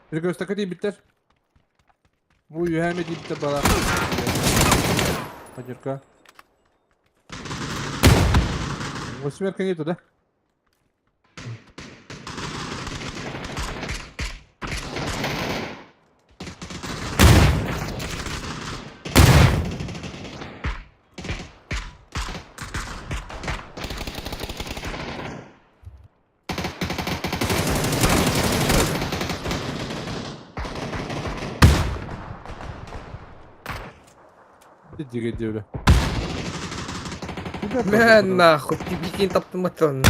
Перекрестокка тиийбиттэр. Бу үөһээ эмэ тиийбиттэр бала. Хадьырка. Восьмерка нету, да? Иди диэбилэ. Мэ нахуй, тибикин таптыматын.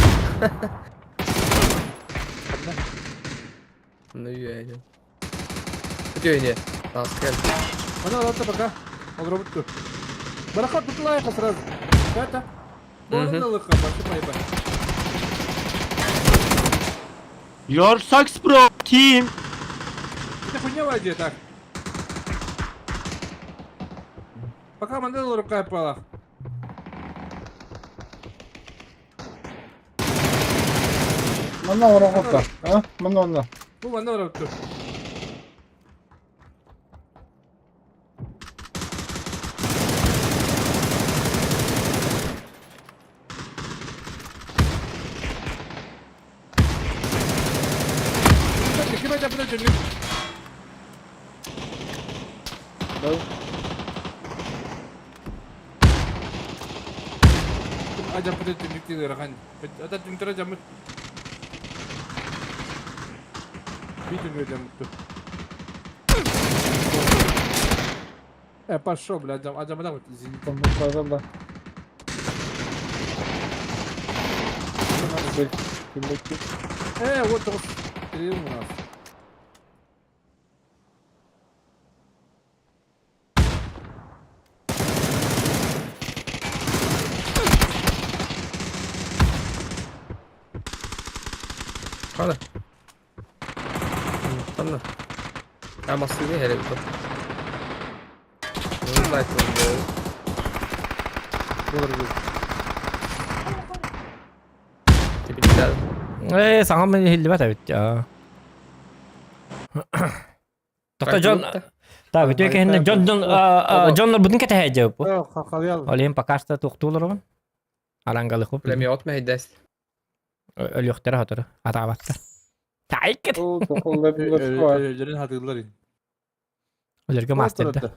Ну я Үтүөнү. Таскар. Она ладно пока. Он робот тут. Барахат тут лайка сразу. Это. Можно лыха, вообще поебать. Your sucks bro team. Это хуйня в воде так. Пока мандала рука пала. Манна оҥорон А? Манна онно. Бу манна робот тут. Ким это блядь? Ажаппыт түннүктүү ыарахан. Ата түнтөрө жаммыт. Бии түннүгө жаммыт. Э, пошел, блядь, ажамада вот, извини. Да. Э, вот три у нас. Хана. Хана. А массыына иһэр эбит. Лайк Ээ, саҥа мин иһиллибэт эбит. Тоқта дьон Так, үтүө киһиннэ дьон дьон дьоннорбутун кэтэһээдьэ бу. Ол иһин пока что туохтуулар Арангалыху. Пулемет мэһэйдэс. Өлүөхтэрэ сотору атаабаттар. Таайкыт. Өлөрүн хатыыллар ин. Өлөргө мастерда.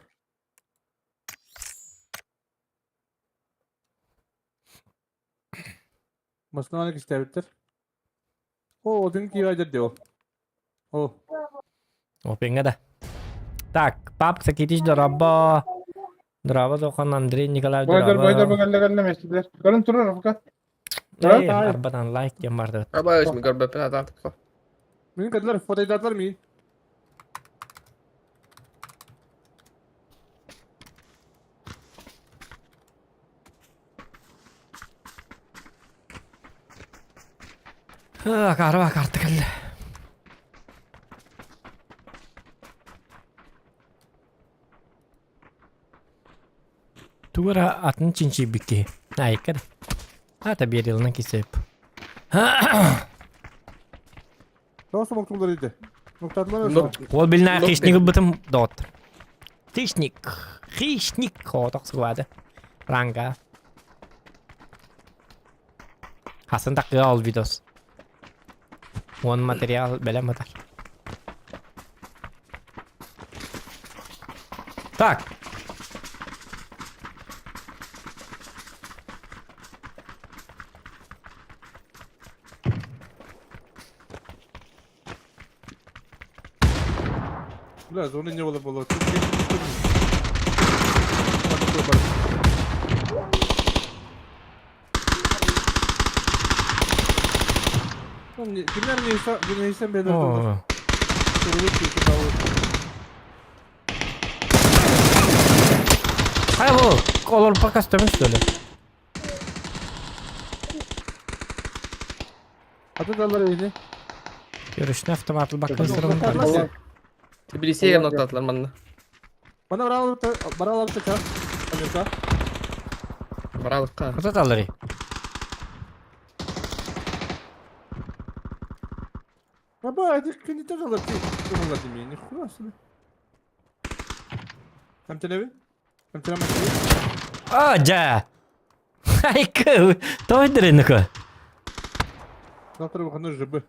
Москваны кистээбиттэр. О, один киирэр дии ол. О. Опиҥҥа да. Так, пап Сакитич дорообо. Дорообо Дохан Андрей Николаев Бойдар, бойдар дорообо. кэллэ кэллэ местилэр. Көрөн турар пока. Эй, арбатан лайк диэн бардыбыт. Аба өсмө көрбөппүн атаатык. Мин кэллэр фотойдаатылар миин. Акаарба акаарта кэллэ. Тугу эрэ атын чинчийбит киһи. Айка да. Ата биэрилынан кисеп. Тоҕо сомоктуулар ити? Муктаатылар Ол билнаа хищник ылбытым доҕоттор. Хищник. Хищник хоотох сылаады. Ранга. Хасын такыа ол видос. Уон материал бэлэм ытар. Так. Бля, зоны не было было. Kimler neyse, neyse belirli olur. Хайа бу, олор пока көстөмүн сөйле. Аты даллар эйни. Görüşüne автоматыл баккын сырын. Тбилисиге ноктатылар манна. Бана баралар баралар ча. Мирка. Баралыкка. Хата таллары. Баба, это не тоже лати. Тоже лати меня, нихуя себе. Там телеви? Там телеви? А, дьэ. Айка, тойдырыныка. Завтра выходной ЖБ.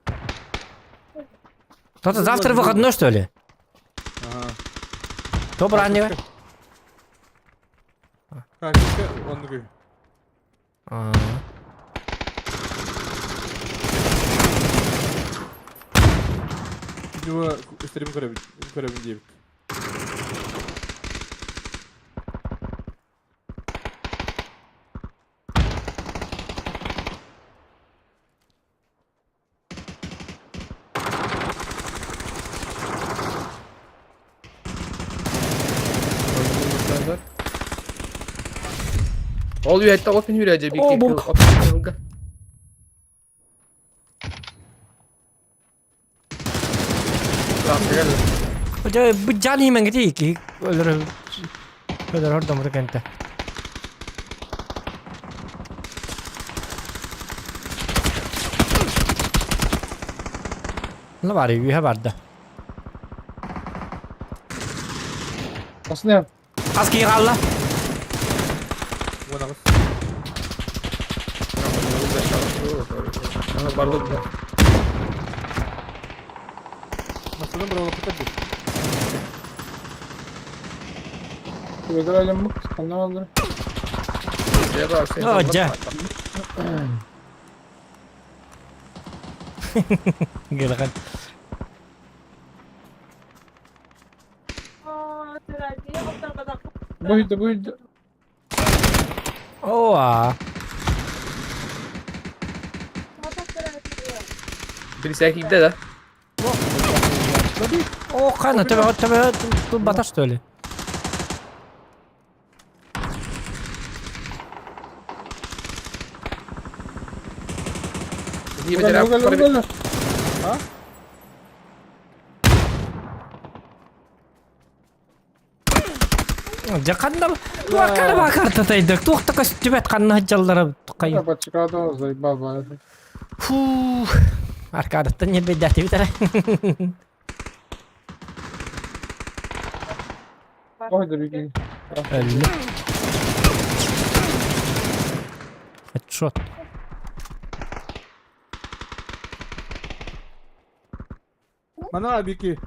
То-то завтра выходной, что ли? Ага. То браннего. Как, он такой. А. Его стрим көрөбүн, көрөбүн диэбит. Ол үйәтті опен үрәже бик. О, бу- Дьэ, бу жан имен гити ики. Өлөр. Өлөр ордом кенте. Ne var ya, vardı. Aslında Aski kalла. Уон аҕыс. Барлык. Масынан бір алып кетеді. Көдөрөлөм бу. Кандан алды. О, дьэ. Гылахан. Бу бу. Оа. Бир да. О, кана төбө төбө ту баташ что ли? Не А? Жаканда туакар бакар татайдык. Туохта көстүбэт канна жаллара кай. Бачкада заебал ба. Фу. Аркадаттан не бедәти битәр. Ой, дорогие. Әлле. Headshot. Мана бики.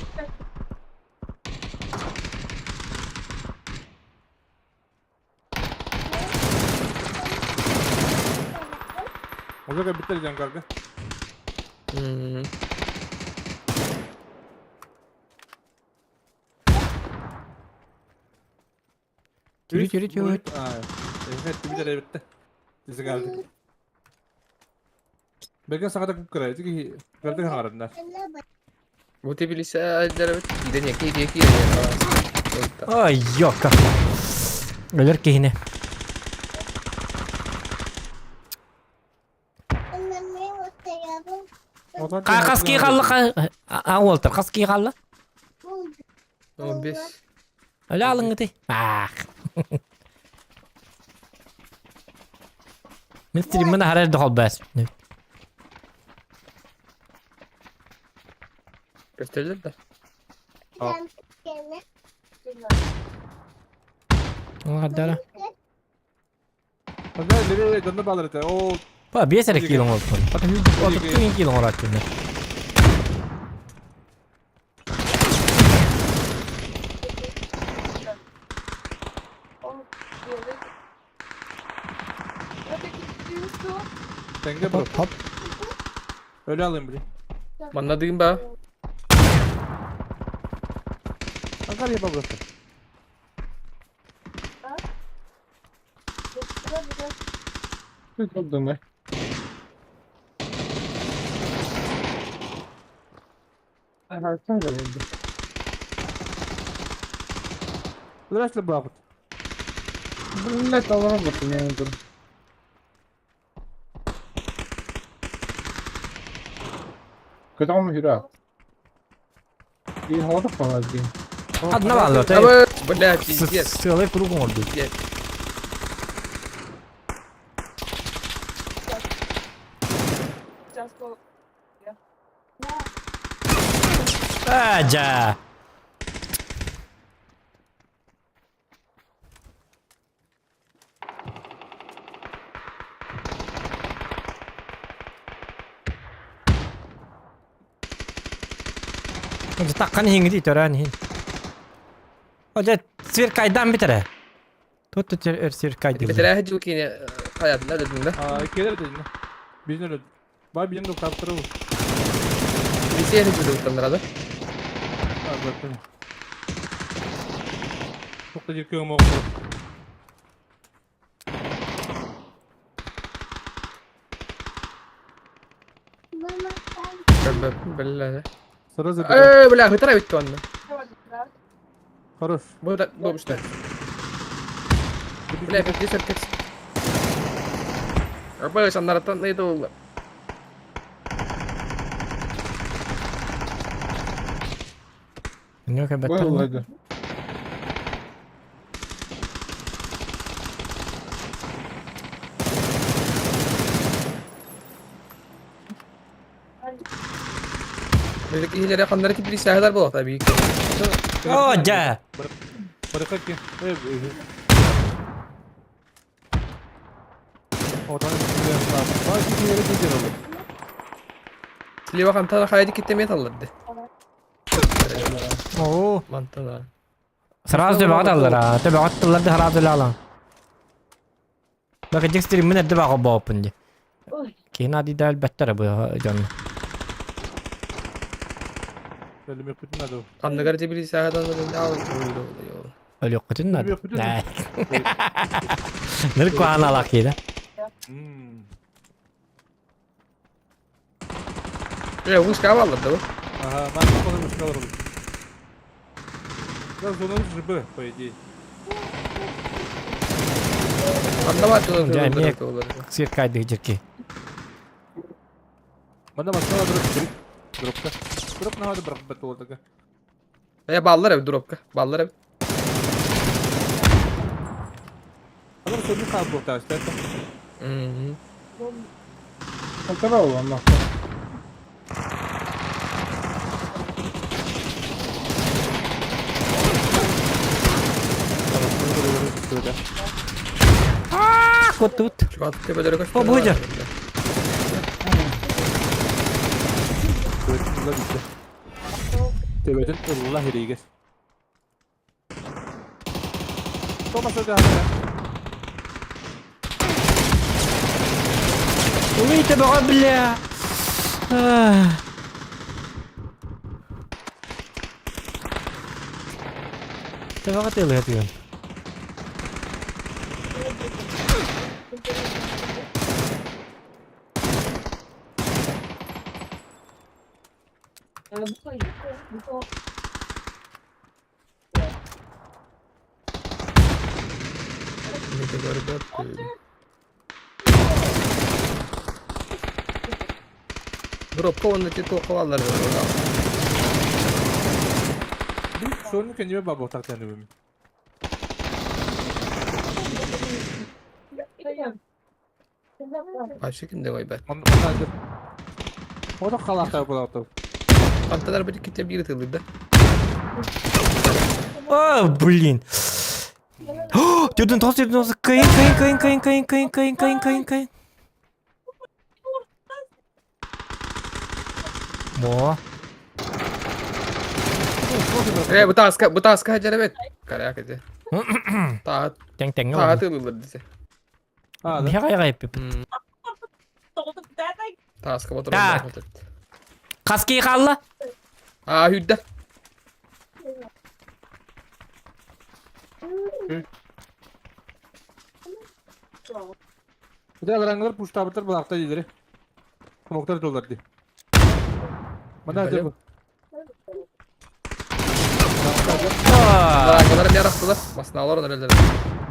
Уже битер жангарга. Тюри, тюри, тюри. А, evet битер битте. Дизе geldi. Бәген сагата күп керә. Тиги керде хаңарында. Бу тибилисе дәрәбет. Киден яки яки. Ай, ёка. Өлөр кихине. Каски қалла а Уолтер, каски қалла. 15. Өлө алыңыты. Ах. Мен стриммин харар дохол бәс. Көстелер да. Оңғардара. Хазар леве донна балыр ите. О, Ба, бес эрэ килон олтун. Пата хү килон орат күнне. Тенге бро. Хоп, хоп. Öyle alayım bile. Манна ба. Ankara yapma burası. Тут думай. Ага, так oldu. Здравствуйте, бабут. Блять, ал робот не надо. Көтөм хүрэ. И холодок палады. Одна балла, Абы, блядь, пиздец. Сылай кругом орду. Пиздец. А, дьэ. Таххан иһиҥҥит төрөөн иһин. О, дьэ, сверкайдаан бүтэрэ. Тут тут өр сверкайдыыллар. Бэтэрээһи дьыл киинэ хайатында дедин да. А, келер дедин. Бизнер өлөд. Бай биен доктор Бисиэни дьылыттаннара да. А, баттын. Тоқта жер көңім оғып. Бэллэ. Сразу Э, бля, хытара битти онно. Хорош. Бу да бу Бля, 50 кекс. Арбай саннараттан нейді ол. Ну-ка, баттын. Бу Илere ханнары кипри сәһәләр була таби. О, дьэ. Барыка ки. О, там Бай киері дедер олы. Слива хантана хайди киттеме талларды. О, Мантана. сразу төбөҕө таллар, а. Төбөҕө таллар да сразу лалан. Бака декстери мен эрдэ баҕа бооппун ди. Киһин адида өлбөттөр бу дьон. Өлүмөк бүтүн надо. Анныгар тибри сәһәдән ал. Өлүөххүтүн надо. Өлүөхпүтүн. Ныр куана алак да. Э, вышка алды бу. Ага, надо походу вышка алыр. Да, зона ЖБ, по идее. Анда бар Дьэ, эмиэ сверкайды жерки. Манда машина дроп дропка. Дроп надо брак бет олдыга. Э, баллар эбит дропка. Баллар эбит. Алар сөйлі қалып болды, это. Мм. Полтора улан А, вот тут. Чуат тебелere koş. О, будет. Төбөтүн ылла хиригес. Томас өтө хана. Ой, төбөҕө, бля. Төбөҕө тылы тыгын. Дропка онны те тоқалар. Бу сонун кенеме бабы тактаны бу. Башы кимде кой бәт. Онда Ода халата булаты. Анталар бит китеп бир тылды. О, блин. Түрден тос, түрден тос. Кыйын, кыйын, кыйын, кыйын, кыйын, кыйын, кыйын, кыйын, кыйын. Во. Э, бу таска, бу таска жарабет. Карак эте. Та, Тең тең. та тылды десе. А, да. Бия кайга эпип. Таска батыр. Так. Каски қалла. А, хүддә. Бу алараңлар пуштабытыр булакта дилер. Смоктар доллар ди. Мында Бәле. бу. Алар яраттылар. Басна алар нерелер.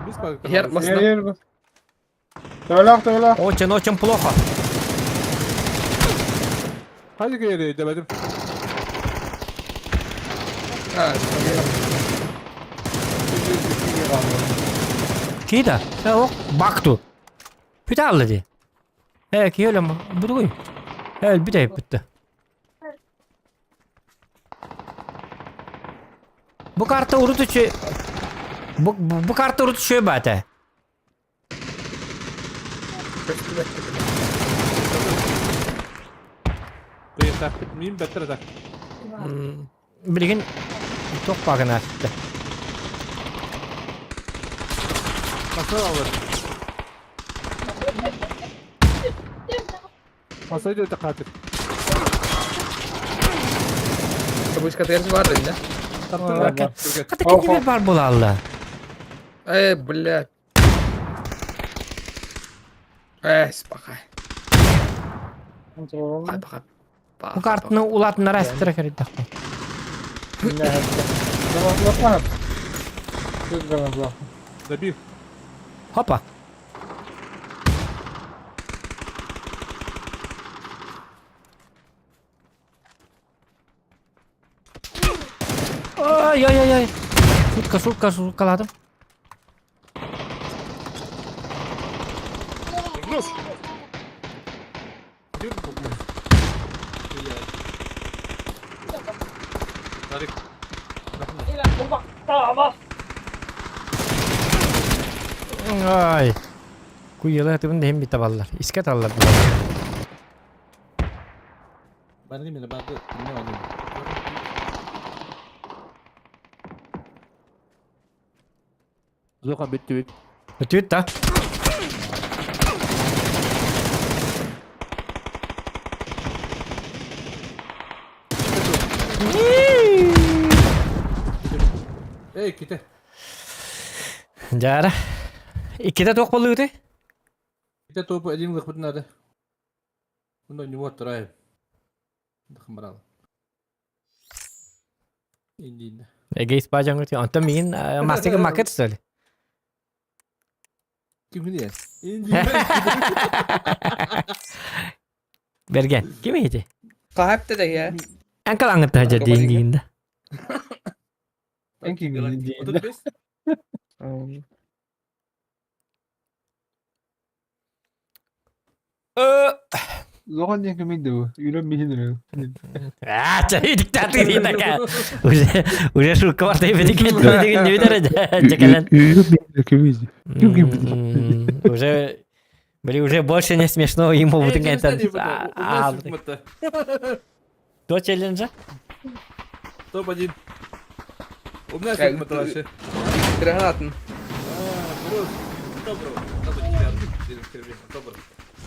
Биз калдык. Хер басна. Ер ер. Töөлөөх төөлөөх. Очень, очень плохо. Hadi geri demedim. А, Кида. Э, бакту. Бүт алды ди. Э, киелем. Бу дугуй. Э, бүт бүттү. Бу карта урут үчү... Бу, бу карта урут үчү баата. Мин бэттэр да. Билигин туох баагына астı. Nasıl alır? Masayı da katil. Вышка бар да? Хата кине бар булалла. Эй, блядь. Эй, спахай. Пока. Бу картаны улатыннар астыра кердәк. Добил. Хопа. Ай, ай, ай, ай. Шутка, шутка, шуткаладым. Ай. Куйыла тыбын дehim бит табаллар. Иске таллар. Ben değil mi? Ben de ne alayım? Зоха бүттүбүт. Бүтүт та. Эй, ките. Жара. Икките туох болугуты? Ките топу один лыхпыт надо. Ну, не вот, рай. Дахмарал. Индин. Эгейс бажаңгы. Онтон миин мастыгы макет что ли? Ким не? Индин. Берген. Ким ити? Кахапты да я. Анкал аңытта жа дейин Zohan диэн кимий дуу? Үрэн биһин үрэн. А, чай диктатор такая. Уже уже шутка бар деп деген деген не битер жекелен. Үрэн кимий. Уже Блин, уже больше не смешно ему вот это. До челленджа? Топ-1. У меня вообще. Гранатын.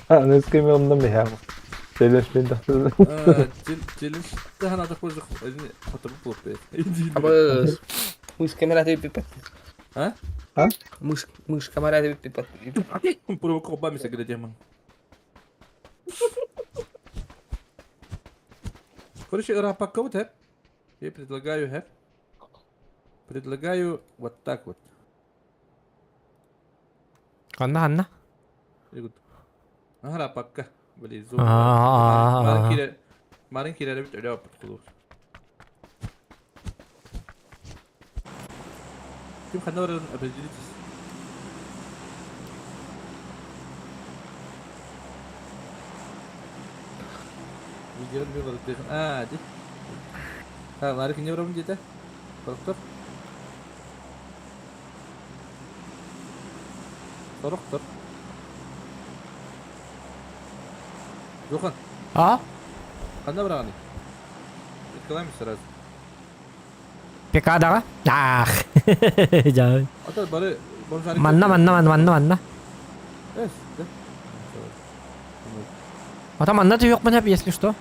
А, ну с кем он нам не Челлендж мен тахты. Челлендж тахана такой же хотя бы плохо. Абы мышка камера пипат. А? А? Мышь, мышь камера пипат. Пробуем где демон. Короче, рапаковать, хэп. Я предлагаю, хэп. Предлагаю вот так вот. Анна, Анна. Ага, рапакка. Блин, зуб. А-а-а. Марын кире бит өлө апыт Ким ханна барарын определитесь. Видео не бар дegen. А, ди. Ha, Марын кине барабын деді. Сорохтор. Сорохтор. Жохан, А? ханна бараганы? Открываем сразу. Пекадаға? Ах. Жа. Ата бары бомжары. Манна, манна, манна, манна, манна. Эс, да. А там манна ты yok если что.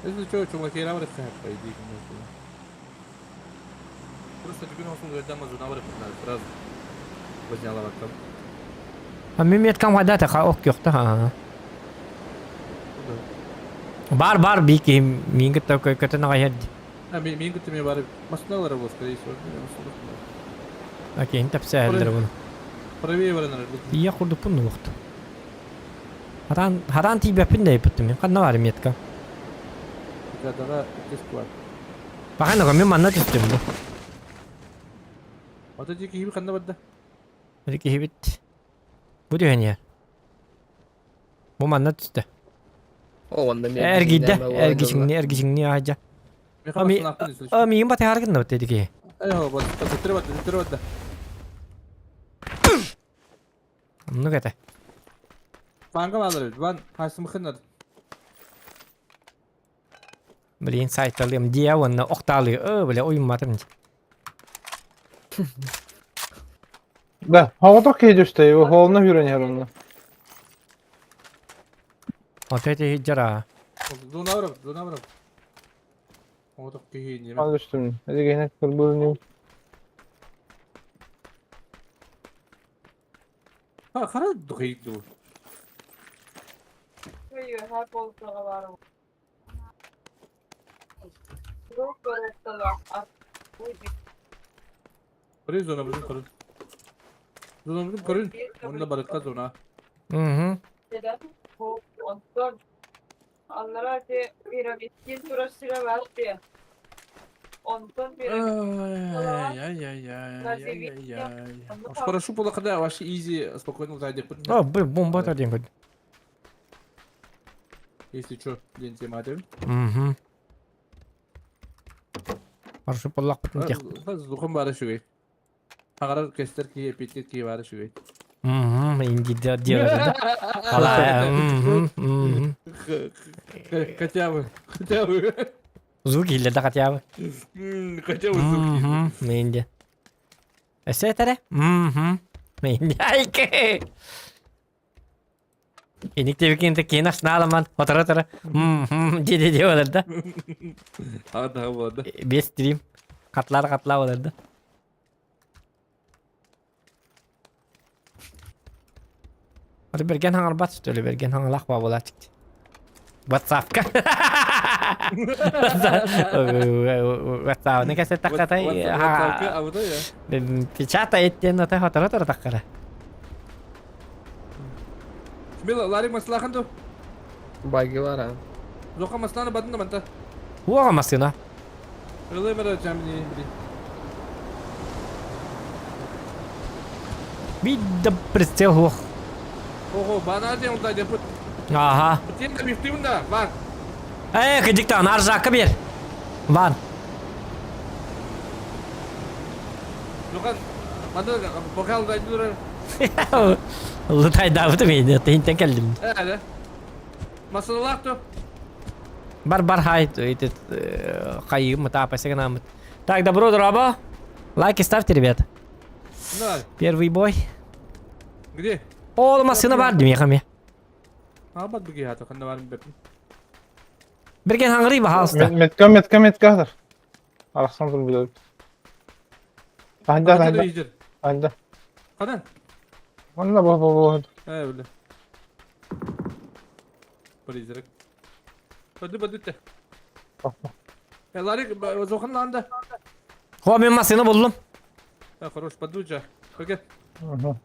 Если что, чумаки бар по идее. Просто тебе на услугу дам на бар сразу. Возняла вакам. А мен меткам қайда та ок yok та. ха. Бар бар бики мин кытта көтөн ага А, мен күтіме барып, машиналар бол, скорее всего. Окей, тапса әлдер буну. Правее бар, наверное. Ия курдук буну вакыт. Харан харан тибепин да иптим мен. Канда бар метка. Кадаға тест бар. Бахан мен манна түстүм бу. Ата жеке хиби қанда барда? Жеке хибит. Бу дүйен Бу манна түстү. О, онда мен. Эргидде, эргичиңни, эргичиңни ажа. Мен А ми а миин бат харгын да дедики. Оннук этэ. Ванга баалар эбит. Ван хайсымхыннар. Блин, сайталыам дия уонна охтаалыы. Өө, бля, уйумматым. Да, оҕотох киһи түстэ, холна хүрэн иһэр онно. Вот эти дьара. Зона барабыт, зона барабыт. Оҕотох киһи не. Аны түстүм. Эдигиһинэ кырбыыр Хара духайду. Көрүн зона бузун көрүн. Зона бузун көрүн. Онно барытка зона. Угу. Ай-яй-яй-яй-яй-яй. Хорошо было, когда вообще изи спокойно зайдет. О, блин, бомба один хоть. Если что, день тематик. Угу. Хорошо поллахпытын тех. Духом бары шугай. Хагарар кестер ки эпитет ки бары шугай. Угу, инди делали, да? Ала, угу, угу. Хотя бы, хотя бы. Звуки или да хотя бы. Хотя бы звуки. Угу, инди. Эссе этере? Угу. Инди айке. Иник тебикин те кин асналаман, отара тара. Угу, диди ди олар да. А, да, вот. Бес стрим. Катлар катла олар да. Hadi берген хаңар бат төлө берген хаңалах ба була чыкты. WhatsApp-ка. WhatsApp не кәсә таккатай. WhatsApp-ка, а вот я. Печата еттен ата хатара тара таккара. Смело, Ларик маслахан ту. Баги бар а. Зоха маслана бадында манта. Уага машина. Рылы мара жамни. Бидда прицел хуох. Ого, бана дем да деп. Ага. Тем да бифтим да, бар. Э, кедиктан ар жакка бер. Ван. Зохан, манда бокал да дура. Лытай давыты мени, тейнтен келдим. Э, Масалах ту. Бар бар хай, этот хай мыта пасегнамыт. Так, добро, дроба. Лайки ставьте, ребята. Давай. Первый бой. Где? Ол машина бар демехаме. А бат буги хата ханда бар беп. Берген хаңры бахалста. Метка, метка, метка хатар. Арахсан тур билер. Анда, анда, анда. Хадан. Онна бу бу бу. Э, бля. Призрак. Баду баду те. Э, Ларик, зохан анда. Хо мен машина булдум. Э, хорош, баду жа. Окей. Угу.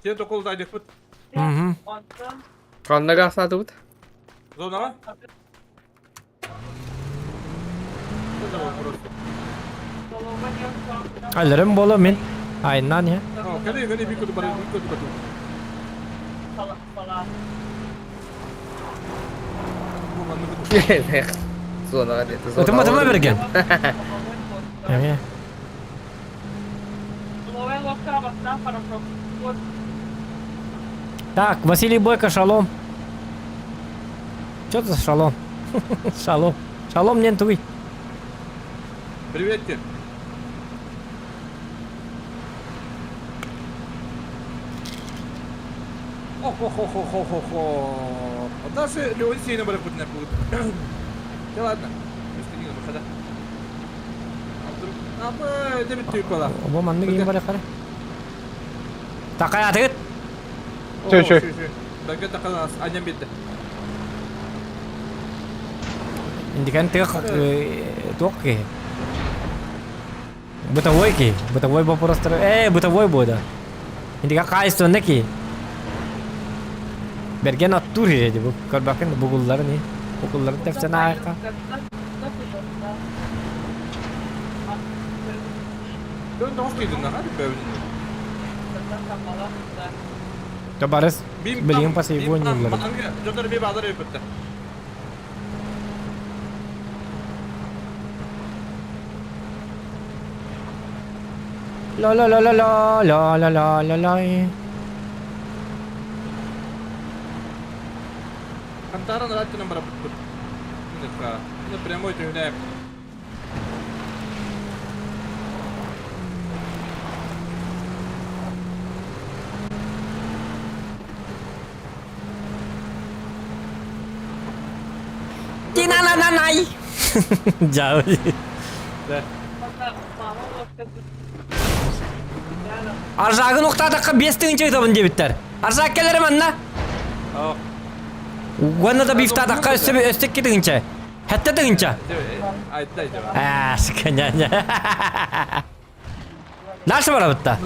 Сен токол да деп. Угу. Ханна гасады бут. Зонага? Это вопрос. Алырым боло мен. Айнан я. О, кали кали бикот бар, бикот баду. Зонага дети. Өтүмө төмө берген. Эме. Так, Василий Бойко, шалом. Что за шалом? Шалом. Шалом нен туй. Привет тебе. Ох-ох-ох-ох-ох-ох. Даже Леон сильно барак будет. Да ладно. Выхода. А демит түйіп бала. Обо манны кийин бар кара. Такай атыгыт. Чөй, чөй. Бәге тақалас, аням бетті. Индикан тык тук ки. Бытовой ки. Бытовой вопрос. Э, бытовой будет. Индика кайсы ки. Берген аттур еди бу. Көрбакын бугуллары не? Бугуллары тепсен аяққа. Dön dost giydin lan hadi бәвін. Табарыс. Билген пасы его не булар. Жондар би базар өпөттө. Ла-ла-ла-ла-ла, ла-ла-ла-ла-лай. Хантааран ырааттынан бараппыт. Прямой түһүнэ. Тина-на-на-най! Дьаабы. Аржаагын ухтаатахха 5 тыһыынча ыытабын диэбиттэр. Аржаак кэлэрэ манна. Уонна да бифтаатахха өссө өссө 2 тыһыынча. 7 тыһыынча. Аа, сканяня. Дальше барабытта.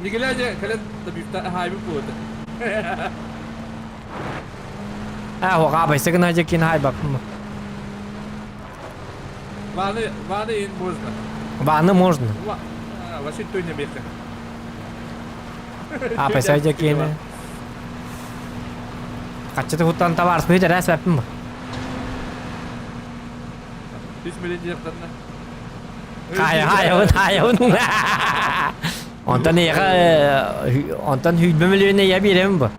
Николай кэлэн да бифта хайбы буолда. Аа, хоға байсыгын хажа кин хайбаппын. Ваны, ваны ин можно. Ваны можно. Вообще той не беха. А, пайсайжа кин. Каччыты хуттан товар спүйт рәс бәппін ба. 3 миллион диэхтэрнэ. Хай, хай, хай, Онтон эйэхэ онтон 20 миллион я биэрэбин бу.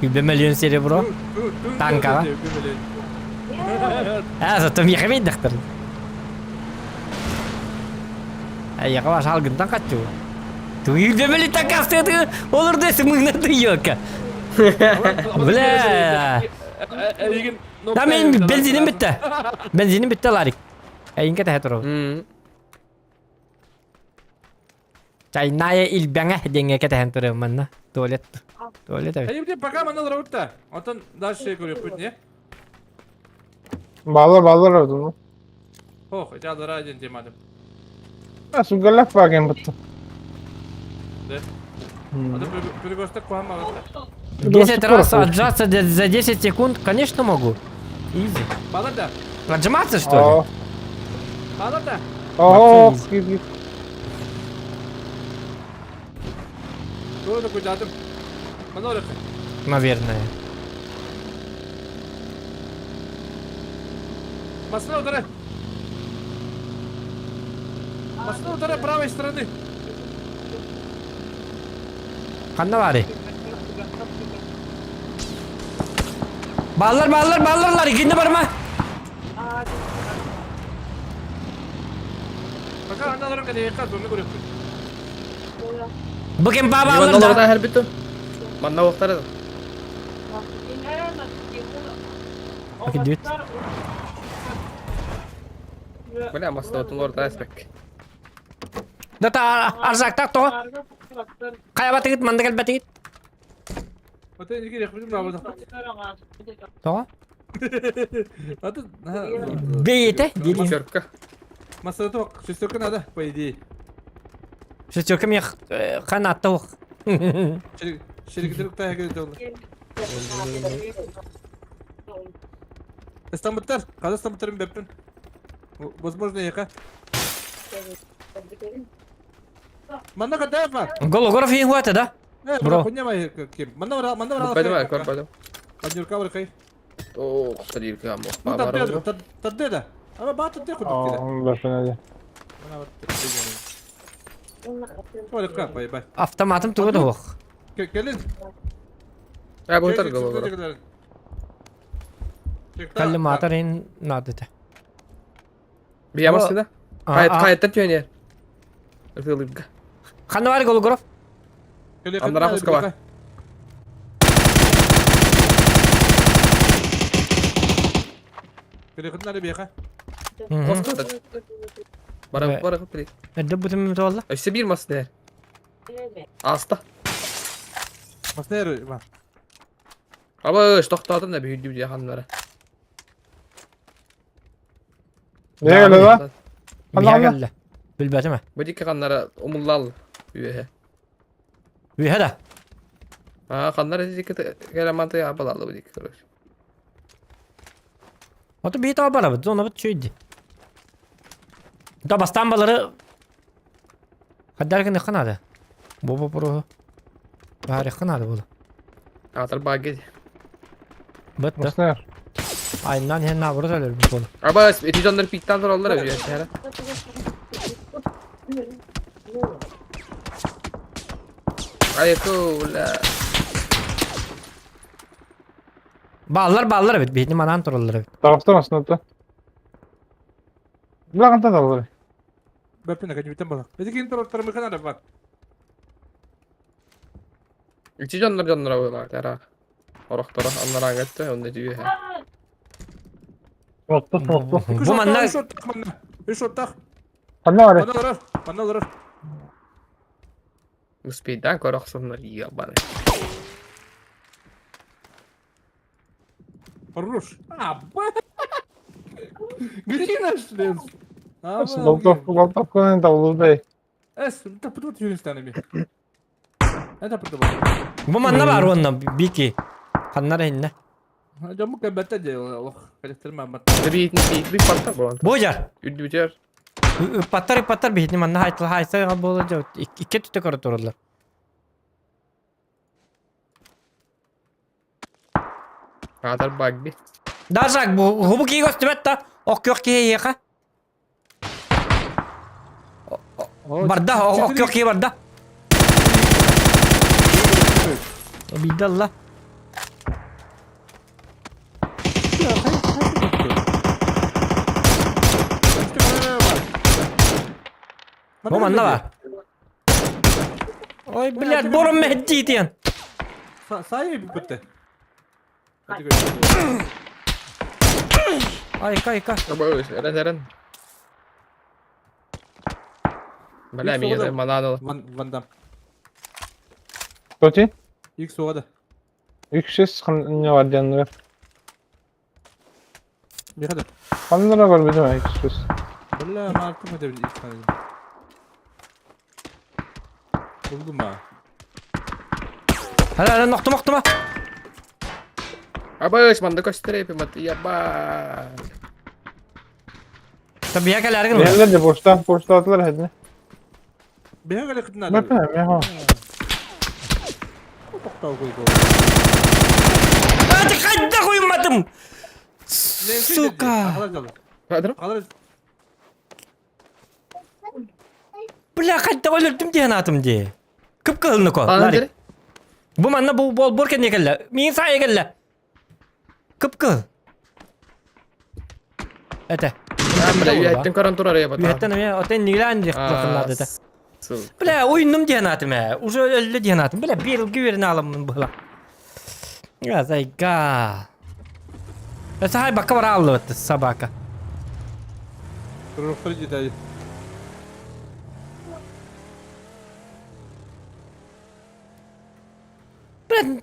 20 миллион серебро. Танкаҕа. А, зато миэхэ биэрдэхтэр. Эйэхэ баш алгынтан хаччу. 20 миллион такастыты олорду сымыгна тыйыка. Бля. Да мен бензиним битте. Бензиним битте Ларик. Эйинке тэһэ турабын. Чайная илбэҥэ диэҥҥэ кэтэһэн турабын манна. Туалет. Туалет эбит. Әйбите пока манна олоробут Онтон дальше көрүөхпүт не? Балар балар ордуну. Ох, это адара один темадым. А сугаллах баген бутта. Да. А то перегосток куама 10 раз отжаться за 10 секунд, конечно, могу. Изи. Балар да. Отжиматься, что ли? Балар да. Оо, кип Тугу да куйдатым. Манна олорох. Наверное. Массыына удары. Массыына удары правой стороны. Ханна баарый? Бааллар, бааллар, бааллар, икинде барма. Пока анда олорон кэлиэххэ зону көрүөхпүт. Бу кем Манна бааллар олорда да? хәрбиту. Манна оқтары. Окей, дүйт. Бля, массыынатын олорда әспек. Да та арзактак то. Кая батыгыт, манда кел батыгыт. Вот это не керек, браво. То? А тут Бейте, дири. Шестерка. Массыына туох, шестерка надо, по идее. Шестерка мне хана тох. Шерик та хәгә Стамбыттар, қазір стамбыттарын бәппін. Возможно, яка. Манна кадаев бар. Гологоров ең хуата, да? Бро. Бро. Ким. Манна бар, манна бар. Пойдем, кор пойдем. Аднюрка бар кай. О, кстати, кам. Ну тадды, тадды да. Ама ба тадды кудук киде. Оо, башына. Мана бар. Ой, кап, бай бай. Автоматым тугы да ох. Келин. Я буду гологоров. Коллиматор ин надо. Бия массыына. Кайт, кайт төнер. Рылыбка. Ханна бар Гологоров? Андара Москва. Келин бияка. Москвада. Бара бара при. Эдде бутым туалла. Өссө бир массыына. Аста. Маснер ма. Аба, тоқтадым да бүйді бүйді ханнары. Не келе да? Мия Ханна. келле. Билбетим. Бу дикки ханнары умуллал үйе. Үйе да. А, ханнары дикки кераманты абалалы бу дикки, короче. Ото бии таба барабыт, зона бит чүйді. Да бастан балары Хаддаргын ханады. Бу бу бу. Бары ханады бу. Атар баги. Бытты. Маснер. Айнан хен набыры төлөр бу. Аба, эти жандар пиктан тураллар үйе. Айку, бля. Бааллар бааллар эбит, биһини манаан тураллар эбит. Таҕыстар основта. Билаҕын таллар. Бэппин академиттан бала. Эти кин торттар мыхана да бар. Ити дьоннор дьонноро буолар тара. Орохторо аннараа көттө, онно дьүүһэ. Отто отто. Бу манна Үш оттах манна. Үш оттах. Ханна бар? Манна олорор. Манна олорор. Успейдан көрө охсоннор ебаный. Хорош. А, б. Где наш лес? Лолтов лолтов таллар. Эс, да тут юристанами. Это продавал. бу манна бар уонна бики. Ханнар инне. Дьомму кэбэтэ дьэ олох кэлэктэр мааммат. Биитин биит парта буолан. Бу жар. Үрдүбүтэр. Паттар паттар биһини манна хайтыл хайса буола дьэ икки түтэ көрө тураллар. Аатар багби. Даже бу хубу кии көстүбэт да ок киһи иэхэ. Барда ок киһи барда. Бидалла. Бу манна бар. Ой, блядь, бором мехти диэн. Сай бүтте. Ай, кай, кай. Абы эрен эрен. Бля, меня мананыл. Ван Ван Дам. Тоти? X ода. Үксес не бар диэн. Бихада. Ханнара бар бит X6. Бля, мартым это X Buldum ha. Хала, нохтум, охтума. Абы манда көстөрөп мат яба. Табия кэлэргин. Нелер de boşta boşta attılar hadi. Бега кытына. Бәпе, меха. Токтау койду. Аты кайда куймадым. Сука. Кадр? Қалар Бля, кайда өлөрдүм диэн атым ди. Кып кылны ко. Ларик. Бу манна бу бол бор кенне келле. Мин сай келле. Кып кыл. Это. Бля, үйәттен көрөн турар яба. Үйәттен эме отен нилан ди кылнады да. Бля, ойыным диэн атым э. Уже өллө диэн атым. Бля, бир гүверин аламын була. Я зайга. Это хай бака бар алды собака. Руфтар жетеді. Бля.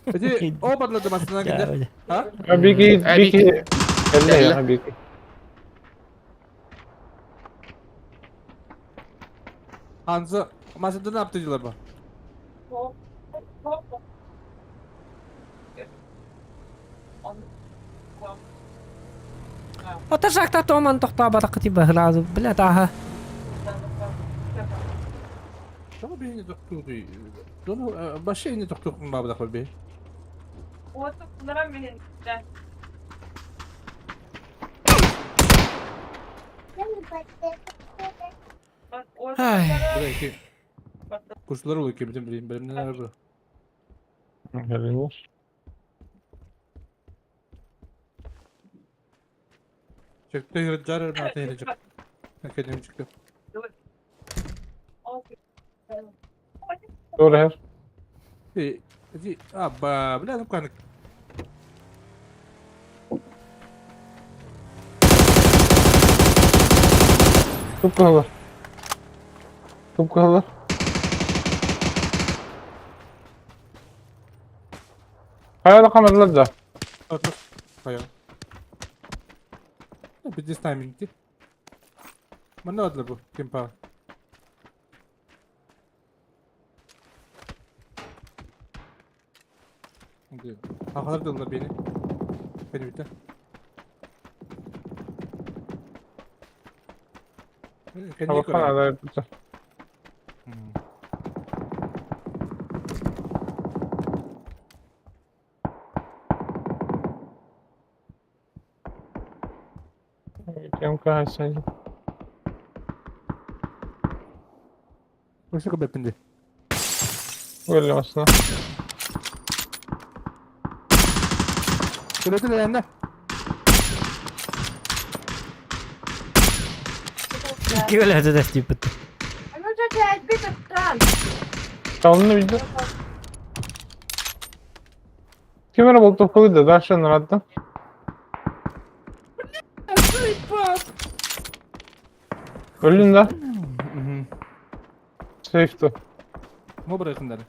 Эти оба для машина где? А? Бики, бики. Элле, бики. Анзы, машина ne yaptı diyorlar bu? Ата жакта томан тоқтабадақ тиба хлазы. Бля, таха. Tamam beni doktor. Onu başka yine doktor mu da koy be. Ай. Buraya iki. Kurslar oluyor ki bizim bileyim benim neler bu. Gelin. Çıktı yırcar ne yırcık. Kendim çıktı. Doğru her. Abba, бля, ну как. Туп кылар. Туп кылар. Hayal kameralar da. Otur. Kaya. Biz timing Manna adlı bu. Kim pa? Hakalar da beni. Beni bitti. Kendi Bakan koyar. adayı. Кем Кажется. Өссө көрбөппүн дии. Өллө массыына. Көлөтүн элэннэ. Икки өлөтө тэстииппит. Онно видно. Ким эрэ болтовкалыы да дальше нарадда. Өллүн да? Сейфті. Смо бырайхындар.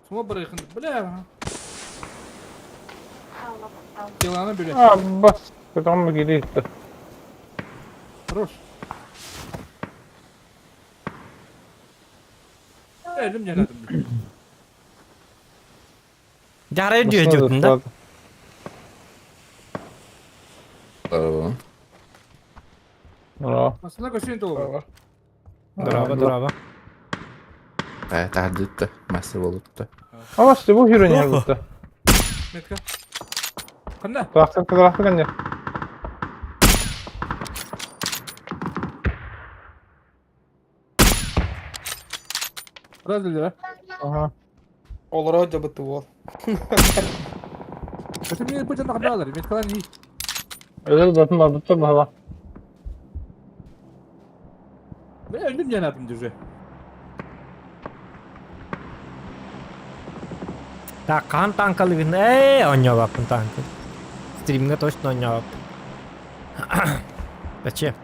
Смо бырайхындар. Бля. Теланы бля. А, бас. Көтөҕүм киирии иттэ. Хорош. Өлүм дьанатым. Дьаарай дьүһү да? Здорово. Здорово. Масына көсүн толугу. Здорово, здорово. Таһырдытта, масса буолутта. А бас, бу херня бутта. Метка. Ханна? Трактор, трактор кэннэ. Раз Ага. Олоро дьабыты уол. Это мне будет нахабалар, меткалар не. Өлөр батын барбытта баһала. Бля, өлүм дьанатым уже. Так, хаһан танкалыгын? Ээ, оонньообаппын танка. Стримҥэ точно оонньообаппын. Зачем?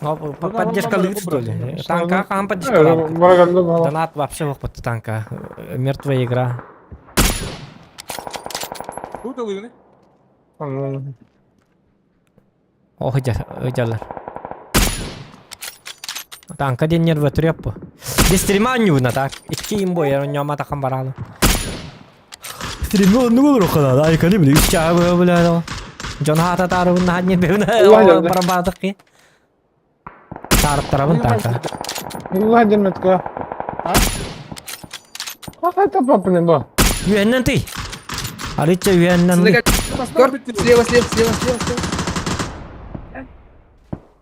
Поддержкалыыр что ли? Танка хаһан поддержкалаабыт? Барагалла баһала. Донат вообще суох танка. Мертвая игра. Тут алыгыны. О, ыдьаллар. Танка диэн нервы түрөп бу. Без стрима оонньуубуна так. Икки им бойар оонньоoma тахан бараалы. Стримҥэ оннук олоруохха наада. Айканы били үс чаа бля. Дьон хаата таарыбын наһаа нервебин барабаатык ки. Таарыттарабын танка. Улла дерметка. А? А это папа не ба. Үөннэн тый. Арычча үөннэн. Слева, слева, слева, слева, слева.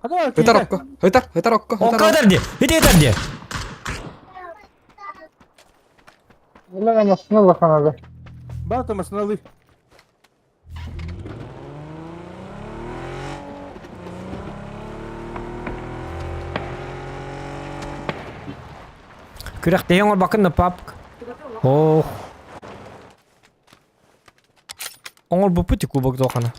Хытар окко, хытар, хытар окко, хытар Окко ытар дии. Ити ытар дии. Улла масына лаханада. Бата масыналы. Күрэхтэһии оҥорбаккын да папк. Ох. Оҥорбуппут и кубок туохана.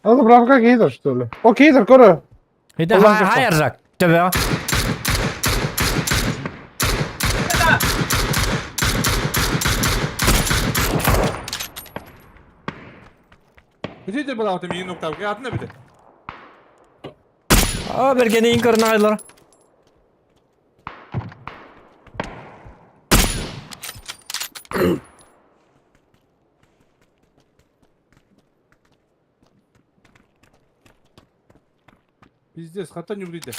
Ол бравка кейдер что ли? О кейдер көрө. Это хай аржак. Төбө. Где была вот мин уктав? Атына бите. А бергени көрүн айлар. Пиздец, хата не убили.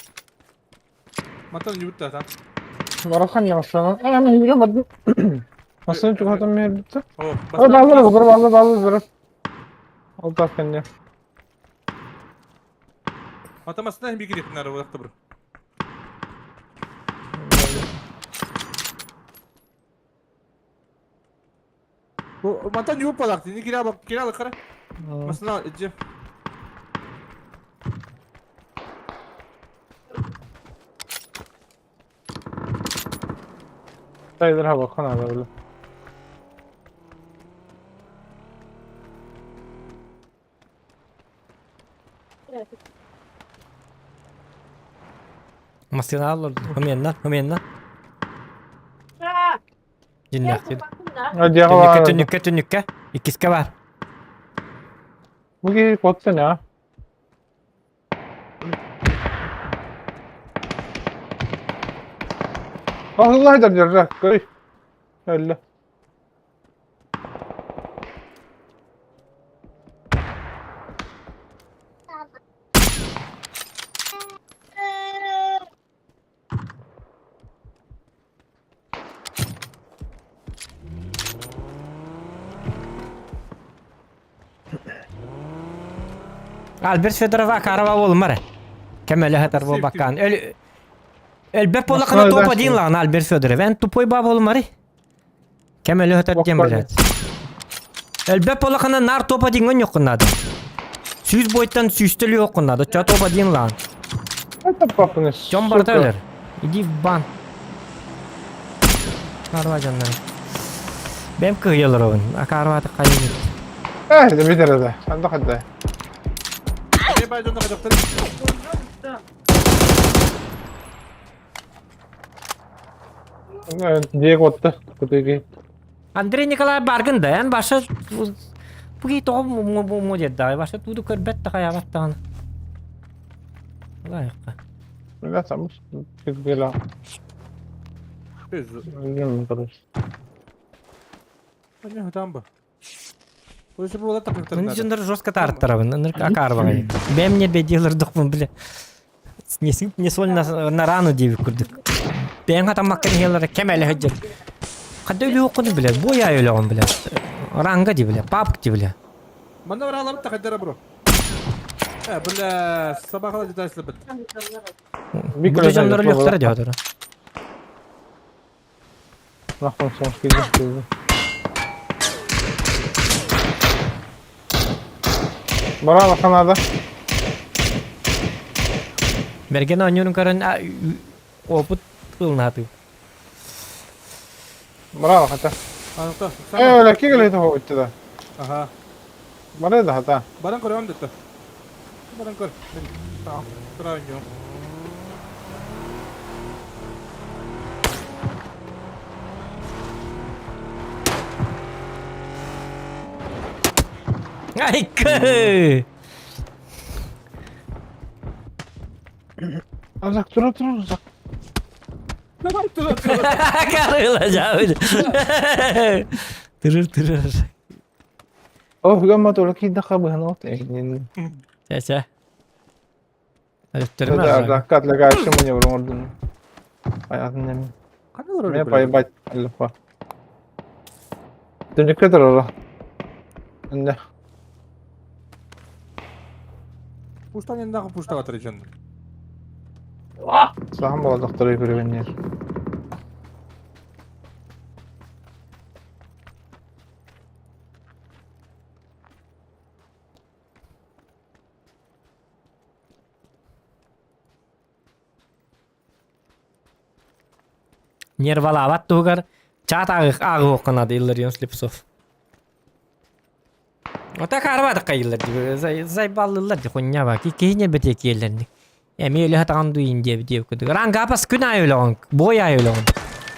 Матан не убит там. Барахан яшана. А мен үйгө бардым. Масына чугатам мен битте. О, О баллы бир баллы баллы бир. Ол так кенде. Мата масына бигири нар вакты бир. Мата не упалак, не кира бак, кира кара. Масына иджи. Тайдер хаба хана да биле. Масына алыр. Хымяннар, хымяннар. Диннәк. Адьяга. Түнүккэ, түнүккэ, түнүккэ. Иккискэ бар. Бу киһи куоттан а. Алла держа, кой. Өллө. Альберт Федоров Акарова буолумар. Кемеле хатар бу баккан. Өл Өлбөт буоллахына топ один лаҕын Альберт Федоров. Эн тупой баа буолумары. Кемеле хатар диэн блядь. Өлбөт буоллахына нар топ один гон надо. Сүүс бойтан сүүстөлүү оккун надо. Чо топ один лаҕын. Это папа Дьон барыта өлөр. Иди в бан. Арва дьоннор. Бэм кыһыйалар обун. Акарваты хайын. Э, это видер это. Анда хадда. Диек отты. Кутуги. Андрей Николаев баргын да, эн баша буги тоҕо му дед да, баша туду көрбөт да хаябат даҕаны. Лайыққа. Бля, там бля. Мин дьоннор жестко таарыттарабын, ынырык акаарбаҕай. Бэйэм не бэдиэлэрдохпун бile. Не сыпь не соль на, на рану диэбит курдук. Бэйэҥ хатаммакка иһэллэрэ кэм элэ сылдьар. Хадда өлүөххүнү билэр, буойа өлөҕүн билэр. Ранга дии билэр, папк дии билэр. Манна бараалабыт да хайдара бро. Э, бля, собакала детайсылбыт. Бу да дьоннор өлүөхтэрэ дии хотора. Нахуй сон скидывай. Браво, Канада. Бэргэн оонньуурун көрөн опыт ылнаатыы. Браво, хата. Э, өлө кигеле того да. Ага. Бара да хата. Баран көрөм дэтэ. Баран көр. Тура оонньуом. Айкы! Азак тура тура азак. Тура тура. Карыла Тырыр тырыр. О, гамма тура кидда хабыһан от. Чэ-чэ. Ракат легайшы мне вроде. Понятно, не. Мне поебать легко. Ты не кетер Не. Пуштан енді пуштаға тұр екен. Сахан бола доктор көргеннер. Нервалаабат туһугар чаат ааҕыахха наада Илларион Слепцов. Ота карбатыкка йыллар ди зайбаллылар ди хуйня ба киһи нербете киэллэрни. Эми өлө хатаган дуин диэбит диэбит курдук. Рангапас күн аайы өлөҕүн, бой аайы өлөҕүн.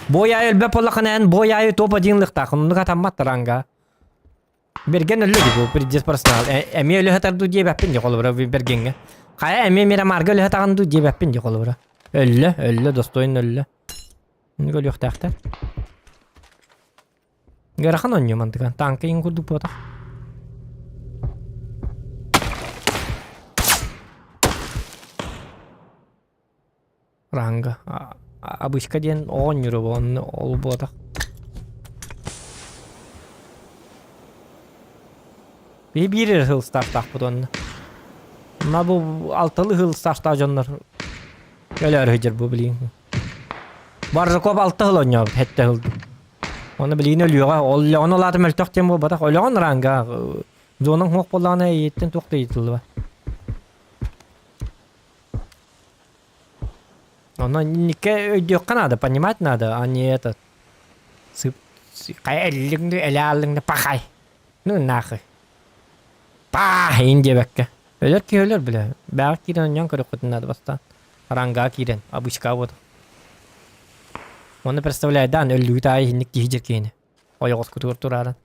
Бой аайы өлбөт буоллаххына эн бой аайы топ один лыхтааххын, оннук хатаммат ранга. Берген өллө ди бу пиздец персонал. Эми өлө хатар дуу диэбэппин ди холобура Бергеҥҥэ. Хайа эми Мирамарга өлө хатаҕын дуу диэбэппин ди холобура. Өллө, өллө, достоин өллө. Оннук өлүөхтээхтэр. Ыарахан оонньуу мантыган. Тааҥка иҥ курдук буотах. Ранга. Обычка диэн оонньуура бу онно ол буотах. Биһи биир эрэ сыл стартаахпыт онно. Мына бу алтылы сыл стартаах дьоннор өлөөр сылдьар бу билигин. Баржаков алта сыл оонньообут, сэттэ сыл. Оны билигин өлүөҕэ, ол өлөҕүн ол аата мөлтөх диэн буолбатах. Өлөҕүн ранга зонаҥ суох буоллаҕына эйиэттэн туох да ыйытыллыбат. Ону инникке өйдүөххэ наада, понимать надо, а не этот сып хайа эллиҥ да элэ ааллыҥ да пахай. Ну нахуй. Пах иин диэбэккэ. Өлөр киһи өлөр бля. Бэҕэ киирэн онньоон көрүөххүтүн наада бастаан. Рангаа киирэн, обычка буотах. Ону представляйдаан өллүгүт аайы иһинник киһи дьэр киһини. Ойоҕоскутугар турааран.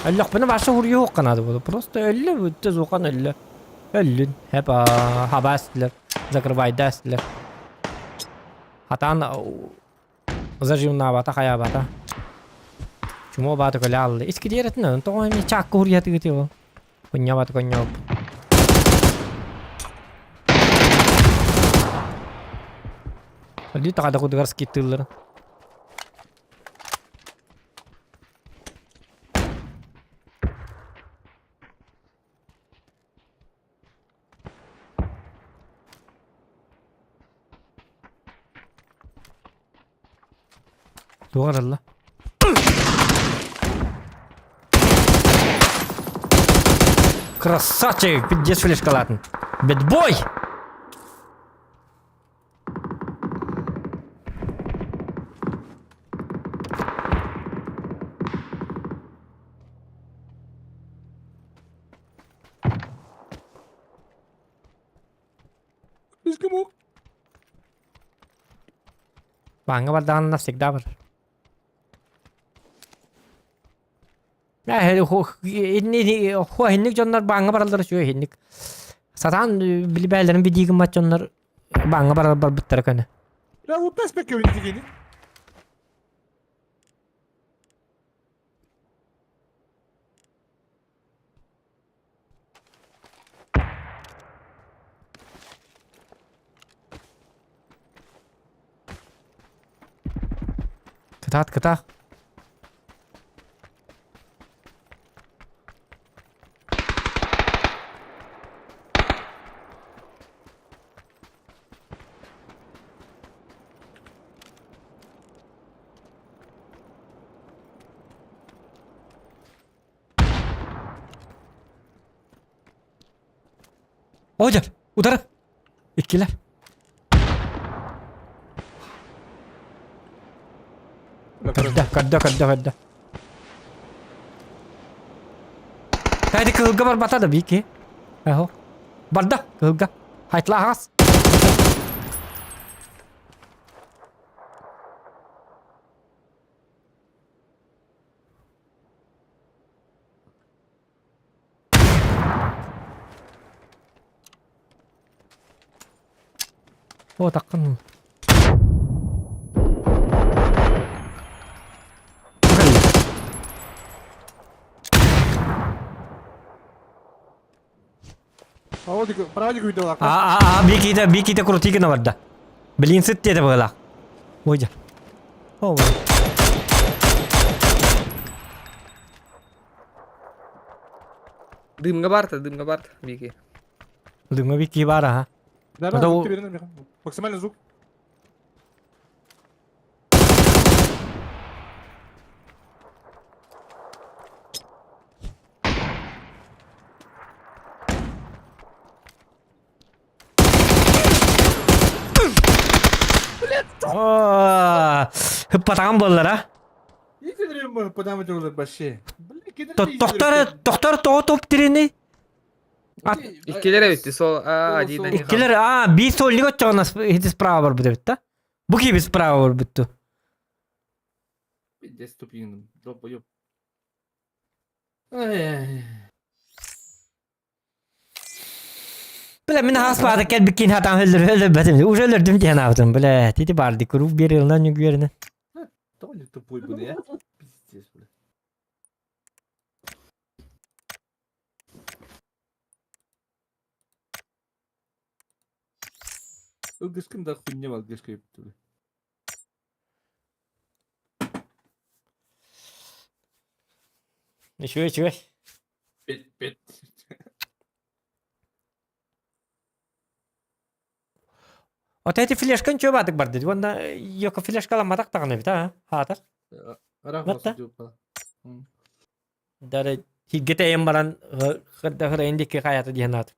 Өллөхпүнэ вообще уруйуохха наада буолуо. Просто өллө бүттэ суохан өллө. Өллүн. Хэп хаба эстилэр. Закрывайда эстилэр. Хатаан заживнаабата хайаабата. Чумо баата көлө аалла. Ис кириэрэтин тоҕо эмиэ чаакка уруйатыгыт ол. Кунньабат конньоп. Өлүү таҕада кудугар скиттыыллар. Туох аралла? Красавчик! Пиздец флешкалаатын. Бэтбой! Бааҥҥа бардаҕына навсегда бар. Инник дьоннор бааҥҥа бараллара үчүгэй иһинник. Сатаан билбээлэрин билии гыммат дьоннор бааҥҥа барар барбыттара көнө. Бля, лутас бэккэ Кытаат, кытаах. Оҕонньор, утары! Иккилэр. Көрдө, көрдө, көрдө, көрдө. Кайды кыһылга барбата да бики. Эхо. Барда кыһылга. Хайтла аҕас. О, таккын. А, а, а, биките, биките крутигина барда. Блин, сыт деді быһылаах. Ой, дьэ. О, Дымга барта, дымга барта, Вики. Дымга Вики бар, ага. Да, да, звук тебе верно, Максимальный звук. Хыппатаҕым буоллара. Тохтор тохтор тоҕо топ тирини? Иккилер эбитти сол один Иккилер а биир сольник оччоҕуна ити справа барбыт эбит да? Бу киһи справа барбыт Пиздец тупиным, долбоёб. Бля, мин хас баада кэлбиккин хатаан өлөр өлөрбөтүм. Уже өлөрдүм диэн аабытым. Бля, тити барды курук биэрилна нүгүөрүнэ. Тони тупой был, я? Пиздец, бля. Ылгышкын да хуйня бар, ылгышка епті. Үчүгэй, үчүгэй. Бет, бет. Ото эти флешкан чё баадык барды. Уонна йоко флешкаламматах даҕаны эбит аа хаатар. Рахмат. Дары хигге тэйэн баран хырда диэки хайата диэн аат.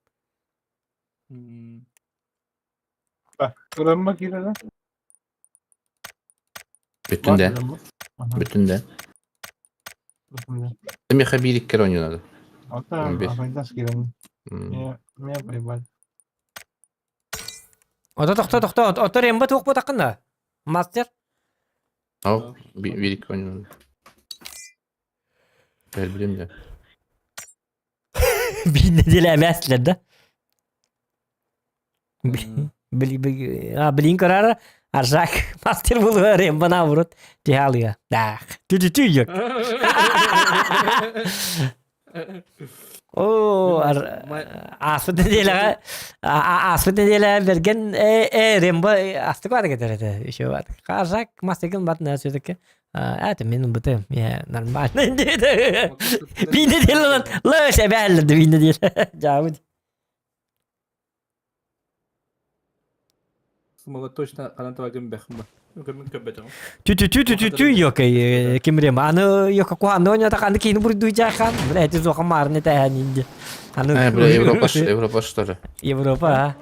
Кырымма киирэрэ? Бүтүн да. Бүтүн да. Миэхэ биир иккер оонньуунады. Ата 11. абайдас киирэн. М. Меня меня поебали. Ото тохто тохто ото рембо туох буотаххына? Мастер? Ал биир икки оонньуунады. Бэл билим да. Биир нэдиэлэ эмээстилэр да? Блин көрөр Аржак мастер булуа рембо наоборот тиһалыга. Да. Тү-тү-тү Оо, ааспыт нэдиэлэҕэ ааспыт нэдиэлэ бэргэн э рембо астык баар кетер этэ еще бар. Аржак мастергын бат на все-таки это мен бытым я нормально диэт. Биир нэдиэлэ лыш эбээллэрди биир нэдиэлэ. Жаабыт. Смола точно ханан табагын бэхмэ. Көмүн көрбөтөҕүм. Тү-тү-тү-тү-тү йокай кимрем. Аны йока куһанны ойнатак аны киһини буруйдуйдьахан. Бля, эти суоха маарны тэһэн инди. Аны Э, бля, Европа, Европа что ли? Европа, а?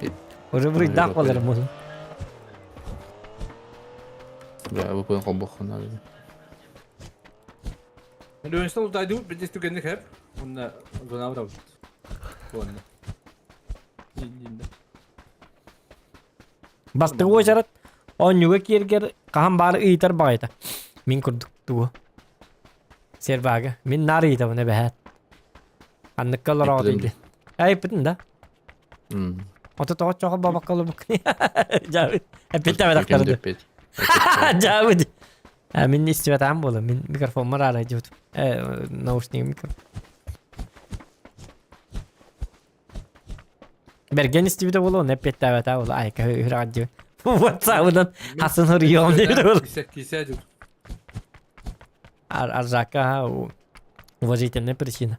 Уже буруйдаах болар муну. Бля, выпын холбохун надо. Лүөнстэн утайдыбыт битис түгэнник хэп. Онна зона бырабыт. Онна. Бастыҥ уочарат оонньууга кииргэр хаһан баар ыйытар баҕайыта. Мин курдук тугу? Сервага. Мин наар ыйытабын эбэһээт. Анныкка олороҕут Ыйыппытым диэн. Айыппытын да? Ото тоҕо чоҕо бабакка олорбуккун. Дьаабыт. Эппиттээбэтэхтэрэ. Дьаабыт. Мин истибэтаам буолла. Мин микрофоммар аара дьыбытым. Наушнигым микрофон. Бэргэн истибитэ буолуо, онно эппиэттээбэтэ буолуо, айка үһүрэҕэр диэбит. WhatsApp-ынан хасын суруйуом диэбитэ буолуо. Кисэ дьыл. Аржака уважительная причина.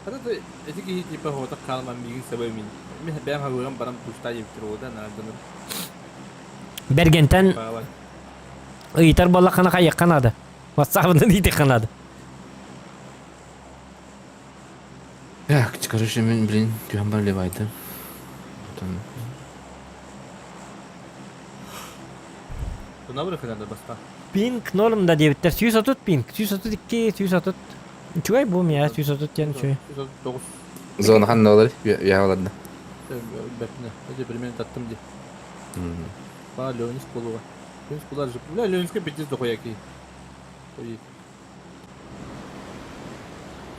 Хата ты эти киһи типа хоотох хаалман миигин сабай мин. Мин бэйэм хабыгам баран пуста диэбиттэр уода наардыныр. Бэргэнтэн ыйытар буоллаххына хайыахха наада. WhatsApp-ынан ыйытыахха наада. Так, короче, мен, блин, түһэн бар левайды. Потом... баста. Пинг нормда диэбиттэр. 130 пинг. 132, 130. Үчүгэй бу миэхэ 130 диэн үчүгэй. 139. Зона ханна олар? Үйэ оларда. Бэртинэ. Эти примерно таттым ди. Ба, Леонис болуға. Леонис болар же. Бля, Леониске пиздец дохуя кей.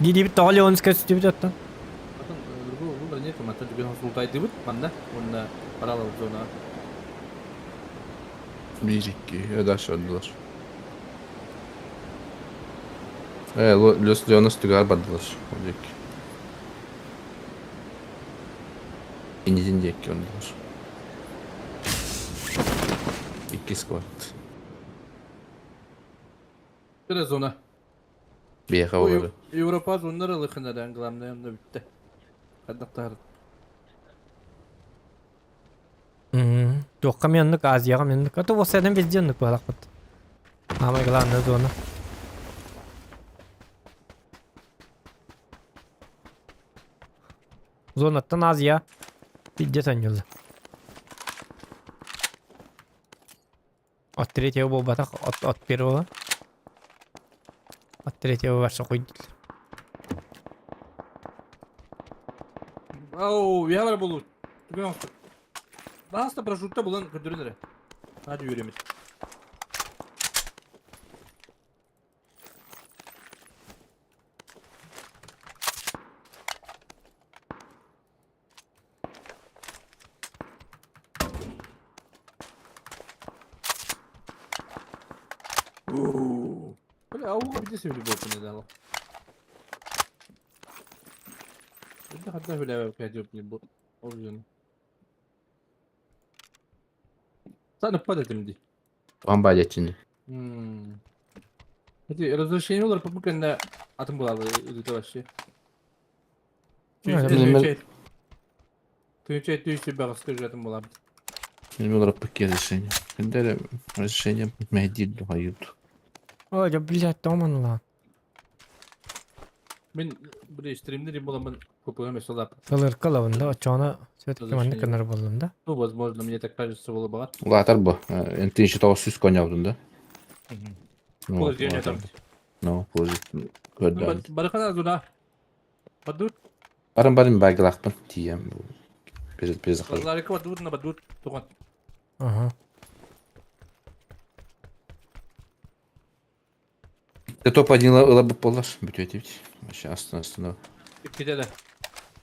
Дии-диибит тоҕо Леонскай сүтүбүт оттон? Потом другого выбора нет, мантан түгэн хосултайдыбыт манна уонна параллел зона. Биир икки, дальше отдылар. Э, Лес Леонас түгэр бардылар. Ол диэки. Иннитин диэки оннулар. Икки сквад. Кыра зона. Биэхэ олору. Европа зоннар ылыхынаран главное онно бүттэ. Хаддахтар. Туохха мен Азияҕа мен А то восседен везде оннук буолахпыт. Самое главное зона. Зонаттан Азия везде сонньулла. От третьего буолбатах, от, от первого. От третьего барса куйдулар. Ау, я бар болу. Түгэн оҥостор. Бааста парашютта булан көрдөрөн эрэ. Наадьа үөрэммит. Бля, а у где себе любовь не дала? Это хотя бы опять не был. Саны падать ди. Туан баадяччини. Эти разрешение олар попуканда атым булалы это вообще. Түнче түнче багыска жатым булабыт. Мен олар пакет разрешение. Күндері разрешение мәдил хайют. Ой, да блядь, томан ла. Мен бір стримдер боламын көпөм солап. Сылыркалабын да, очоона все-таки маннык гынар боллум да. Ну, возможно, мне так кажется, было бы. Улаатар бу. Энтинши тоғыз сүз коняудун да. Положение там. Ну, положить. Көрдüm. Барахана зуна. Бадут. Барым барым байгылақпын тием. Без без захожу. Ларика бадут на бадут туган. Ага. Ты топ один ылабы болар. Бүтөт бит. Вообще астына астына. Ките да.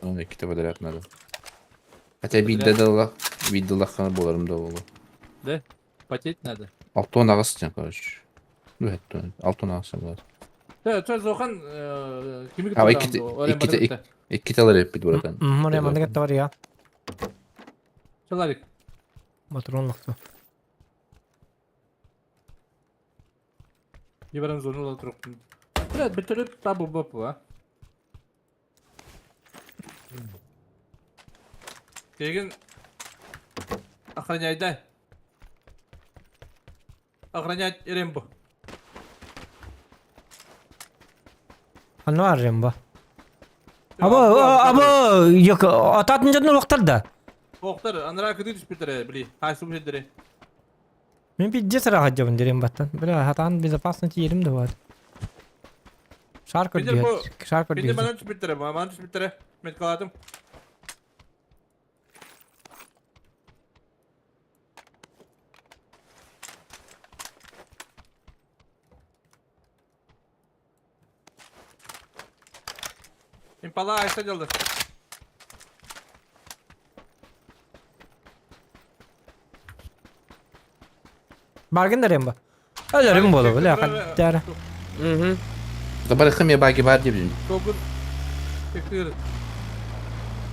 Оны икките подряд надо. Хотя бидде да бидде лахана боларым да болу. Да? Потеть надо. Алтон ағас ден, короче. Ну, это алтон ағас болады. Да, чё Зохан кими А, икките икките икките алар эппит братан. Мына маннык бар я. Чаларик. Патрон лохту. Ебаран зону ла турук. Бля, бөтөрөп табу бапу, а. Кеген Охраняй, дай. Охранять Рембо. Ханна Рембо? Аба, аба, yok, ататын жадын уақтар да. Оқтар, анара кыды түспүттэр, били, хайсы бу Мен пиздец ыраах дьабын Рембаттан. Бля, хатаан безопасно тиерим да бар. Шар көрдү. Шар Бинде көрдү. манан түспүттэр, манан түспүттэр. Меткалатым. Импала айса делды. Баргын да Рембо. Өлөрүм болу, бля, хаттар. Угу. Да барыхым я баги бар деп. Тогуз. Тектир.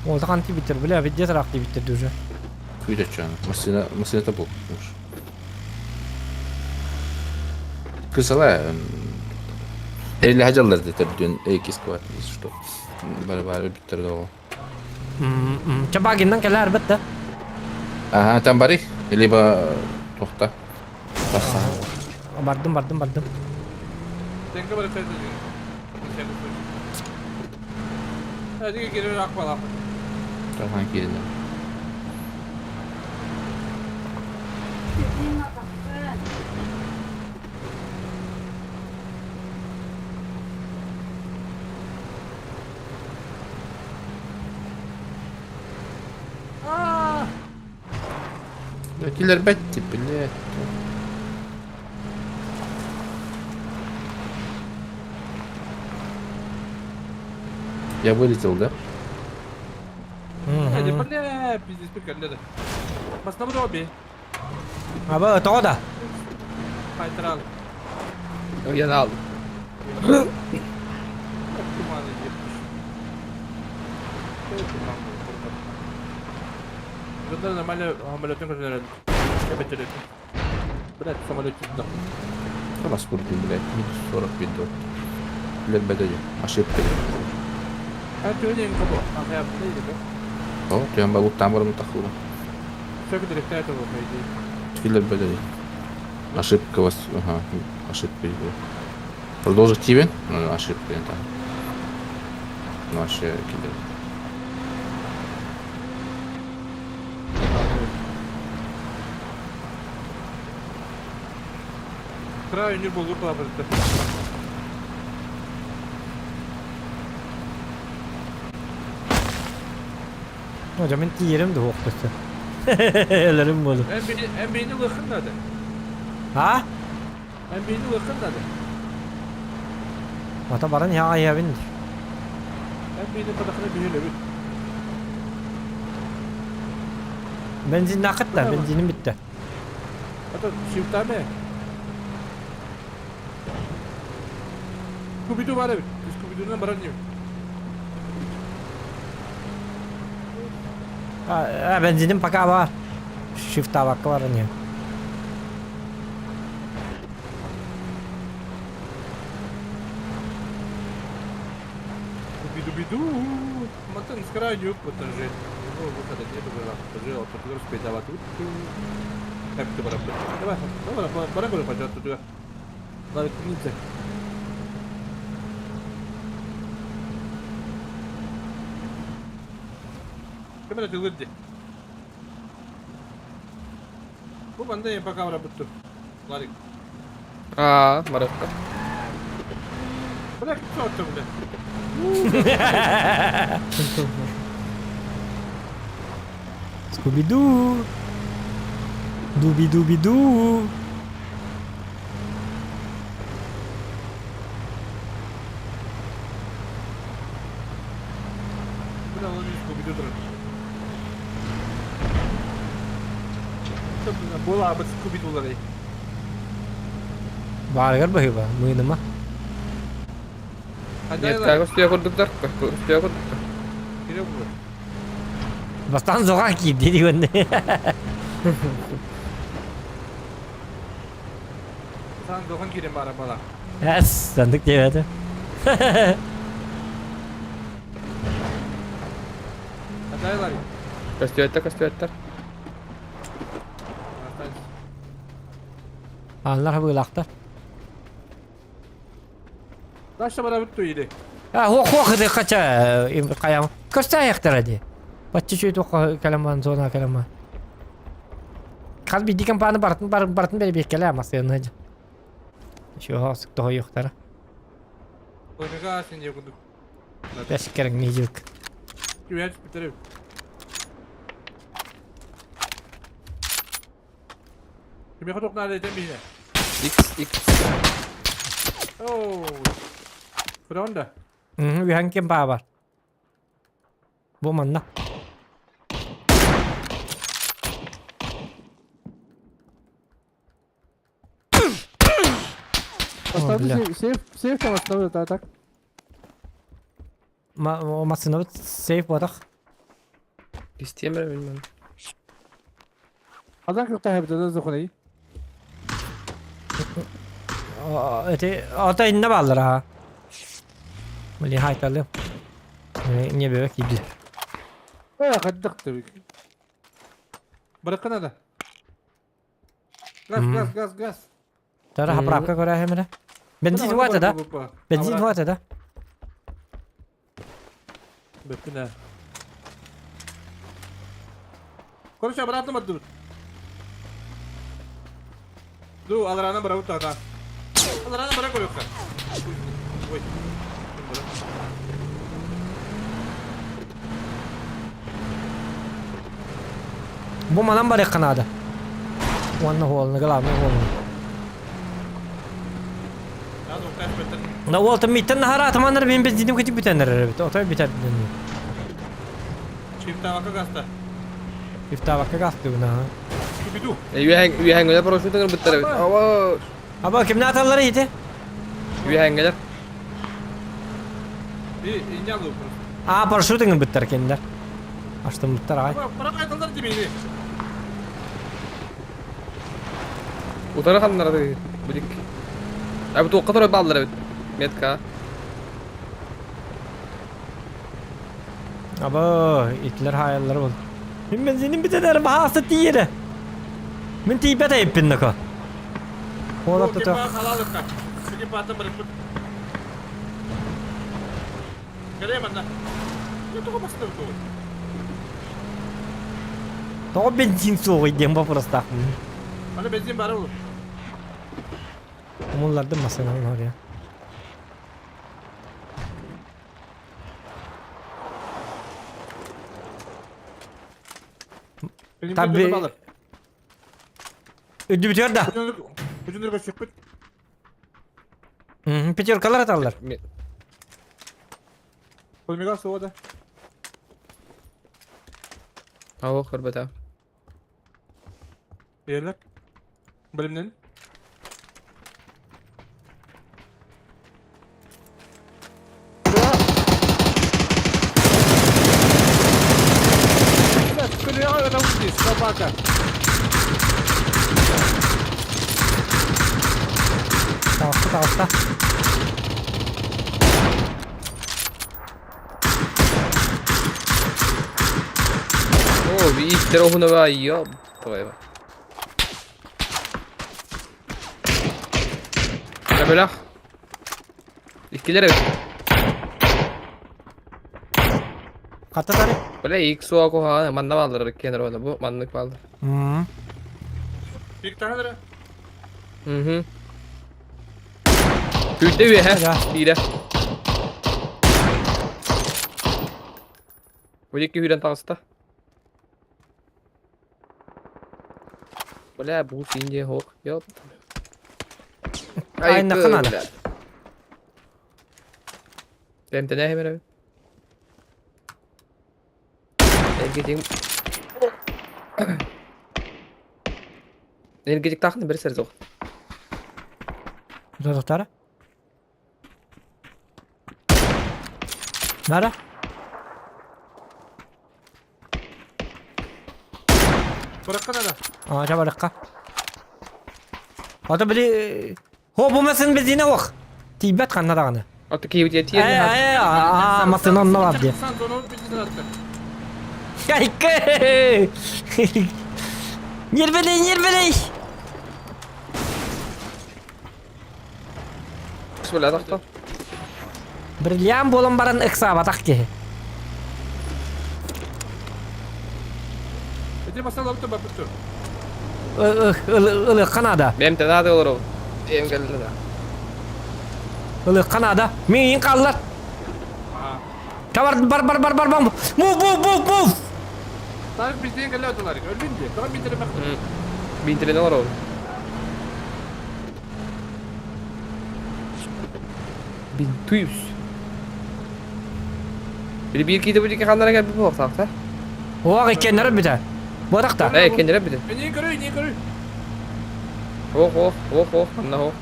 Ол канти биттер, бля, пиздец ыраах биттер уже. Күйді чан. Машина, машина табыл. Кысала. Или хаҗаллар дитер дүн эки скват, что. Бар бар биттер доо. Чабагиннан келер битте. Ага, там барых, либо тохта. Баса. Бардым, бардым, бардым. Теңге бар çay Hadi girin akbala. Тархан кирин. Киллер бетти, блядь. Я вылетел, да? Hadi бля, пиздец прикольно. Басна броби. Аба, тоҕо да. Кайтарал. Я алдым. Bunlar нормально самолеттен көтөрөдү. Эбетелет. Блядь, самолет чыкты. Раз курдум, блядь, минус 40 видео. Блядь, бедоди. Ошибка. А ты не кабо. А я блядь. О, ты могу там барым тахура. Все директор этого по идее. Киллер бедоди. Ошибка вас, ага, ошибка. Продолжить тебе? Ну, ошибка это. Ну, вообще, киллер. Край не был выплавлен. Hocam мен тиерим да оқтысы. Өлөрүм болу. Эн бейni лыхын да. А? Эн бейni лыхын да. Ата баран яға ябин. Эн бейni падахына бейni бит. Бензин накыт да, бензиним битти. Ата шифтаме. Скуби-Ду бар бит. Скуби-Дудан баран не. А, бензиним пока бар. Шифта бакка бар не. Скуби-Ду-би-ду. Матын с краю потажи. Его выхода нету, было. Пожил, потом успеть давать. Как ты баран? Давай, давай, баран говорю, пойдет туда. Надо ниндзя. Камера ты лырди. Бу банда я пока работаю. Ларик. А, Маратка. Бля, кто это, бля? Скуби-Ду. Дуби-дуби-ду. Бля, он не Скуби-Ду турар. Була абы Скуби-Дулары. Баргар бахыба, мыыныма. Нет, как успех курдуктар, как успех курдуктар. Керек бу. Бастан зоға киіп деді өнді. Сан доған керем бара бала. Әс, сандык деп әді. Адай Ларик. Костюеттер, костюеттер. Ааннар хабыылаахтар. Дальше бара бүттү или. А, хуох хуох ити хача хайам. Көрсө дии. Бачча чүй туох кэлэман зона кэлэман. Хас биирдии компания барытын барытын бэрибиэккэлээ массыына. Еще тоһойуохтара. Ойныга сен якуду. Бэс кэрэҥниижик. Күвәч битереп. Кимиэхэ туох наада этэн биһине? X X. Оо. Көрөҕүн да? Үһэн ким баар? Бу манна. Поставлю сейф, сейф там оставлю, да, так. Массыынабыт сейф буотах. Истиэм эрэ билмэн. Азан кытта хэбитэ зохунай. Эти ата инне бааллар аха. Блин, хайталым. Не бебек киирдилэр. Э, хаддах табик. Баракка надо. Газ, газ, газ, газ. Тара хаправка көрөһөм эрэ. Бензин хватит, да? Бензин хватит, да? Бөттүнэ. Короче, обратно бардыбыт. Ду, аларана барабыт тата. Аларана бара көрөккө. Ой. Бу манан барыахха наада. Уонна уолна, главный уолна. На уолта миттен наһара атаманнар мен бензиним кетип бүтэннэр эбит. Отой бүтэр. Чиптавака гаста. Ифтавакка гастыгына. Кибиду. Үөһэҥҥэлэр парашютыгар бүттэр эбит. Аба. Аба кимне аталлар ити? Үөһэҥҥэлэр. И инялы просто. А, парашютыгын бүттэр кендер. Аштым бүттэр ай. Бара кайталар димени. Утары ханнары билик. Abi туохха турар бааллар эбит. Метка. Аба, итлер хаяллар бол. Мин бензиним бүтэнэр баһаасы тиийэрэ. Мин тиийбэт эйиппин нака. Хуолап тута. Халалыкка. Сиги патын барып. Керем анда. Не только басты ту. Тоҕо бензин суоҕуй диэн вопрос Аны бензин бар ул. Умуллардым массыынаны ория. Tabi- Үдүбүтүөр да. Үдүнөргө чыкпыт. Пятеркалар аталлар. Полмега суода. Ау, көрбөтө. Берлер. Билимнен. Собака. Таҕыста, таҕыста. Оо, бииттер оһуна ба, ёп. Твою. Бөлөх. Иккилер эбит. Хатта тары. Бля, ик суа куһаҕан манна бааллар кенер оны бу маннык бааллар. Бик тахадыра. Мгм. Күйтэ үөһэ. Биирэ. Бу икки хүрэн таҕыста. Бля, бу синде хоқ. Ёп. Айна ханада. Тэмтэнэ хэмэрэ. Энергетик. Энергетик тахны бер сэр зох. Додохтара. Нара? Баракка надо. А, жабарыкка. Ата били Хо бу масын бензине ох. Тиийбэт ханна даҕаны. Аты киһи Э, э, а, масын онно бар дии. Сан зону бензин атты. Кайкы! Нервелей, нервелей! бля, тохто. Бриллиант буолан баран ыксаабатах киһи. Эти масалар да баппыт. Ылыахха наада. Бэм тэнаа да олору. Эм кэллэ да. Ылыахха наада. Миигин хааллар. Бар бар бар бар бар бар. Move move move move. Тарык бизден кэллэ отулар. Өллүн дии. Тоҕо биитэрэ Биинтилен олору. Бинтуйус. Били биир киһи бу диэки ханнара кэлбит буолуохтаах Оҕо иккиэннэрэ бүтэ. Буотахта. Ээ, иккиэннэрэ бүтэ. Не көрүй, не көрүй. Ох, ох, ох, ох, ханна ох.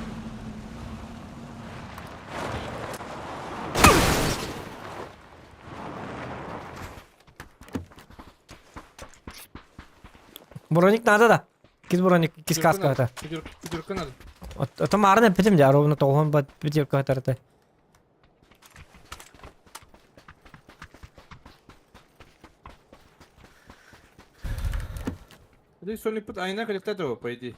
Броник надо да. Кис броник, кис каска это. Пятерка надо. Это маарын эппитим дьэ, ровно тоҕуһун бат пятерка тарты. Здесь Соник пыт айна коллекта этого, по идее.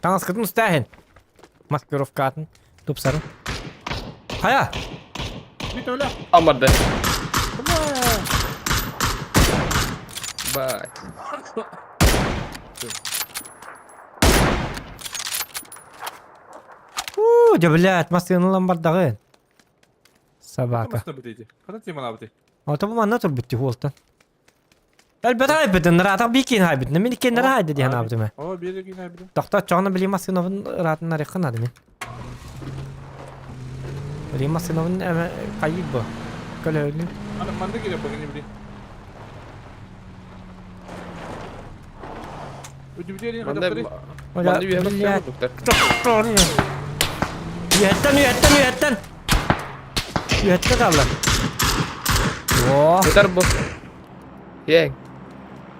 Таҥаскытын устааһын. Маскировкатын тупсарын. Хайа! Бүт өлө. Амарды. Бай. Уу, дьэ, блядь, массыына ылан бардаҕын. Собака. Массыына бытыйды. Хата темалаабыты. Ото бу манна турбут уолтан. Элбэтэ айбытын, ыраатах биикин айбытын, мин иккиэннэрэ айды диэн аабытым ээ. Оо, биир киин айбытым. Тохто оччоҕуна били массыынабын ыраатын арыйхын наада мин. Били массыынабын эмэ хайыы бу. Көлөһүнү. Аны манна киирэ быгыны били. Манна манна үөһэ Блядь. курдуктар. Үөһэттэн, үөһэттэн, үөһэттэн. Үөһэттэн хаалла. О, Ытар бу. Киэҥ.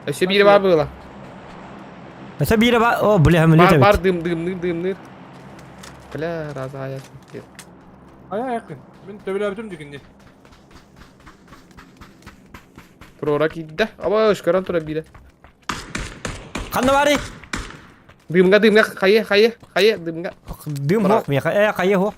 Өссө биирэ баар быыла. Өссө биирэ баар. О, бля, хамылет Бар эбит. бар дым дымныыр дымныыр. Бля, раза аяр. Ая якын. Мин төбөлөбүтүм дикинди. Прора киирдэ. Аба, ышкаран тура биирэ. Ханна баарый? Дымга дымга хайа хайа хайа дымга. Дым хоох миэхэ. Э, хайа хоох.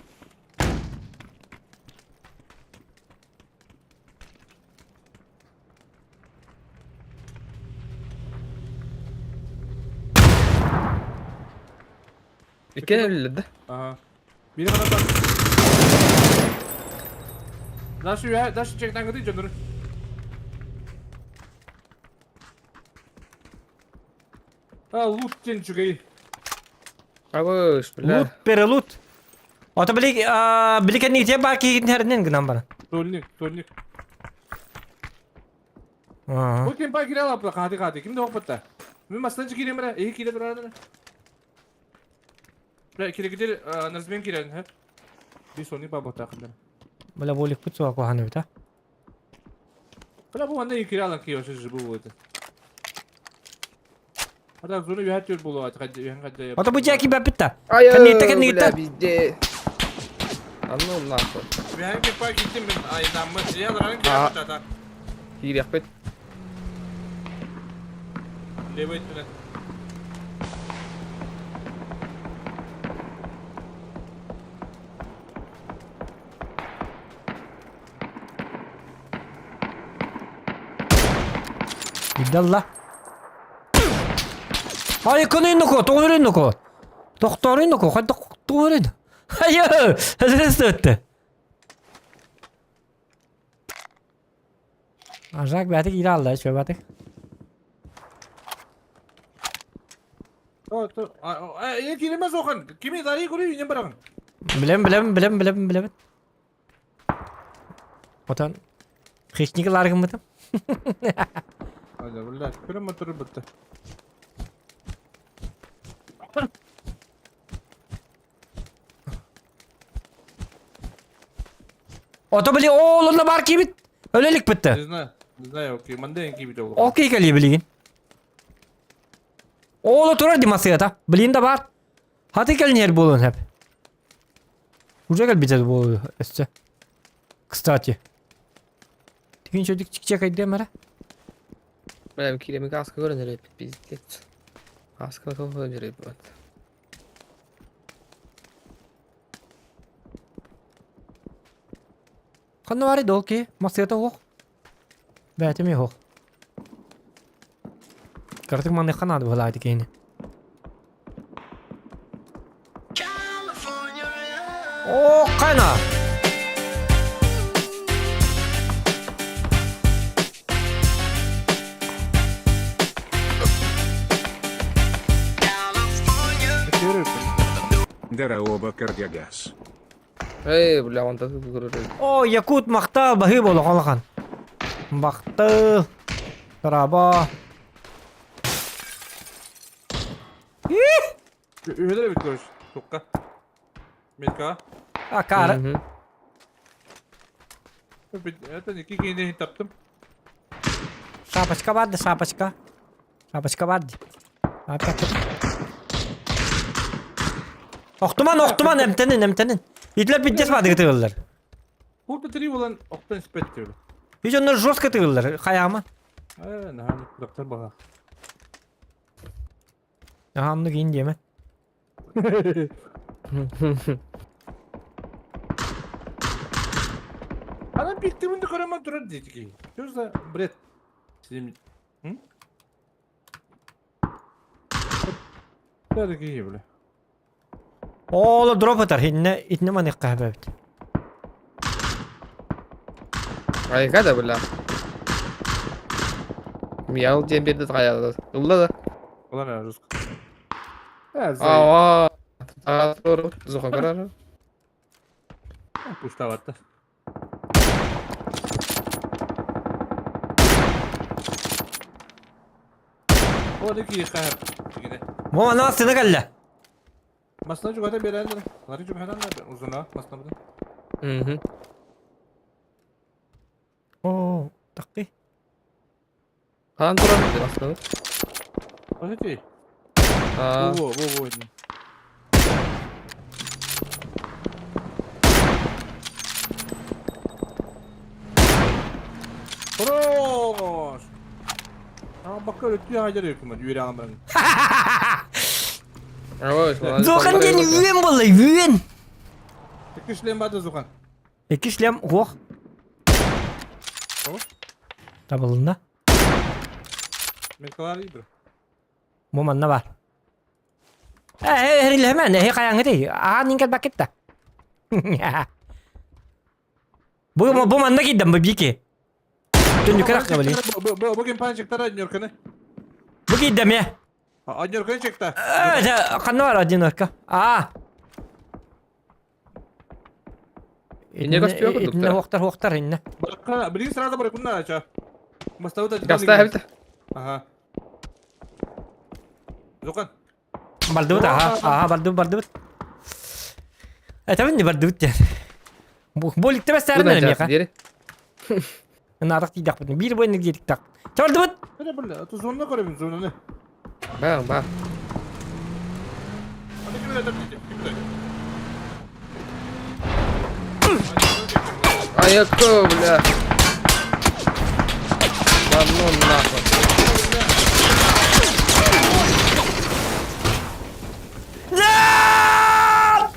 Иккен өллөр да. Ага. Бири гана бар. Дальше я, дальше чектан гыды жонор. А, лут тен чугай. Абыш, бля. Лут, перелут. Ото били, били кэннигитэ баар киһитин хэринэн гынан баран. Тольник, тольник. Аа. Бу ким пай кире алапла, хати хати. Ким де хоппатта? Мен масынан кирем бара, эһи кире турар. Бля, кире кидер, назмен кирен, ха? Би сони баба тахындар. Бля, волик пут суа куһаҕан эбит, а? Бля, бу манна кире алан кире вообще же бу это. Ата зону үһәт түр болу ат, хадди, үһән хадди. Ото бу дьээки баппит да. Ай, Кэнниттэ, бля, кэнниттэ. везде. А ну нахуй. Үһән кеп пай киттим мен, ай, наммы, я ларан кире Аа. ата. Киириэхпит. Левый түнэ. Билдалла. Ай, көнүн ноко, тоҕорун ноко. Тохторун ноко, хайда тоҕорун. Айы, өттө. Ажак бәтик ире алды, чөй бәтик. То, то, а, е киремез охан. Кими дари көрүй, инен барагын. Билем, билем, билем, билем, билем. Отан хищник ларгыммытым. Ада, бля, көрөм мотор битти. Ото били оолунна бар кибит. Өлелик битти. Не знаю, не знаю, окей, манда ен кибит ол. Окей кали билигин. Оолу турар димасыята. Билин да бар. Хаты кэлнер буолун хэп. Уже кэлбитэ буолу өссө. Кстати. Тигин чөдүк чикчэкэйдиэм эрэ. Бля, киирэмик ааска көрөн эрэ пиздец. Ааска тоҕо көрөн эрэ бат. Ханна баарый да ол киһи? Массыата суох. Бэйэтэ эмиэ суох. Кыратык маныахха наада быһыылаах ити киһини. Оо, хайна! Дороба кардиогаз. Эй, бля, онтон көрөр. О, якут махтал баһыы буолуох улахан. Бахтыл. Тараба. Үһүлэр эбит көрүс. Тукка. Метка. Акары. Это iki киһини таптым. Шапочка барды, шапочка. Шапочка барды. Опять. Охтуман, охтуман, эмтэнин, эмтэнин. Итлер пиздец баадыгы тыгыллар. Курта три болан охтан испэт диэбит. Ич онно жестко тыгыллар, хайаама. Э, наһаа доктор баҕа. Аха, оннук иин диэмэ. Ана биттимин да көрөмөн турар диэтики. Что за бред? Сидим. М? Дорогие, бля. Ооло дроп ытар, итиннэ итиннэ маныахха сөп эбит. Айга да бля. Миял диэн биэрдэ хайаата. Ылла да. Улан жестко. Э, за. Аа. Аа, зохан карар. Пуштаватта. О, дики хаар. Дигине. Бу манна массыына кэллэ. Масна жугата берэллэр. Лары жугадан да узуна масна будан. Мгм. Оо, такки. Хаан турар массыына. Охити. Аа. Во, во, во. Хорош! А бакка өттү хаҗар өкүмөт үөрэ аламран. Ой, Зохан диэн үөн буолла, үөн. Икки шлем барды Зухан. Икки шлем уох. О? Табылынна. Мен калар ибр. Бу манна бар. Э, эрилэмэн, эһи хайаҥҥытый? Аан иҥкэл баккытта. Бу бу манна киирдим бу бики. Түннүккэ тахха били. Бу бу ким панчиктар однерканы. Бу киирдим э. Однерканы чекта. Э, ханна бар одиночка? А. Инне көстүө курдук Инне да. хуохтар хуохтар инне. Бакка, билин сразу бар кунна ача. Маставыта Гаста эбит. Ага. Зухан. Бардыбыт, аха, аха, бардыбыт, бардыбыт. Этэбин не бардыбыт диэн. Бу бу бэстээрин миэхэ. Диэри. Наадах тиийдэхпит. Биир бу инник диэтик Чэ бардыбыт! Бля, бля, это зона көрөбүн, зонаны. Баа, баа. Аны ким өтөр дии, ким өтөр? Айакко, бля. Да ну нахуй. Нет!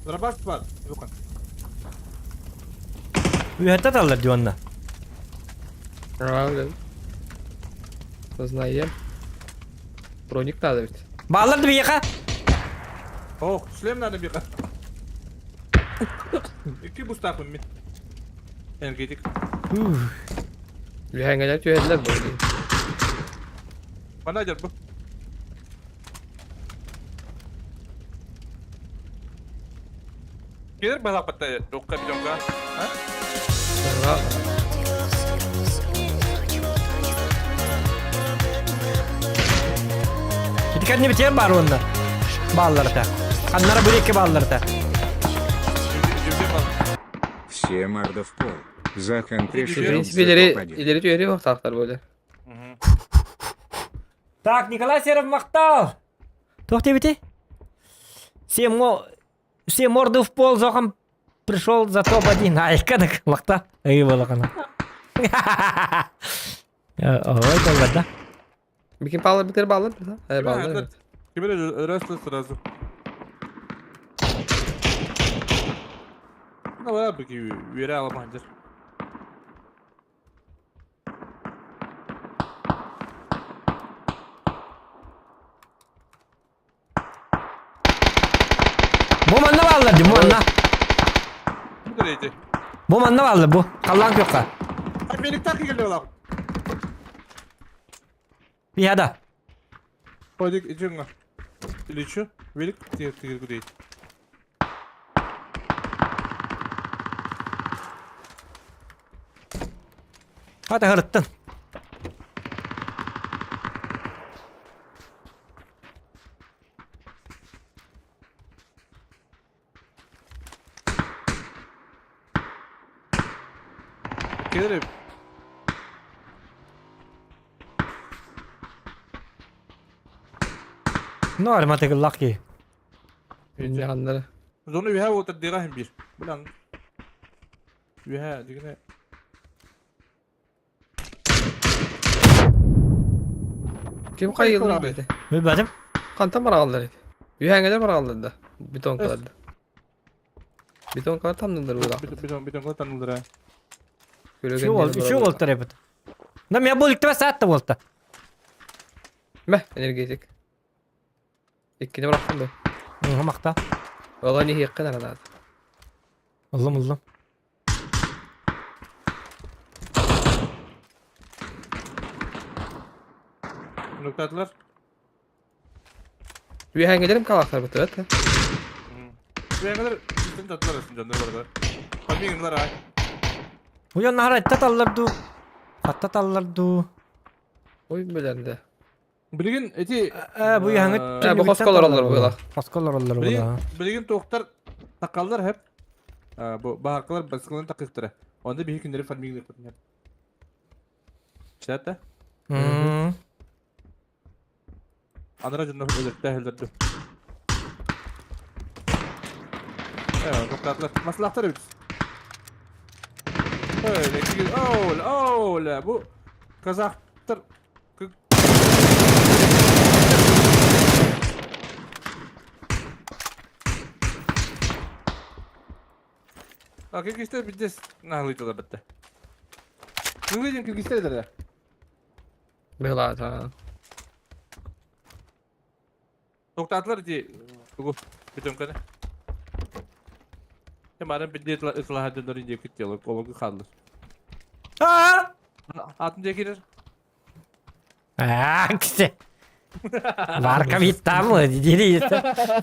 Дробаш бар, Зухан. Үһэтэ таллар дии онно. Аа, бля. Знаем. Броник надо ведь. Бааллар да биһиэхэ. Ох, шлем надо бика. Икки бустапым мен. Энергетик. Үһэҥҥэлэр түһэллэр бу. Бана дьар бу. Келер балапатта докка бидонга. А? Ити кэнни битиэн баар уонна. Баалларта. Ханнара бу диэки баалларта. Жүзге бал. Все морда в пол. Захан В пришел принципе, за илери топ-1. илери түһэри охтаахтар böyle. Так, Николай Серов махтал! Туох диэбитий? Все, мо... Все морды в пол, Зохан пришел за топ-1. Айка так, лахта. Эй, балакана. Ой, доллар, да? Бикин паалар битер баалар да? Э баалар. Кибер рестлер сразу. Давай, бики, үөрэ аламаһынжыр. Бу манна бааллар дии, бу манна. Бу кэлэйди. Бу манна бааллар бу. Халлаан күөххэ. Америктар кэллэ олох. Пиада. Пойдик идём. Или чё? Велик ты ты куда идти? Хата хырыттын. Келер Ну, арматыгыллах киһи. Инньааннары. Зону үһэ уотар диэҕэ биир. Билан. Үһэ дигинэ. Ким хайыылар бэйэтэ? Билбэтим. Хантан бараҕаллар ити? Үһээҥҥэлэр бараҕаллар да? Бетонкалар да. Бетонкалар тамнылар буолаах. Бетон бетонкалар тамнылар. Үчү ол, үчү болтар эбит. Да мен бұл иктебе саат да болта. Мэ, энергетик. Иккини бырахтым бу. Мақта. Ола не хиэккин аранаат. Ыллым ыллым. Нуктатылар. Үөһээҥҥилэрим калаахтар бытыат. Үөһээҥҥилэр үстэн таттылар өстүн дьоннор барда. Помигнлар ай. Уйан нахара этте таллар дуу. Хатта таллар дуу. Ой билэрдэ. Билигин эти Э, бу яһаңыт Э, бу хоско олороллор буолар. Хоско олороллор Билигин буолар. билигин туохтар такаллар хеп. Бу баһаркалар баскыларын такыктара. Онда биһи күннэри фармиглык. Чата. Анара дьонно өлөртө өлөрдү. Э, тоқтатылар. Маслахтар эбит. Öyle, Оля, оля, бу казахтар А киргизтер бидес наһылыйтылар бетте. Кыргыз киргизтер эдер. Быһылаата. Тоқтатылар ди тугу бүтөмкөне. Тем бары бидде ытла дөнөр инде күттелер, ологу халлар. Аа! Атын декирер. Аа, кисе. Варка виттамы, дири.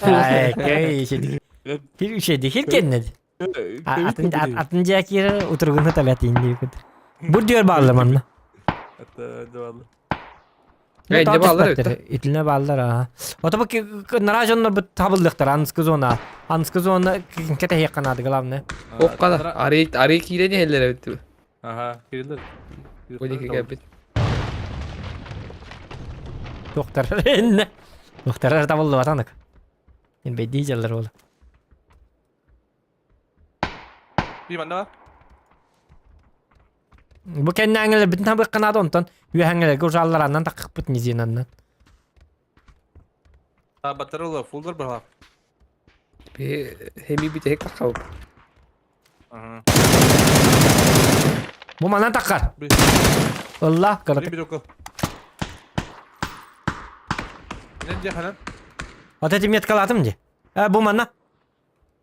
Ай, кей, шеди. Кир шеди, хир кеннеди. Атын атын жакир утургуну табат инди күт. Бу диyor баалар манна. Ата давалы. Э, не баалар эбит. Итилне баалар аа. Ото бу нара жоннор бу табылдыктар анскы зона. Анскы зона кете якынады главное. Оккана арый арый киирени хеллер эбит. Ага, кирилер. Бу дики кэлбит. Доктор энне. Доктор табылды батанык. Мен бейди жаллар болду. Би манна. Бу кэннээҥҥилэр бүтүн табык канады онтон үөһэҥҥилэргэ ужааллар аннан таккыппыт низинаннан. А батарыла фулдер бар. Би хеми битек таккабып. Ага. Бу манан таккар. Би Ылла кырытык. би доку. Не деханан? Вот эти меткалатым ди. Э, бу манна.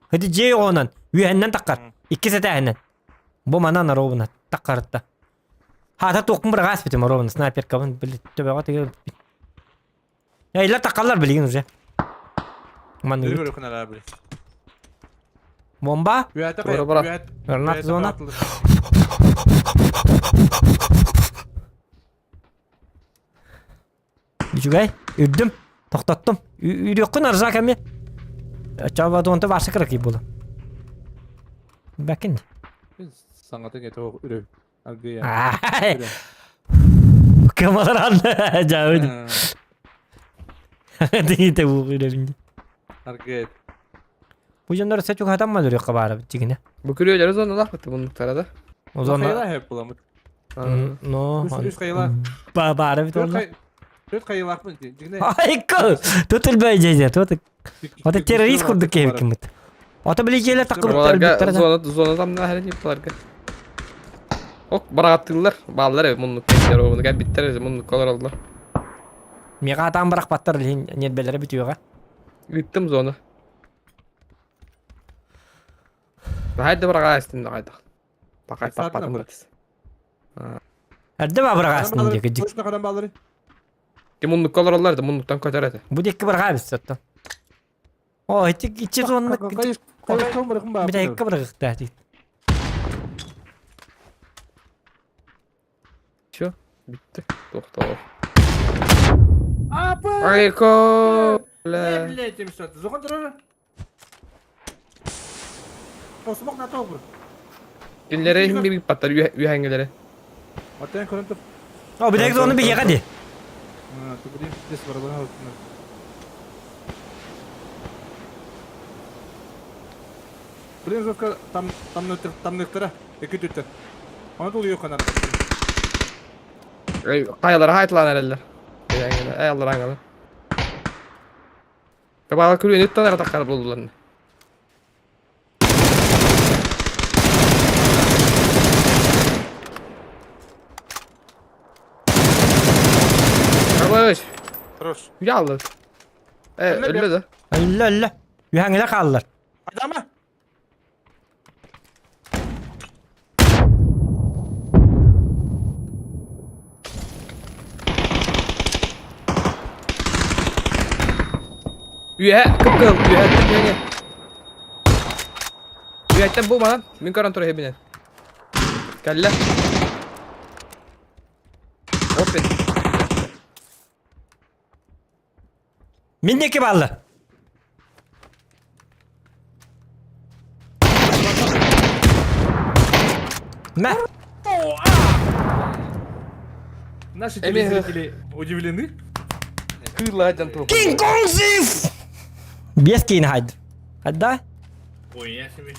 Хыды же онан үөһэннэн таккар. Икки сэтээһинэн. Бу манан ровно таккарытта. Хата туохпун быраҕаас битим ровно снайперкабын били төбөҕө тигэр. Эйлер таккаллар билигин уже. Манны Бир көрөкүн ара били. Бомба. Үөтэ Туора бара. Гранат зона. Үчүгэй. Үрдүм. Тоқтоттум. Үрүөххүн арза кэми. Чабадуонта барса кыракый буолу. Бэкин. Саңатын ете үрө. Аргыя. Кымаларан. Жабыд. Дигите бугуйрабин. Аргет. Бу дьоннор сэ чугаһатан өлөрүөххэ баара дьигинэ. Бу күрүөлэри зоналаах быты муннуктара да. Озон Хайла хэп буламыт. Но. Үс хайла. Ба баара бит онно. Төрт хайылаахпын дьигинэ. Айка! Тут элбэй дьэйдэ, тут. Ата террорист курдук киһи Ата били дьиэлэр таккыбыттар өлбүттэр да. Зона зона тамна хәрин юпталарга. Ок барааттыылар бааллар эбит муннук кэллэр ону кэлбиттэр муннукка олороллор. Миэхэ атаан барахпаттар илин ньиэрбэлэрэ бүтүөҕэ. Ыыттым зона. Баһай да бараҕаастын да хайдах. Пакай паппатым братыс. Эрдэ ба бараҕаастын диэки дьик. Точно хадан баалары. Ти муннукка олороллор да муннуктан көтөр этэ. Бу диэки бараҕаа оттон. О, ити иччи зонна Бүтэһиккэ бырагыктаа дии. Все, бүттэ. Тохтоо. Айко! Бля. Блять, им что? Зохан турар. Осмок на то Кинилэри иһин бир паттар үһэҥҥилэри. Оттон көрөн тур. О, бүтэһик зону биһиэхэ дии. Тугу дес барабан Блин, жестко там там тамныктара эки түттэ. Оны тул yok канар. Хайалара хайтылаан эрэллэр. Үһэҥҥилэр, эй аллар аңалар. Табаала күрүөнү ыттан эрэ таххар буоллулар. Хорош. Хорош. Ялла. Э, өллө да. Өллө, өллө. Үһэҥҥилэр хааллар. Адама. Үөһэ кып-кыһыл, үөһэттэн үөһэ. Үөһэттэн бу манан, мин көрөн турар иһибинэн. Кэллэ. Опен. Мин диэки бааллар. Мэ. Наши телезрители удивлены. Кыыллаах дьон туох. Кинг Конг жив! Без кейн хайд. Да? Ой, я себе.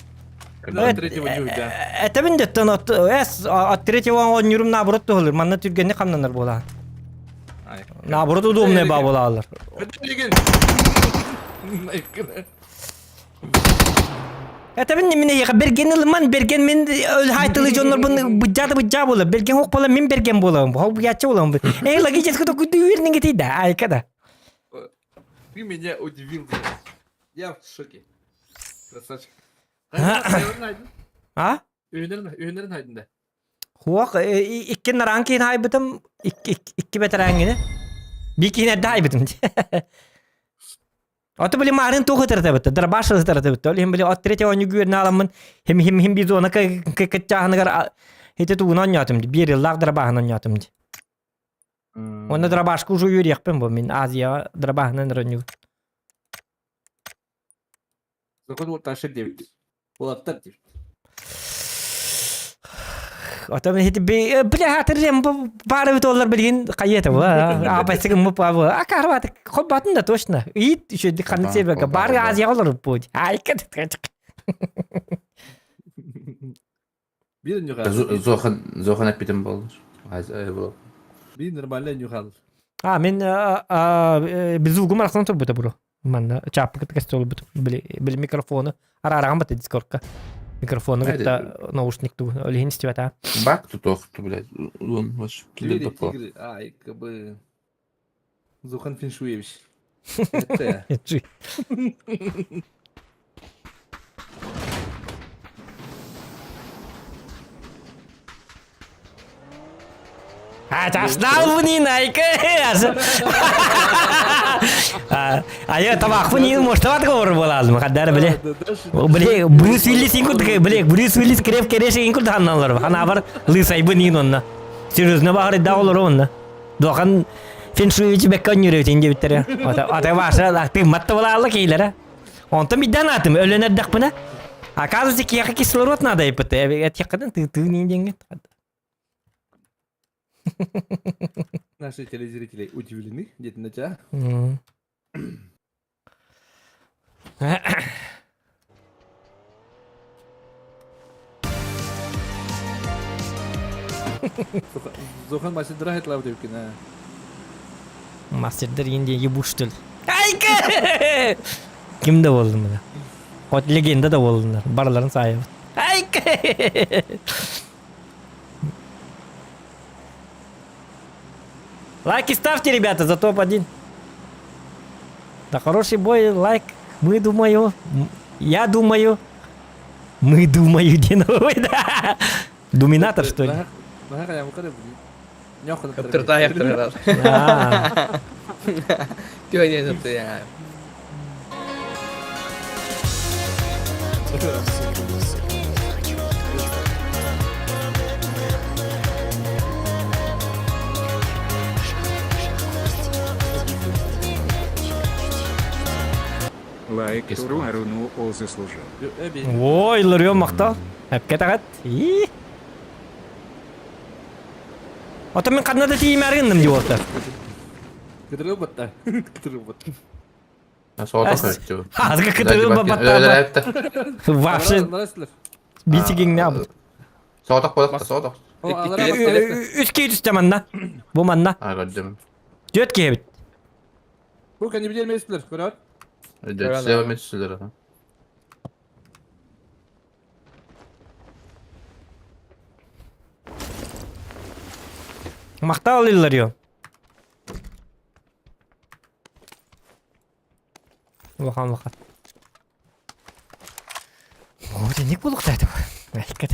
От третьего дюйда. Этэбин деттен от эс от третьего оонньуурум наоборот туһулur. Манна түргэнник хамнанар буолаан. Наоборот удобный баа буолаалар. Этэбин мине яха берген ылыман берген мен хайтылы дьоннорбун быдьаата быдьаа буолар. Берген хоқ буолар мин берген буолабын. Хол буяччы буолабын. Эй логически токуйду үөрнин кетейда. Айка да. Ты меня удивил. Я в шоке. Красавчик. А? Үйүнерин хайдында. Хуох икки нараан киин хайбытым икки бэтэрээн Би киин эрдэ хайбытым. Ото били маарын туох ытыртабыт, дробаш ытыртабыт. Ол иһин били от третьего оонньуу күөрнэ аламмын хим хим хим бизона кыччааһыныгар ити тугун оонньоотум ди, биир ыллаах дробаһын оонньоотум ди. Уонна дробашка уже үөрүйэхпин бу мин Азияҕа дробаһынан оонньуу. Закон вот ташыр деп. Улаттар деп. Отом хити би бля хатырым бары бит олар билген кайета бу. А басыгым бу бу. А карват хобатын да точно. Ит еще ханнык себеге бары Азия олар бу. Айка Бир нюхал. Зохан Зохан эппитим буоллар. Бир нормальный нюхал. А мен безугум арахсан турбута бро. Манна чааппы кытта кэстэ били били микрофону араараҕан бата дискордка. Микрофону кытта наушник ту олиһин истибэт Бак тут охту, блядь. Он ваш Киллер тигры. Ай, кабы. Зухан Феншуевич. Это. А, чашналбын айка. А я табахпын может говор болалым хаддар биле. Биле Брюс Уиллис инкул биле Брюс Уиллис креп кереш инкул ханналар. Хана бар лысайбын ин онна. Серьезно багыр да олор онна. Дохан феншуевич беккан жүрөтен дебиттере. Ата ата баша лакты матта болалла кейлере. Онтон биддан атым өлөнөр дакпына. Оказывается, кияка кислород надо ипт. Эт якадан ты ты не деньги. Наши телезрители удивлены где-то на тебя. Зохан мастердара хетлав деп экен. Мастердар енді ебу что ли? Айка! Ким да болдум мына? Хоть легенда да болдундар. Барларын сайыбыт. Айка! Лайки ставьте, ребята, за топ-1. Да хороший бой, лайк. Мы думаю, я думаю, мы думаю, диэн да. Думинатор, что ли? Лайк Туру Аруну ол заслужил. Ой, Лорион махтал. Әпке тағат. И. Ото мен қанна да тиімәргіндім деп отыр. Кытырыл батта. Кытырыл батта. Соҕотох Азга кытырыл батта. Вообще битигиң не Соҕотох буолахта, соҕотох. Үс кей түсті манна. Бу манна. А, көрдүм. Дүөт киһибит. Бу кәне билер көрөр. Өйдөт, месселер. Махтал илларио. Улахан улахан. Вот ник булуктайды. Әккет.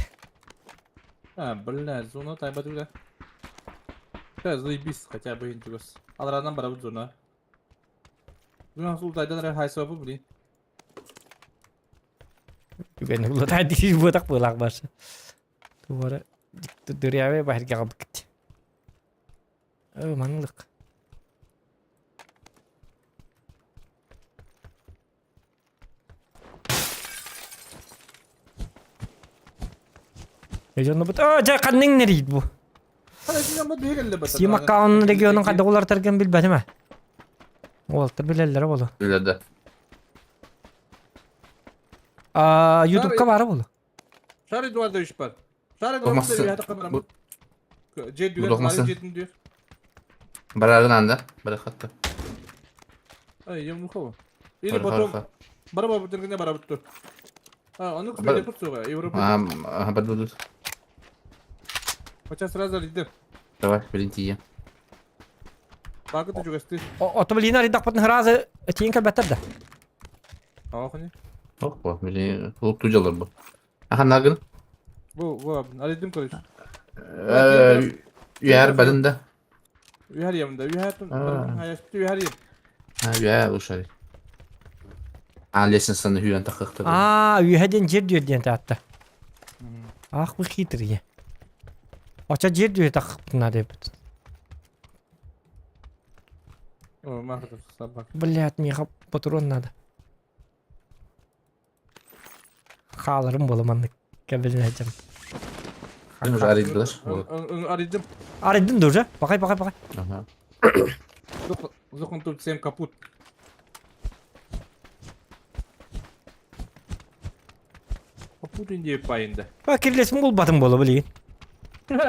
А, бля, зона тайба түгә. Да, заебись, хотя бы интугас. Алрадан барабыт зона. Зона сул тайдан хайсы бу, блин. Түгән улатай диш бутак булак башы. Туара дыряве бахир габык. Ö, манлык. Эжонно бут. О, жа канның нерит бу. Steam аккаунт регионун кадда улар тарген билбетим а. Олтыр билелер болу. Билерде. А, YouTube'ка бары болу. Шары дуарда үш бар. Шары дуарда Жет diyor. Барарын анда, барахатта. Ай, я мухова. Или потом бараба бүтүнгүнэ барабытту. А, аны күтүп турсуга, Европа. А, бардудут. Хотя сразу лидер. Давай, блин, тие. Багы ты жугасты. Ото блин, аридак потын хразы тиен калбаттар да. Охни. Ох, блин, лук тужалар бу. Аха, нагын. Бу, бу, аридим короче. Үйәр бадын да. Үйәр ямында, үйәр. Хаяшты үйәр ем. Ha, үйәр ушари. А, лестницаны үйән тақықты. А, үйәден жер дүйерден таатта. Ах, бу хитрый. Ача жер дүйер тақыптына деп. О, махтыр, собак. Блядь, мне патрон надо. Халарым боламанны кәбелін айтам. Уже аридылар. Аридым. Аридым да уже. Бақай, бақай, бақай. Ага. Зохон тут всем капут. Капут инде пайында. Ба, кирлесім бұл батым болы, білейін. Қанды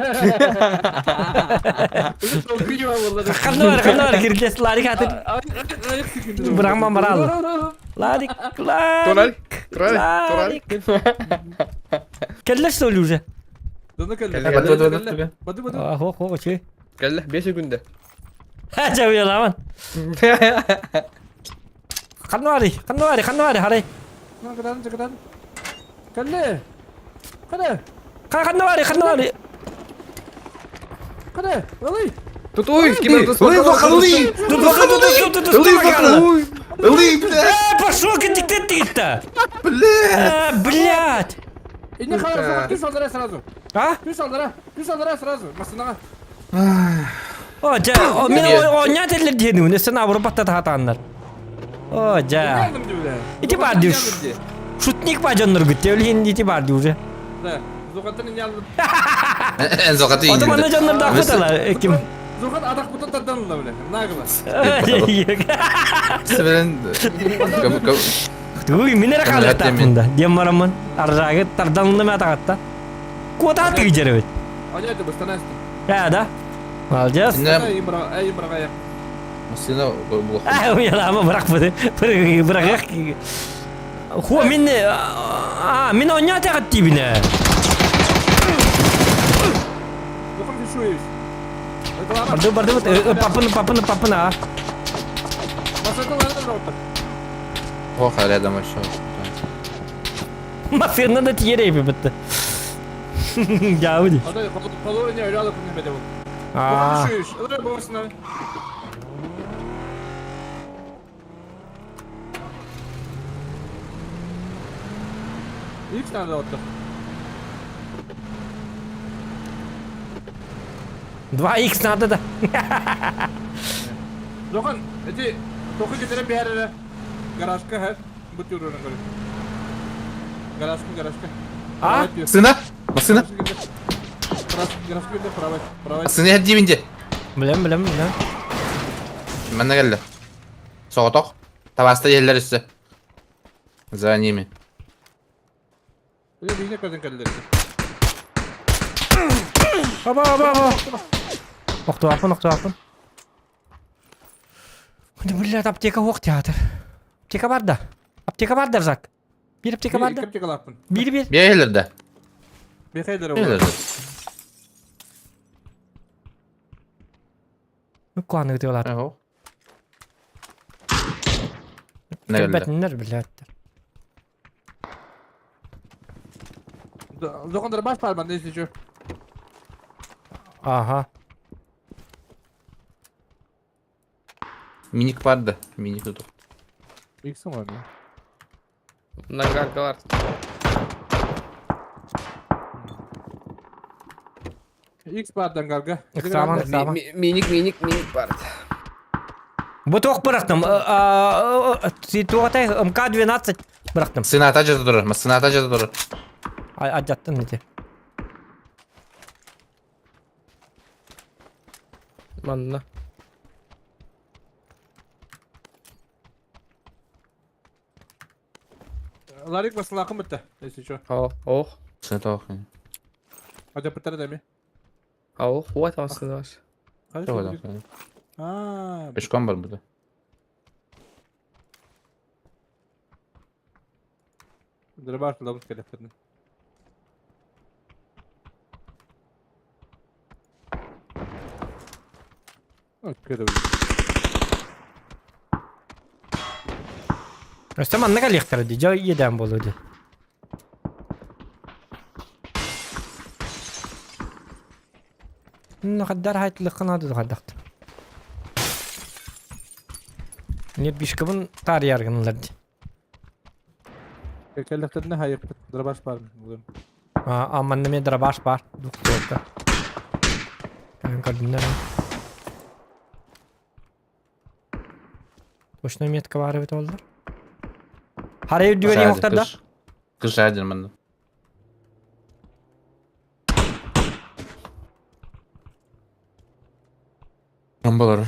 бар, қанды бар, кирлес ларик аты. Бұрағман баралы. Ларик, ларик. Турарик, турарик. Келлер что ли уже? Баду, Баду, баду. Ах, ох, ох, че. Келле, 5 күндө. Ха, жабыяламан. Қанды бар, қанды бар, қанды бар, харай. Қадан, қадан. Келле. Қада. Қанды бар, қанды бар. Қада. Ылый. Тутуй, ким это Ылый, Ылый, Ылый, блядь. Пошел, диктат ты-то. Блядь. Блядь. Ине қалар, түс алдыра сразу. А? Түс алдыра, түс алдыра сразу. Масынаға. О, жа, о, мен о, не телер дедим, не сен авыр батта татаннар. О, жа. Ити бар диш. Шутник ба жоннор күтте, өлген ити бар ди уже. Да. Зоқаттан не алдым. Зоқаты Ото мана жоннор да кутала, ким. Зухан атахпытын тардан ылла бile. Нагло. Сибилин Туй мин эрэ хаалыахтаахпын да. Диэн бараммын аржаагы тардан ылла мэ атаҕатта. Куотаат кыйдьарыбыт. Аня это бастанасты. Ээ да. Молодец. Эй, бырагая. Массыына булах. Аа, уялаама бырахпыты. Бырагыах. Хуа мин аа мин оонньоот эҕэт диибинэ. Барды барды папын папын папын аа. Плохо рядом еще. Массыына да тиэрэй битте. Дьаабы Аа. Üç tane oldu. 2x надо да. Дохан, эти току кетерен биһэрэрэ. Гаражка һэр. Бу түрүрэн көрү. Гаражка, гаражка. А? Сына! Массыына! Гаражка кете правай, правай. Сына дибинде. Билем, билем, билем. Манна кэллэ. Соҕотох. Табаста иһэллэр өссө. За ними. Биһине көрдөн кэллэр. Аба, аба, аба. Охтуаппын, охтуаппын. Блядь, аптека суох театр. Аптека бар да. Аптека бар да, Жак. Биир аптека бар да. Икки аптекалаахпын. Биир биир. Биэ иһэллэр да. Бихайдер Иһэллэр да. Куаны ытыалаат. Ого. Нэ Кэлбэтиннэр, блядь. Зохан баш бар манда если что. Ага. Миник бар да. Миник тут. Иксим бар. Нагарка бар. Икс бардан гарга. Ыксааман, ыксааман. Миник, миник, миник бар. Бу туох бырахтым? Туотай МК-12 бырахтым. Сыната жата турар. Массыната жата турар. Адьаттын ити. Манна. Ларик басылакым бітті, если что. О, ох. Сыната ох. Хотя бітті дәме. Ох, вот там сына var. А, Пешком бар burada. Дробаш лабыз келептерин. Өстө манна калиэхтэрэ дии, дьэ иэдээн буолуо дии. Нахаддар хайтылыхха наада хайдахт. Нербишкабын таарыйар гыналар дии. Келлектерине хайыппыт дробаш бар. А манна мен дробаш бар. Дуктуотта. Кайын көрдүннэр. Точно метка бар эбит оллар. Харай үрдүгэр иһохтар да? Кыш один манна. Бомбалар.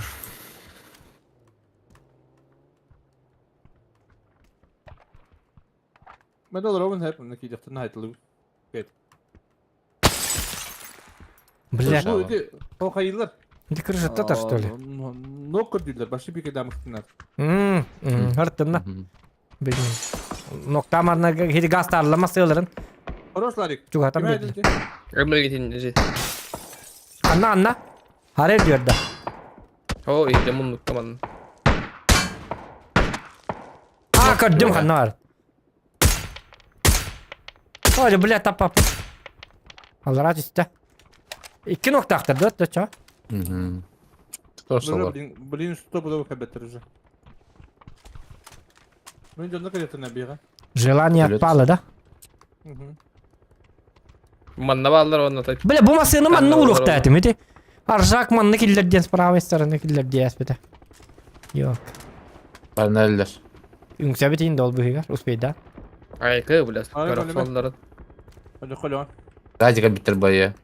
Мен ол Роман хэп мына кийдехтерин хайтылы. Бля, Бу эти хохайылар. это крыша что ли? Нок көрдүлөр, башы бике дамыктынар. Мм, артынна. Билмейм. Нокта марна хири газ тарламас сыйларын. Хорош Ларик. Чугатам берди. Өмір кетейін же. Анна, анна. Харай үрдүгэр О, иһде муннукка манна. А, көрдүм ханна бар. Ой, бля, тапап. Аллара түстэ. Икки ноктаахтар да, точо. Тоже салар. Блин, блин, что было хабеттер уже. Ну идем на на бега. Желание Билет. отпало, да? Манна баалар онна тай. Бля, бу массыына манна Канна уруохта этим ити. Аржак манна киллердиэн с правой стороны киллердиэн бите. Yok. Барнеллер. Үҥсэбит иин дол быһыгар, успейда. Айкы, бля, Ай, көрөх бөлеме. сонларын. Hadi kolon. Радика биттер байы.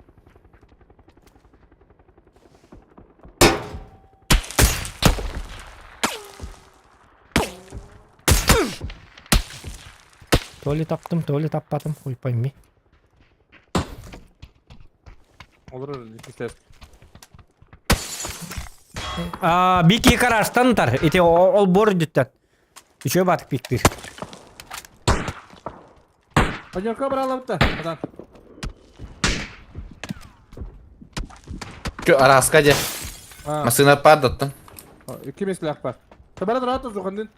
То ли таптым, то ли таппатым, хуй пойми. Олорор иккистэс. А, Бики караштан тар. Ити ол бор үрдүттэн. Үчүгэй баатык пиктир. Панерка бралабыта. Атан. Кö араска дьэ. Массыына паардаттан. Икки мислээх бар. Табара драата зухандын.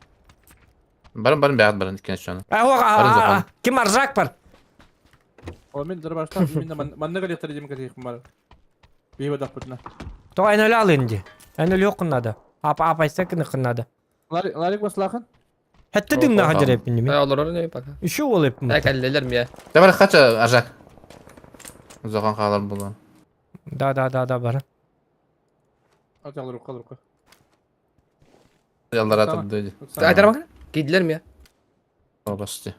Барын барын бэҕэт барын иккини чону. А, Зохан. ким аржак бар? О мен дырбаштан именно манныга лектор дем катих бар. Бейбе даппытна. То эн өлө алын ди. Эн өлө надо. Апа апайса кыны надо. Ларик баслахын. Хэтте дымна хадыр эппин Э, олорор не пока. Еще ол эппин. Э, кэллэлэр мия. Давай хача аржак. Зохан хаалар булан. Да, да, да, да, бар. Аталар рука рука. Яллар атырды. Айтар бак. Кийдилер мия. Обасты.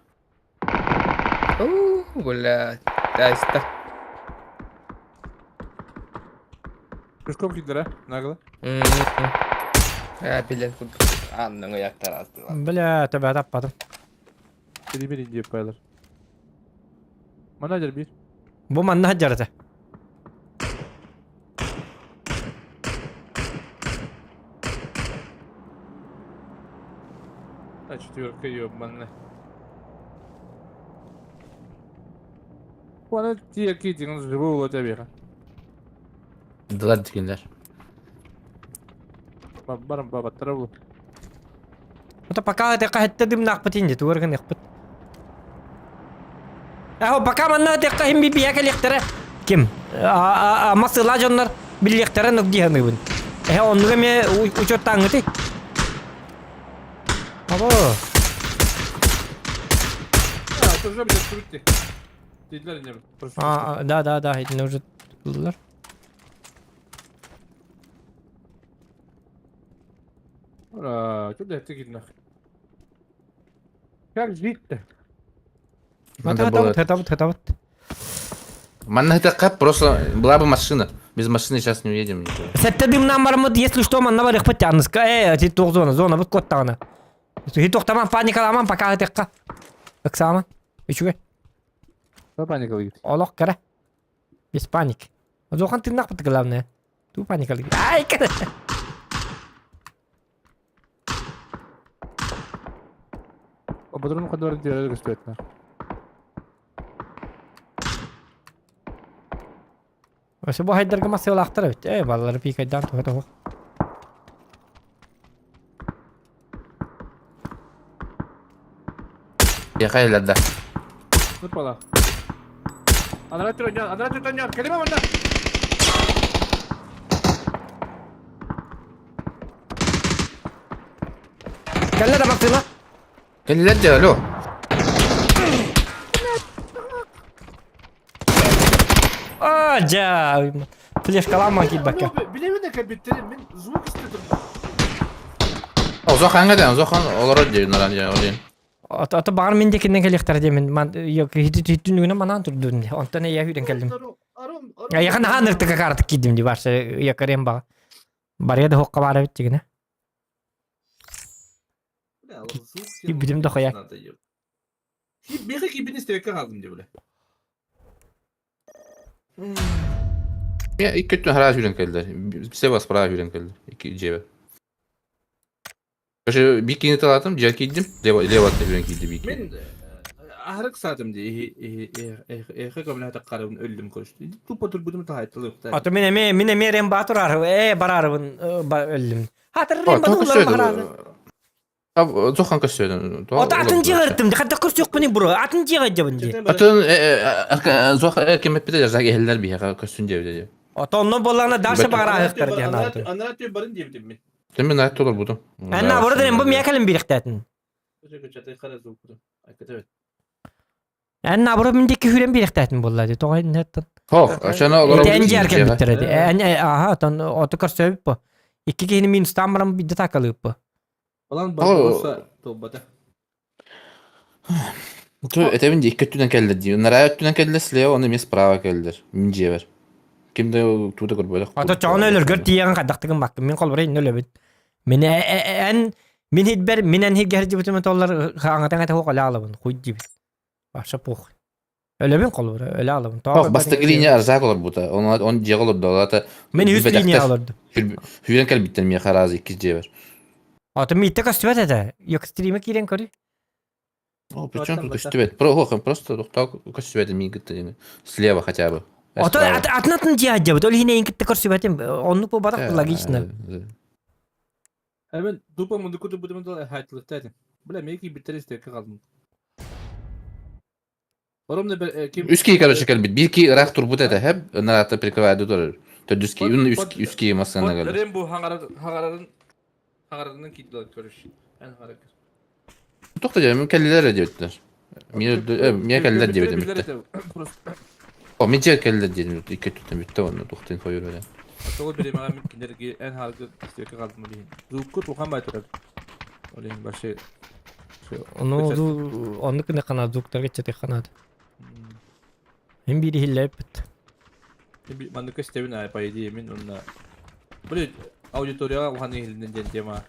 Уу, бля. Тайста. Пешком кидер, а? Нагло. Э, билен куд. Анның аяктар асты. Бля, төбә таппадым. Бiri бiri дип байлар. Менеджер бир. Бу манна хаджарата. А четверка ёбаная. Вона тие китин живу у тебя. Дылар дикенлер. Барым баба траву. Это пока это хэтте дымна акпыт инде, тугыргын акпыт. Ахо, пока манна текка хим би бия келехтере. Ким? А масыла дьоннор биллиэхтэрэ нук диһаныыбын. Эһэ оннуга эмиэ учуоттааҥҥытый. Або. А, это уже блядь крутти. Dediler yine. А, да, да, да, итини уже ыллар. Ура, что да ты нах. Как жить-то? Надо было. Хатабыт, хатабыт. Манна это как просто была бы машина. Без машины сейчас не уедем никуда. Сэттэ дымнаан бараммыт, если что, манна барыахпыт тяныска. Э, ти туох зона, зона бут куоттаҕына. Хи тохтаман, паникаламан, пока ытыахха. Ыксааман. Үчүгэй. Что паника выйдет? Олох кэрэ. Без паники. Зохан тыыннаахпыт главное. Туу паника Ай, кэрэ. Патрон kadar diğerleri gösterdiler. Өссө бу хайдарга массыылаахтар эбит. Э, баллары пиикайдаан туһа тоһу. Я да. Нұрпала. Анара түрі, анара түрі, келеме мында. Кэллэ да массыына. Кэллилэр дьэ, алло. А, дьэ. Флешкаламан киирбэккэ. Билебин де кэлбиттэрин, мин звук истедим. Озохан гада, озохан олорор дии, наран дии, олин. Ото баҕар мин диэкинэн кэлиэхтэрэ диэмин ман түннүгүнэн манаан турдун дии. Онтон эйэ сүүрэн кэллим. Айахан наһаа ыныртыка каартык киирдим дии барса якарем баҕа. Барыа да хоққа баара эбит дигинэ. Киирбитим да хоя. Меха кибин истебекке хаалдым дии бile. Я икки өттүн хараа сүүрэн кэллэр. Все вас праа сүүрэн кэллэр. Икки дьиэбэ. Короче, бикини талатым, дьиэ киирдим. Лево, лево сүүрэн киирди бики. Мин аһарык саатым дии эхе көмлө таққарыбын өллүм көрүштү. Тупо турбудум таайтылык. Ото мин эмиэ мин эмиэ рем баатур э барарыбын өллүм. Хатыр рем баатур барары. Зохан көссөдөн. Ото атын дьиэҕэ хатта көрсүөхпүнүй бро атын дьиэҕэ дьабын дии. Атын зох кем эппите жак эһэллэр биһиэхэ көссүн диэбитэ. Ото онно буоллаҕына дальше баҕараахтар диэн ааты. Анара түй барын диэбитим мин. Тэмин айт толор бутум. Анна бұрын бу мия кэлин биэриэхтээтин. Эн наоборот мин диэки хүрэн биэриэхтээтин буолла дии. Тоҕо иннеттэн. Хох, ачана олорор. Ити эн дьиэр кэлбиттэрэ дии. Эн аха отон оту көрсөбүт бу. Икки киһини минустаан баран биирдэ таакалыып бу. Балан барбоса толбата. Ту этэбин дии икки өттүнэн кэллэр дии. Нараа өттүнэн кэллэр слева, оны эмиэ справа кэллэр. Мин дьиэбэр. Ким да тууда көрбөтөх. Ото чоҕун өлөргөр тиийэҕин хайдахтыгын баккын. Мин холбура иннэ өлөбүн. Мин эн мин хитбэр мин эн хиргэ сылдьыбытым толлар хаҥатан этэ хоқола алабын хуй диибин. Вообще похуй. Өлөбүн холобура, өлө алабын. Ох, бастакы линия Арзак олорбута. Он он дьиэҕэ олордо. Ол аата Мен үс линия олордум. Сүүрэн кэлбиттэр миэхэ араас иккис дьиэбэр. Ото миитте көстүбэт этэ. Екстриме киирэн көрүй. О, причем тут көстүбэт? Просто тохтоо көстүбэт миин кытта слева хотя бы. Ото атын атын дьиэ дьиэбит. Ол иһин эйин кытта көрсүбэтим. Оннук буолбатах логично. Мен тупо мундуку туппутум хайтылыкта этим. Бля, мен кийбиттер истекке калдым. Үс киһи короче кэлбит. Биир киһи ыраах турбут этэ, хэп, ынараата прикрывайды турар. Төрдүс киһи, үн үс киһи массыына кэлэр. Рэмбо хаҥарарын хаҥарарынан киирдилэр көрүш. Эн хаҥарар. Туох да диэм, кэллилэр эрэ диэбиттэр. Миэ кэллилэр диэбитим бүттэ. О, мин дьиэ кэллилэр диэн икки өттүттэн бүттэ уонна туохтан хойур эрэ. Тоҕо бириэмэҕэ мин кинилэргэ эн хаалгы истиэккэ хаалдым ол иһин. Звукку тухан бай турар. Ол иһин вообще Ону оннук гына ханаа звуктарга чэтик ханаат. Мин биир иһиллээбиппит. Маннык истэбин аа по идее мин онно Блин, аудиторияҕа улахан иһиллинэн диэн тема.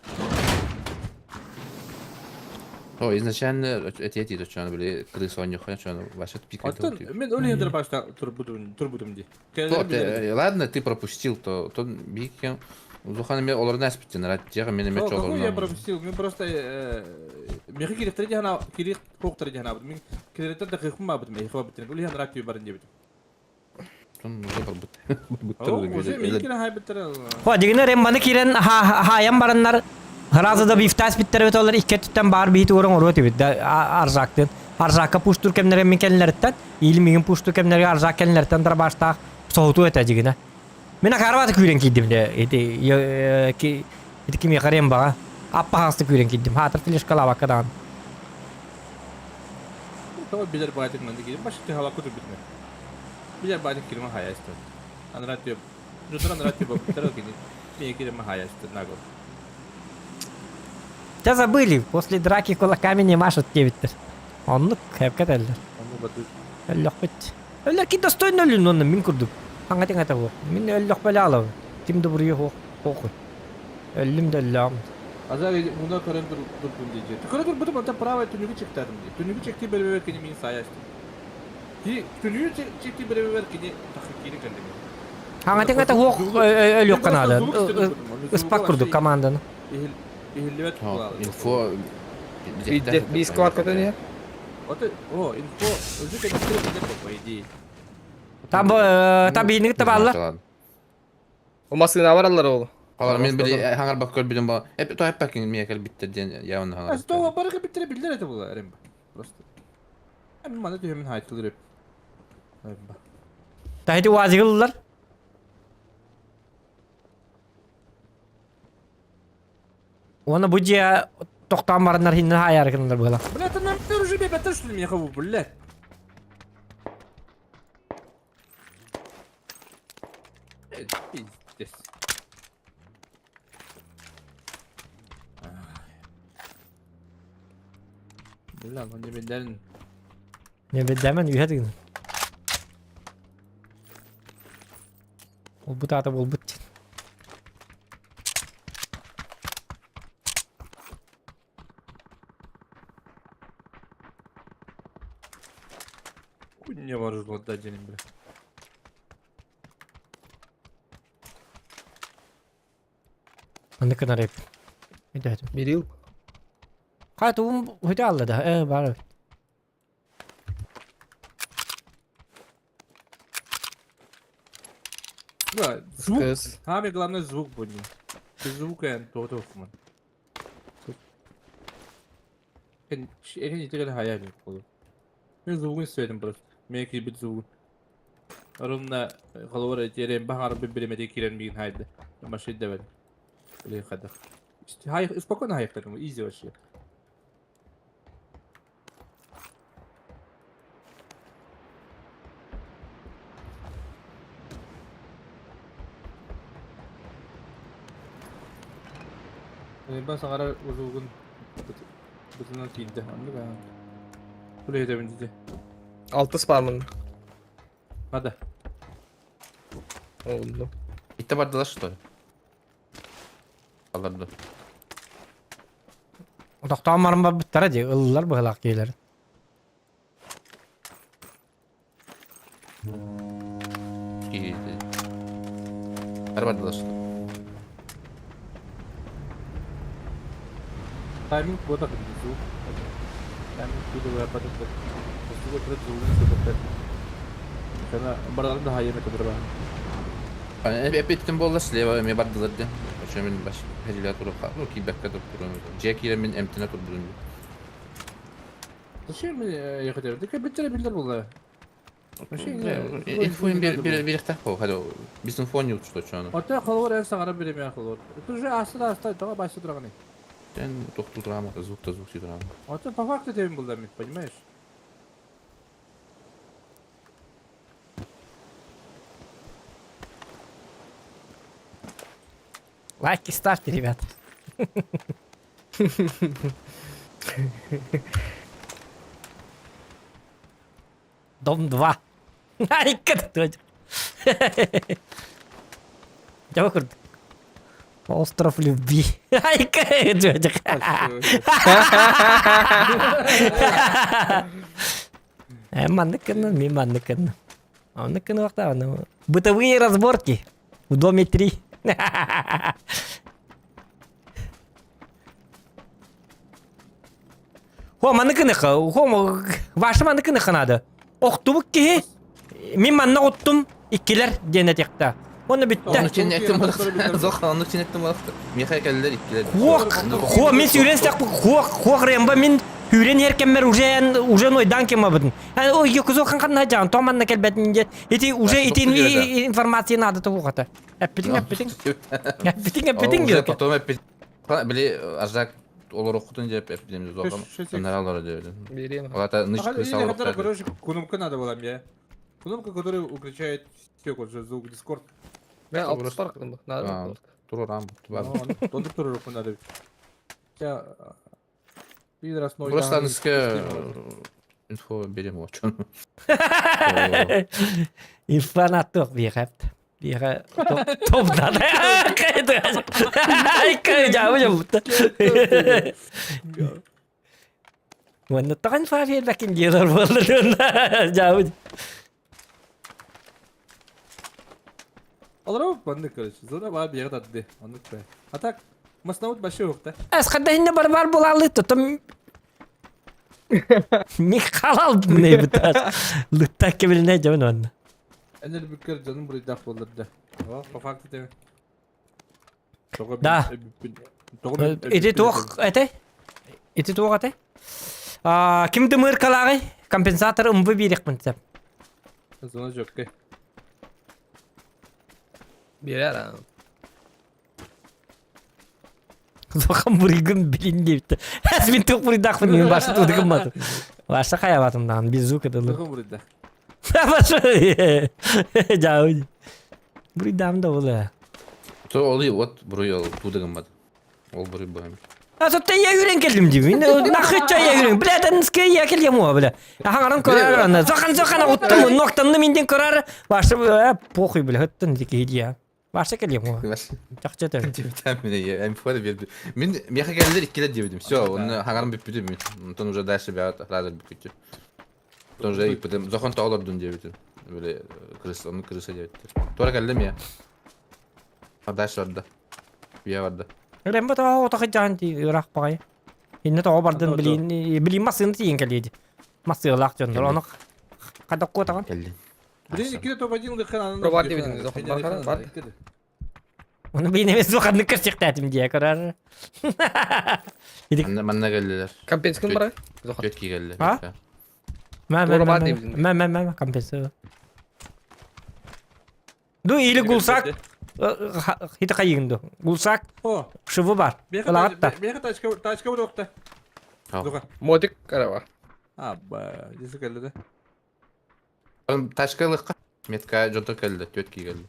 О, изначально эти эти то били крыс оонньуохха чону вообще пикает. Оттон мен ол иһин башта турбутум турбутум ди. Ладно, ты пропустил, то то бикем Улахан эме олорун аспиттен рад дьиэҕэ мен эмэ Какой я пропустил? Мен просто мехи кириктер дьаһана кирик хоктар дьаһанабыт. Мин кириктер да кыхым бабыт мен хабыт. Ол иһин рад барын диэбит. Уже барбыт. Уже мен кире хайбыттар. Хо дигинер эм маны кирен хаайан бараннар Хараза да бифтас биттер бит олар икки өттүттэн баар биһит уоран оруот эбит да аржаактын. Аржаакка пуштур кэмнэрэ мин кэллэриттэн, иил мигин пуштур кэмнэргэ аржаак кэллэриттэн дарабаштаах соһутуу этэ дигинэ. Мин акаарбаты күүрэн киирдим де. Ити ити кимиэхэ рембаҕа. Аппаһаҥсты күүрэн киирдим. Хаатыр флешкалаабакка даҕаны. Тоҕо билэр баайтык манна киирим. Баш тыһалакка турбутуна. Билэр баайтык киирим хаайастын. Анара түөп. Жутар анара түөп быттар кини. Мен киирим хаайастын нагыл. Тебя забыли. После драки кулаками не машут диэбиттэр. Оннук хэпкэ этэллэр. Оннук бадык. Өллөхпүт. Өллөр ки достойно өлүн онно мин курдук. Хаҥа тиҥата буо. Мин өллөхпө алабын. Ким да буруйа суох. Похуй. Өллүм да өллөҕүм. Азар муна көрөн турдум диye. Көрө турбутум онта право түнүгү чектадым диye. Түнүгү чекти беребер кини мин саяштым. Ки түнүгү чекти беребер кини тахы кири келдим. Хаҥа тиҥата суох өлүөххэ наада. Ыспак курдук команданы. Иһиллибэт Инфо Биир склад көтөн Ото о инфо өзү кэлбит по идее. Там там биһиник табалла. О массыына бараллар ол. Алар мен били хаҥар бак көрбүтүм ба. Эп то эппакин мия кэлбиттер диэн явно хаҥар. Сто барыга биттер биллер это было ремба. Просто. Мен маны түһэмин хайтылыр. Ремба. Тахити уазыгыллар. Уонна бу дьиэ тохтоон бараннар хиннэ хаайаары гыннар быһыла. Бля, это нам уже бебе что ли меня хаву, блядь. Пиздец. Бля, ну не беден. Не беддэмэн үһэ тыгын. Олбут аата буолбут диэн. Хуй не вооружил отдать день, бля. Маннык гынар эбит. Өйдөөтүм. Бирил. Хай тугум хөтө алла да. Э бар. Да, звук. Кыз. Самый главный звук будет. Без звука я то то Мен звугун истедим просто. Мен кийбит звугун. Ровно головар терен бахар биремеде кирен мигин хайды. Машин дебен. Или хадах. Хай спокойно хайктарым, изи вообще. Ben саҕара узугун бытынан киирдэ. Оннук аа. Үлэһитэбин дии. Алтыс бармын. Надо. Oldu. Итте бардылар что ли? Аларды. Тохтоон баран барбыттара дии, ыллылар быһылаах киһилэр. киһи. Арбардылар. Тайминг вот так внизу. Тайминг тудовая потом. Бараларын да хайа методра. Эпиттим буолла слева эмиэ бардылар диэн. Очо мин бас хелилэ туруха. Ну киирбэккэ турбутум. Дьиэ киирэн мин эмтэнэ турбутум. Зачем мне ехать? Так биттере биллер булла. Инфоин бириэхтээх буо. Хадо бизнес-фон что чону. Ота холор эн саҥара биримэ холор. Это уже аста аста тоҕо башы тураганы. Тен тохту турама, звук та звук турама. Ота по факту тебе булда мин, понимаешь? Лайки ставьте, ребят. Дом 2. Айка точно. Дьэ курдук. Остров любви. Айка Э, маннык гыннын, мин маннык гынным. Оннук гыныахтаах Бытовые разборки. В доме 3. Хо, маннык гыныха. Хо, ваша маннык гыныха надо. Охтубут киһи. Мин манна оттум иккилэр диэн этиэхтэ. Онно бүттэ. Ону чин эттим болах. Зох, ону чин эттим болах. Миха кэллэр иккилэр. Хуох, хуох, мин сүүрэн стэхпин, хуох, хуох Рэмбо мин сүүрэн иһэр кэммэр уже уже нойдаан кемабытын. Ой, йокузо хан ханна жаан, то манна кэлбэтин диэн. Ити уже ити информация надо тугата. Эппитиң, эппитиң. Эппитиң, эппитиң Уже потом эппит. Били ажак олороххутун деп эппитим зохам. Нара деп. Берем. Олата ныч крыса Короче, кнопка надо была мне. Кнопка, которая выключает все, вот звук Discord. Мен алты бар кылдым. Надо. Турурам. Онды турурук надо. Я bir раз Просто аныска инфо берем очон. Инфанаттық биэхэпт. Биэхэ топ надо. Уонна таҕан фафиэлбэкин диэлэр буолла дьаабы. Олору маннык короче. Зона баа биэҕэ тарды. Оннук бэ. А так маснаут большой ухта. Эс хадда бар булалы тотом Михалал не битас. Лутта кебилне жабын онна. Энер бүккер жаным буруйдаах буоллар да. О, по факту тебе. Да. Ити туох эте? Ити туох эте? А ким дымыр калагы? Компенсатор ымбы биирекпин сеп. Зона жокке. Берер. Зохан буригын билин дейбит. Эс мин туох буруйдаахпын мен башы тудыгым баты. Башы хаябатым даҕан без звука дылы. Тоҕо буруйдаах. Башы. Жауди. Буруйдаам да була. То ол вот буруй ол тудыгым бат. Ол буруй бу. А тут я үйрен келдим дейм. Нахыча я үйрен. Бля, дэнске я келгем о, бля. Ахаңаран көрөр аны. Зохан зохан уттум, ноктанны минден көрөр. Башы похуй, бля, хөттөн дики идея. Башы келгем о. Чакча төр. Мин меха кэллэр иккилэр диэбитим. Все, оны хагарым бүппүтүм мин. Онтон уже дальше бяат разыр бүкүтү. Онтон уже иппитим. Зохон тоолордун диэбитим. Били крыс, оны крыса диэбиттер. Туора кэллим я. А дальше барда. Бия барда. Рэмбо тоо отохы жаан ти ырах багай. Инне тоо бардын билин билин масыны тиен келеди. Масыылаах дьоннор оны кадак куотаган. Кэллин. Блин, икки топ один лыхан анан. Бар дебитиң, зохон бар, бар. Оны билин эмес зоханны кырсыктатым дие көрөр. Манна кэллилер. Компенскин бар. Зохан. Төт кигэллер. А? Мә мә Тура бар мә дейбитиң. мә мә мә компенсация. Ду или гулсак хит кайыгынды. Гулсак О, шывы бар. Ылагатта. беха тачка тачка бурукта. Зоха. Мотик караба. А, ба, десе келди да. Тачкалыкка метка жонто келди, төт кигэлли.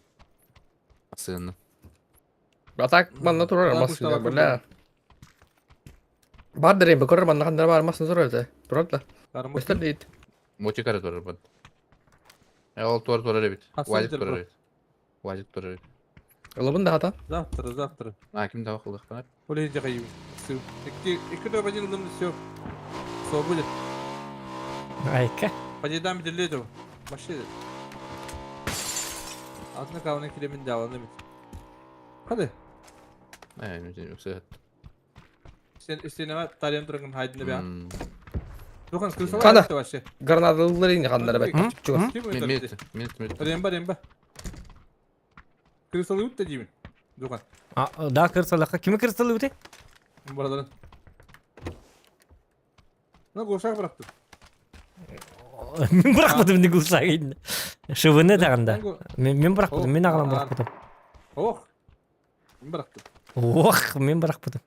Асыны. А так манна турар Ла масын пуштала бля. Бар дерем көрөр манна хандар бар масын турар да. Турар да. Өстөр дейт. Мотикары турар бат. Ол туар турар бит. Асы Валик битер, турар бро. бит. Валик турар бит. Ылыбын да хата. Завтра, завтра. А ким дагы кылдык Оле жакай. Икки икки топ один лым все. Все будет. Айка. По дедам делету. Вообще. Атын аккаунтун киремин дьааланы эбит. Hadi. Э, Стенеҕэ тарыйан туран хайдын бя. Духан Хана. крысалар вообще. Гранаталар ини ханнара бэт. Чугас. Ким Минут, минут, минут. Ремба, ремба. Крысалыбыт да деймин. Духан. А, да, кырсалаха. Кими кырсалыбыты? Бараларын. Ну, глушак бырахтым. Мин бырахпытым не глушак инде. Шывыны тагында. Мин бырахпытым, мин агалам бырахпытым. Ох. Мин бырахтым. Ох, мин бырахпытым.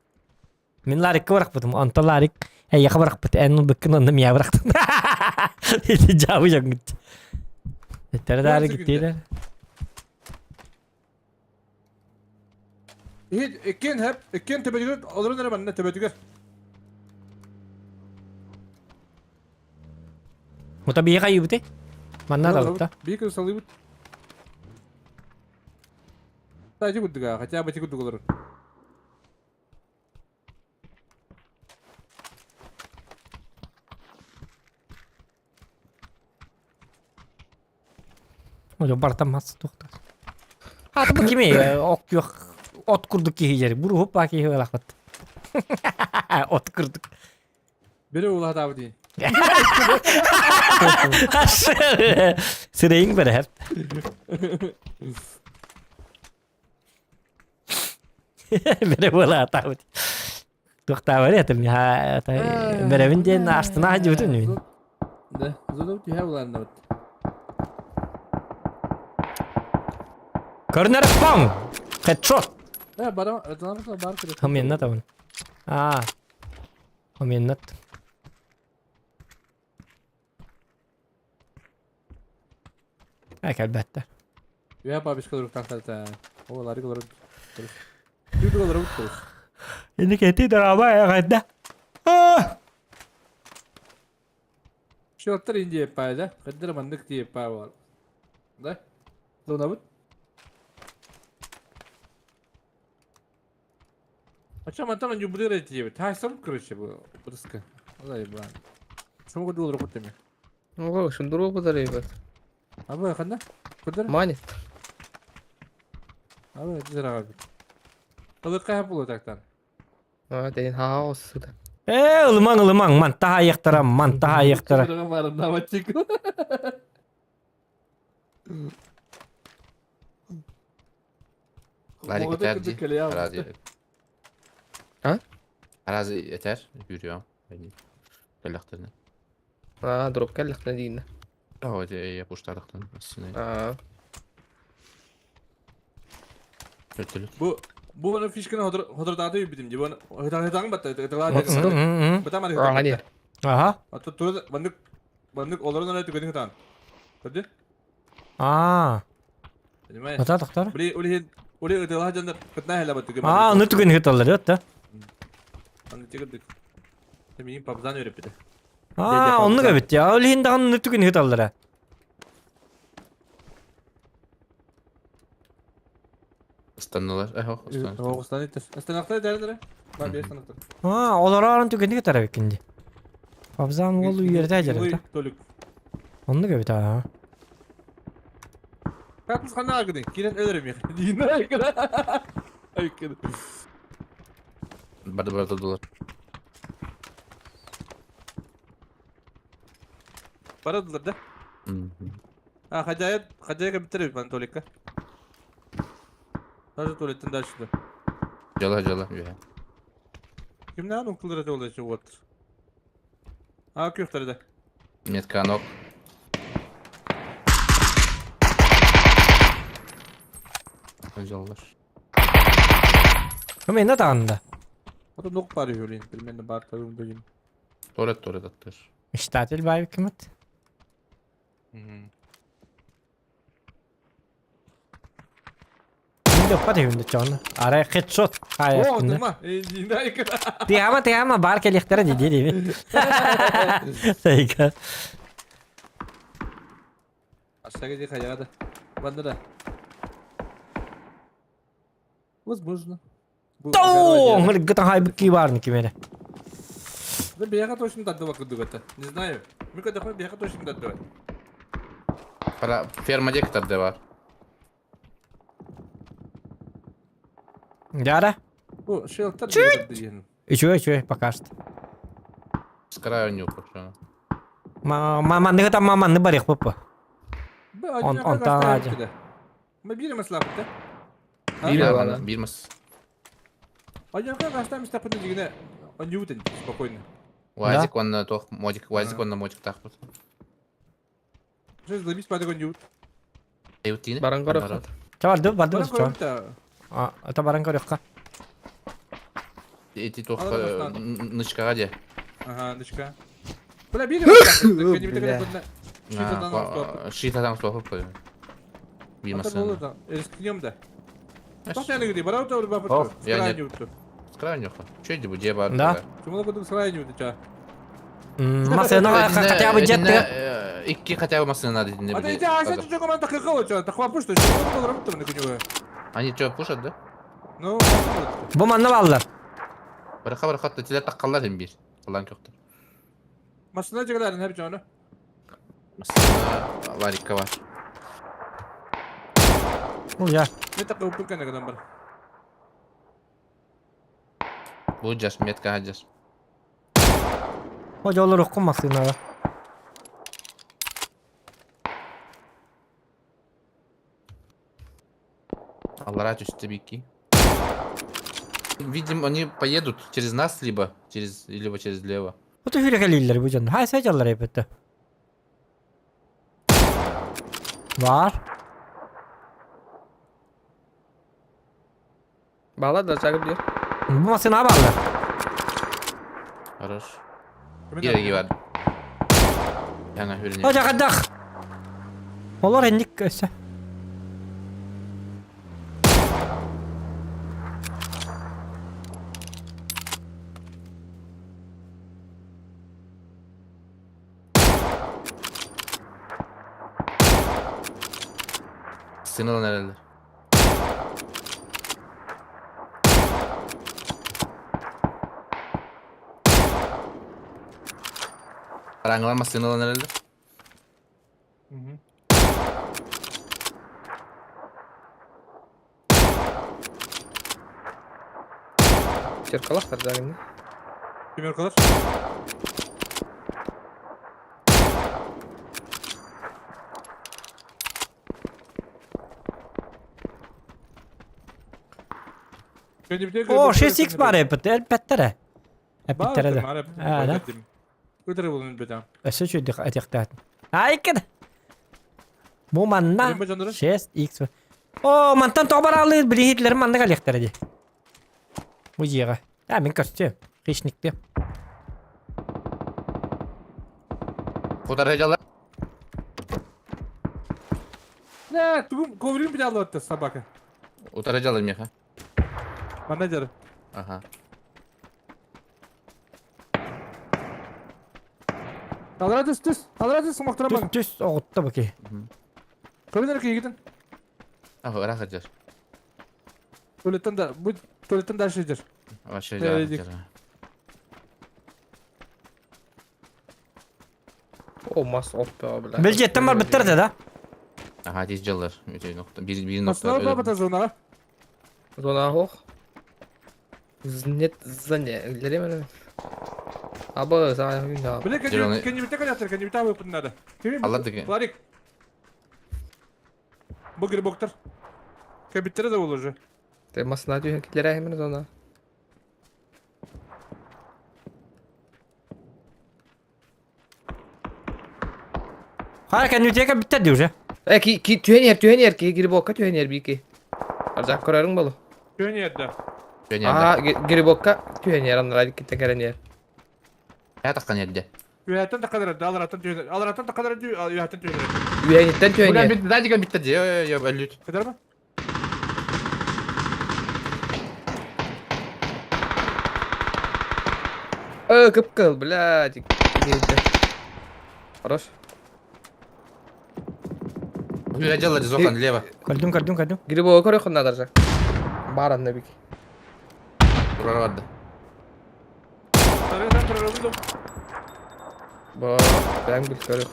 Мин Ларикка бырахпытым, онто Ларик эйиэхэ бырахпыт, эн ылбыккын онно миэхэ бырахтын. Ити дьаабы дьоҥҥут. Этtere даары гиттиилэр. Иһит, иккиэн хэп, иккиэн төбөтүгэр, олорон эрэ манна төбөтүгэр. Мута биһиэхэ айыыбыты? Манна да Биир кырсалыыбыт. Тажы курдуга, хотя бы курдук олорор. Ой, бартан мас тухта. Аты бу кими ок күөх от курдук киһи жери. Буруһуп баа киһи ылахпыт. От курдук. Бiri улаатаабы дии. Сирэйиҥ бэрэһэп. Бэрэ буолаатаабыт. Туохтаабар этим бэрэбин диэн астына сылдьыбытым мин. Да, зонов түһэ булааннабыт. Көрүнэр паң! Хедшот! Э, бара, бар керек. Хаменна табын. А. Хаменнат. Кэлбэттэр. Үһэ бабишка туруктаахтар О, ларик олорор. Түүтүк олорор турус. Инник эти дорога эҕэрдэ. Шоттар индия пайда. Кыддыр маннык тиеп пай бар. Да? Зонабыт. А чем антон не будет тиеп? Тайсам, короче, бу. Бырыска. Алай ба. Шуңга доллар кутеме. Ого, шундуру подарили. Абы ханда? Кудыр? Мани. Абы жырага. Ылыкка булу тактан. А, ден хаос сюда. Э, ылымаң, ылымаң, мантаха айыктара, мантаха айыктара. Ларик yeter di. Arazi. Ha? Arazi yeter. Yürüyorum. Кэллэхтэринэ. А, дроп кэллэхтэринэ дииннэ. Оо, ити пуштаадахтан ассына. А, Өттүлүт. Бу бу аны фишканы хотордааты битим ди. Бу хытаң батта, Бата Ага, Аха. Ата тура маннык маннык олорон ара түгэнин хытаан. Көрдү? Аа. Понимаешь? Ата тохтор. Били ули ули ытыла жандар кытна хела бат түгэн. Аа, аны түгэн хыталлар да. Аны тигердик. Мин пабзан өрөппүтэ. Аа, оннук эбит я. Ол иһин даҕаны аны түгэн хыталлара. Ыстаннылар. Эхо, ыстан. Оҕустан иттер. Ыстанахтар дәрдere. Бар бер ыстанахтар. Аа, олорон түгэн хытар эбиккин ди. Пабзан уол үөрэтэ дьарыта. Толик. Оннук эбит аа. Как хана агны? Кирен өлөрөм я. Дина айкын. Барды барды долар. Барадылар да? А, хозяин, хозяйка битер бит Толика. Даже туалеттен дальше да. Жала жала. Үһэ. Кимнән укылыр это ол вот. А, күхтер да. Метка ног. Жаллар. Кым энне даҕаны Ото нок бар юрин, примерно бар табым дегин. Торет торет аттыр. Мечтатель баайы кимит? Мин да үппат үһүн Арай хедшот. О, тыма. Дина айкын. Тыама тыама бар келихтера ди ди. Сайка. Aşağı gidiyor хозяйка да. Банда да. Возможно. Тоо, гытан хайбык барны кимере. Да бияга точно дадды вакыт это. Не знаю. Мы когда бияга точно дадды. Пара ферма дектар де бар. Дьара. Бу шелтер диэн. Үчүгэй үчүгэй пока что. С краю не упал. Манныгы там манны барыахпыт бу. Онтон аадьа. Мы биир маслапыт да? Биир мас. Биир мас. Одинокая кастам стапыны дигине онюутын спокойно. Уазик онно туох модик, уазик онно модик таахпыт. Сейчас забить падаг онюут. Эютини. Баран көрөххө. Ча барды барды ча. А, ата баран көрөххө. Эти туох нычкаға де. Ага, нычка. Бля, биир Бля. Шитадан соғып қой. Биир массыына. Рискнем да. Тоқта бараута Ох, я не- С краю нюха. Че это где бар? Да. Чумала кудук срай нюут ча. Масына хотя бы жетти. Икки хотя бы массына надо. А ты иди, а что команда какого ча? Тахва пушта, что он работает на него. Они что, пушат, да? Ну, Бу манна баллар. Бараха бараха теле таққалар hem bir. Аллаң көктөр. Машина жигаларын хеп жаны. Массына ларикка бар. Бу я. Не такой упыркан адам бар. Бу жаш метка жаш. О жолор уккун масына. Аллара түстү бики. Видим, они поедут через нас либо через либо через лево. Бу түһүрэ кэлииллэр бу дьон. Хай сажаллар эпетте. Бар. Баалар да чагып диир. Бу масына баллар. Хорош. Кире бар. Яңа хүрүнө. О жакадах. Олар энник өссө. Сыналан эрелер. Караңылар масыналан эрелер. Черкалахтар жагында. Пример О, 6x бар эпетте, элбеттере. Эпиттере да. А, да. Өтірі болын бетам. Өссө чүйдүк атяктаат. Айкын. Бу манна 6x. О, мантан тобар алыр билихитлер манна галехтер ди. Бу жига. А, мен көстү. Хищникти. Кутар жалар. Не, тугум коврин бит алды собака. Утар жалар меха. Менеджер. Ага. Алра түс түс. Алра түс смоктыра Түс түс оғытты бу ки. Көрінер ки егітін. Ага, рахат жар. Туалеттен да, бу туалеттен дальше идешь. Вообще Э, жар. О, мас оппа, бля. Бил жеттен бар биттер да. Ага, тез жалар. Өте нокта. Бир бир нокта. Машина баба зона. Зона ох. Нет, зане. Лереме. Аба, за да. Бля, Зеленый. кенни бите калятыр, кенни бите выпад надо. Алла деген. Ларик. Бу грибоктар. Кабиттер да ол уже. Те масына түйін килер әймен зона. Хара кәнүтеке биттер ди уже. Э, ки ки түйін ер, түйін ер, ки грибокка түйін ер бики. Аржак көрөрүң болу. Көнь ерді. А, грибокка түйін ер, аннар китте керен ер. Я таққан ерде. Үйәттен тақадыр, алараттан түйін. Алараттан тақадыр, үйәттен түйін. Үйәниттен түйін Бля, ер. бит, да деген битте. Йо, йо, өлүт. Кадар ма? Э, кып-кыл, блядь. Хорош. Бля, жалар зохан лево. Көрдүм, көрдүм, көрдүм. Грибокка көрө хонна даржак. Бар анна бики. Турар барды. Тарыдан тұрар бұлдым. Ба, бәң бил көрө.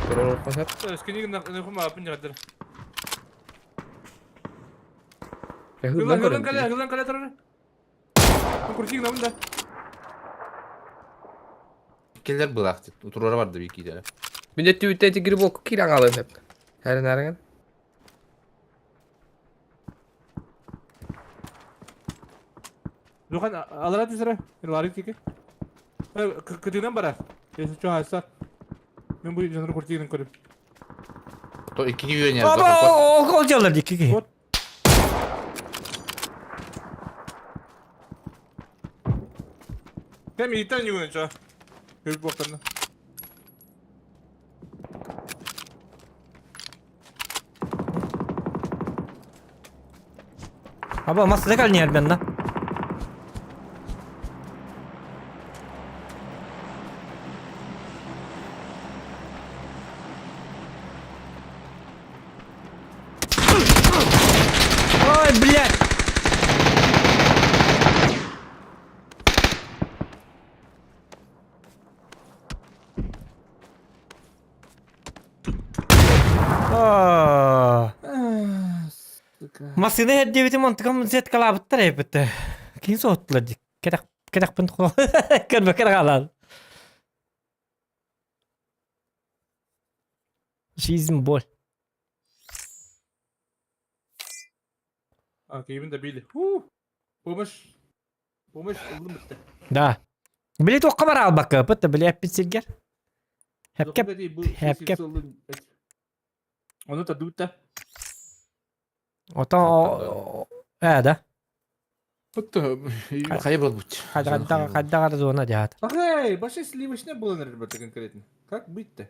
Көрө хонна. Скиниг на хума апын ядыр. Хыллан Хыллан кэлэ, хыллан кэлэ турар. Куртик намын да. Келер былаах турара барды бии киирэ. Мин өттүбүттэн ити грибок киирэн хаалыан сөп. Хэрэн әрэн. Духан алара түсірі, ларик тики. Кытынан барар. Если что, айса. Мен бу жанры куртигин көрүп. То икки үйөнер. Баба, ол жалар дики. Вот. Кем иттен югын чо. Көрүп боктарны. Аба, масса кал не арбенна. Ой, блядь! А. Массыына эрдибитим онтукам сеткалаабыттар эбит. Кин соһуттулар дик. Кэтэх кэтэхпин көрбөккө хаалаан. Жизнь боль. А, киимин добили. Ху! Помощь. Помощь ыллым битте. Да. Били туохха бара албакка ыпыт били эппит сиргер. Хэпкеп хэпкеп. Ону тардыбыт да. Ото ээ да. Хайа буолбут. Хайдаҕар зона дьаат. Эй, баша сливочная была, наверное, ребята, конкретно. Как быть-то?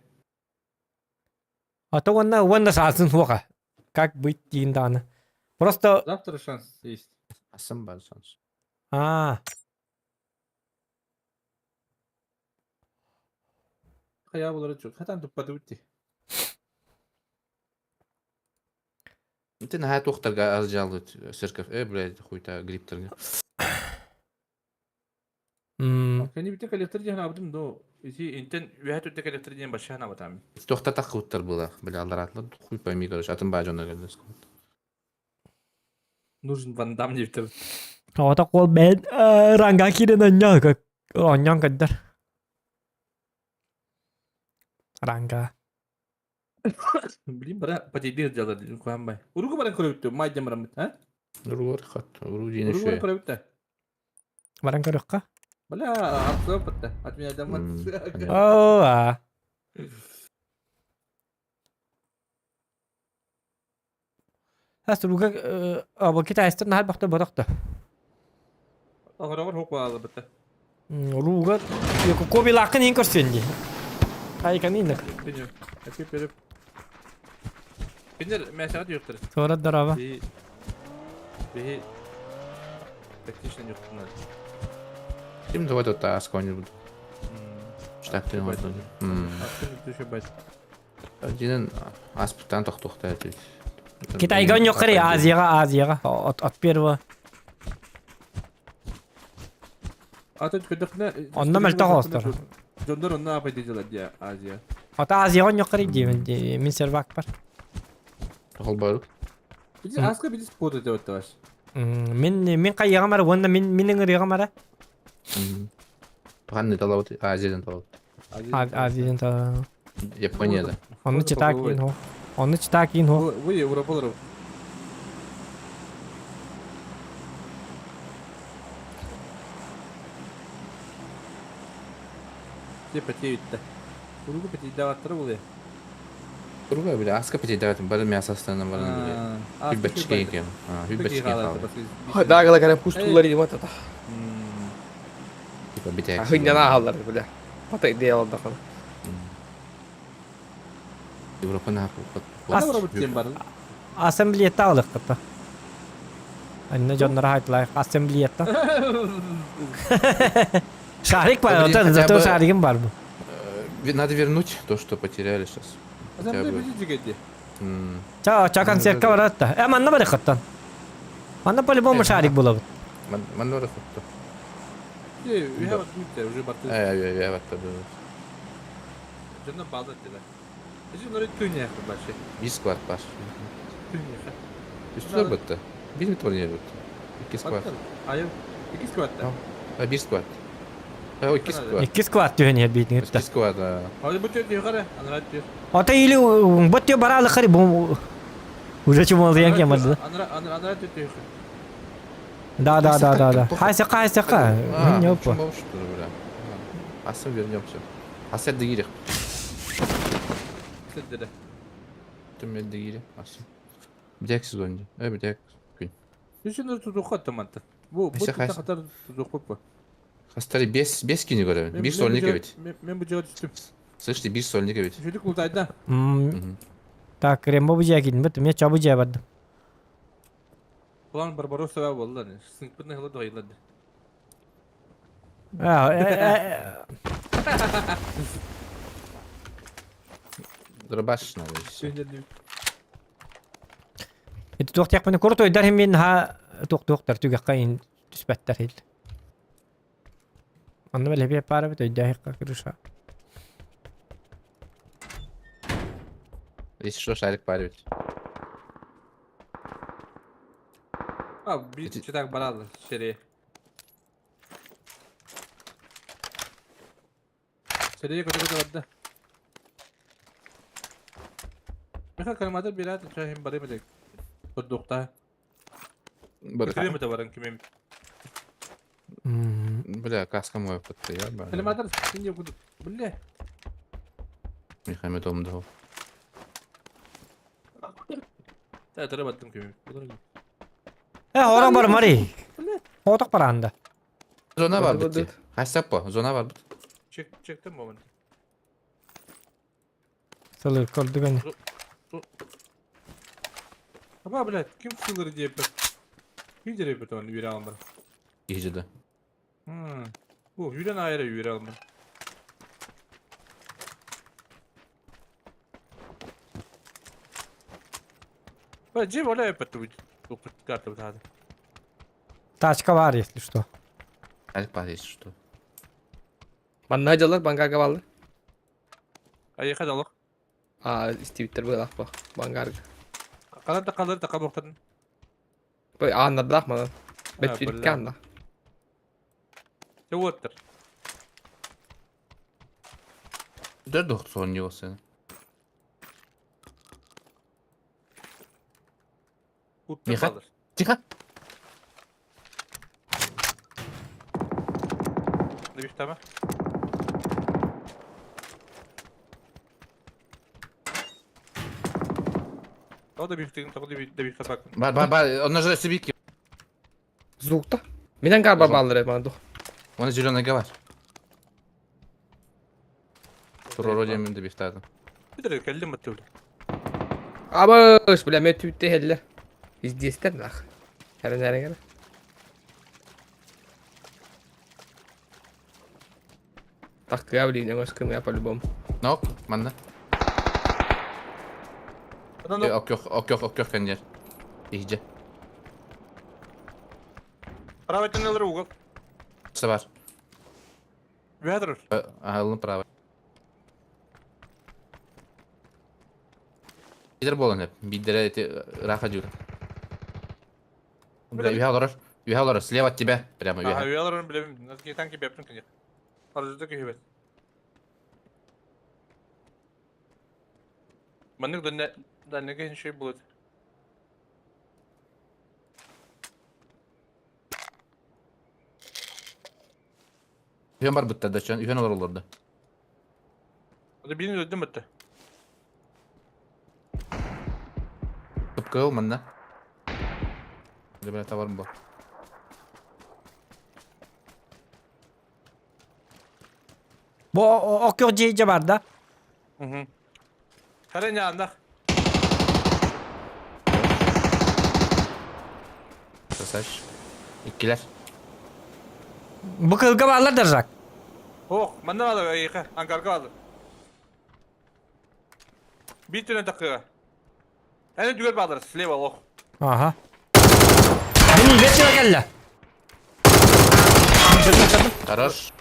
А то уонна уонна саасын суоха. Как быть диин даҕаны. Просто Завтра шанс есть. Асан бар шанс. аа Хайа булары чук. Хатан туппаты бутти. Ты на тухтарга азжалыт церковь. Э, блядь, хуйта грипптарга. Кени бите коллектор диэн абдым до. Ити интен үһә түтте коллектор диэн башана батам. Тухта тахуттар была. Бля, аларатлар хуй пойми, короче, атын бажона келдес. Нужен Ван Дам дип. Ота кол бен ранга кирен онньон как онньон каддар. Ранга. Блин, бара потейдир дялар куамбай. Уругу баран көрөбүттү, май жамарам, а? Уругар хат, уру диэн Уругу баран еще. көрөбүттү. Баран көрөккө. Бля, отцов это. От меня домой. Понятно. Оо а. Хас руга абы китайстар нахал бахта баракта. Ағырағыр хоқ бағалы бітті. Руга коби лакын ең көрсен ди. Айкан инек. Әпкеп беріп. Киндер мәсәгать юктыр. Тора дарава. Би би тактично юктыр. Ким давай тут аскони буду. Штат ты вот. Аскын төшө бат. Динен аспыттан тохтохта этит. Китайга оньоккари Азияга Азияга от от первого. Ата көдөкнө. Онно мөлтөх оостор. Жондор онно апай дежелер дия Азия. Ата Азияга оньоккари димен мин сервак бар. Холбару. Биз аска биз спорт деп атабаш. Мин мин кайяга мара онда мин минин ырыга мара. Панны талабыт, Азиядан талабыт. Азиядан та. Японияда. Онны читак ин хо. Онны читак ин хо. Вы Европалар. Те потеют-то. Уругу потеют даваттыр булы. Уруга бile аска потеют даваттыр. Бары мясо астынан бары биле. Хүббәчке екен. Хүббәчке хал. Дагала карап кустулар идем ата. Типа битә. Хыняна халлар бля. Пата идея алды хан. Европа на Ассамблея алдык кытта. Анна жоннор хайтлай ассамблея. Шарик бар, Блин, ото хотя зато бы- шаригим бар бу. Надо вернуть то, что потеряли сейчас. Ассамблея бити Ча ча концертка барат да. Э манна бар кыттан. Манна по-любому шарик булабыт. Маннора хотто. Уже барты. Ай, ай, вот Жонна балда деді. Эжи норы түнне башы. Бис склад баш. Түнне. Үстүлөр бітті. Биир бит ойнуйбут. Икки сквад. Айыл. Икки сквад. А биир сквад. А икки сквад. Икки сквад түһэн иһэр биитин Икки сквад. Ой, бу түө түө анара түө. Ата или бу түө бараалы хари бу уже чумалыян кемады. Анара анара анара түө түө. Да, да, да, да, да. Хайсы хайсы ха. Не опа. Аса вернемся. Аса дигири. Сиддere. Түмел дигири. Аса. Бдек сезонде. Э, бдек. Күн. Үсүнөр тутуққа таманта. Бу бу хатар тутуққа по. Хастары бес бес кини көрөбүн. Бир сольник эбит. Мен бу жага түстүм. Слышите, бир сольник эбит. Жүлүк ултайда. Так, Рембо бу жага кидим бит. Мен чабы жага бардым. План Барбаросса болду. Сынкпын хылы дойылды. А, Дробаш надо. Ити туохтиахпына курутуйдар иһин мин наһаа туох-туохтар түгэххэ иһин түспэттэр иһил. Онно бэлэбиэ паар эбит өйдөөһүккэ крыша. Если что, шарик парит. А, биир чытаах бараллар сири. Сири көтө-көтө барда. Миха калмата бират чахим барым элек. Курдукта. Бля, Ким баран кимем. Бля, каска мой подты, я ба. Калматар синде буду. Бля. Михаил Томдов. Та тара баттым кимем. Э, ора бар мари. Оток баранда. Зона бар бит. Хасаппа, зона бар бит. Чек чектем момент. Сылыр көрдүгөн. Аба, блядь, ким сылыр диэппит? Ким диэппит оны үөрэ аламмын? Киһи Бу үүрэн аайра үөрэ аламмын. Ба, жеп оля эппит упут карта бутады. Тачка бар, если что. Альпа, если что. Манна дьаллар бангарга бааллар. Айыха далок. А, истибиттер быылаах бах бангарга. Калар да калар да кабоктарын. Бой ааннардаах манан. Бэт бля. түрккэ анна. Теоттер. Да доктор не сын. Миха. Тихо. Дебихтама. Тоҕо да бихтигин, тоҕо да бихтапакпын. Бар, бар, бар, он же сибики. Звукта. Мин ангарба бааллар эбит манан дух. Он зеленый гавар. Тур мен дебихтадым. Бүтэр кэллим баттыбыт. Абыш, бля, мен түйтте хеллер. Издиэстер нах. Хэрэн хэрэн Так, я блин, я скрым, по-любому. Нок, манна. Окёх, окёх, окёх кэннер. Иһдьэ. Правый туннел угол. Сабар. Вядр. Ага, право. Бидер болан хеп. Бидере эти раха дюр. Бля, юха олорор. Юха олорор, слева от тебя. Прямо юха. Ага, юха олорор, бля, на танки бэптин конечно. Аржыды күйбет. Маннык дальнеге шей будет. Үһен бар бытта да чөн, үһен олор олорду. Ады бирин өдүм бытта. Кыпкыл манна. Бля, товар бу. Бу оккөр жейже бар да. Мгм. Хара анда. Красавчик. Иккилер. Бу кылга баалар держак. Ох, манна баалар айыка, ангарга баалар. Бир түнө такыга. Әне түгөр баалар, слева лох. Ага. Мин вечер келле. Хорош.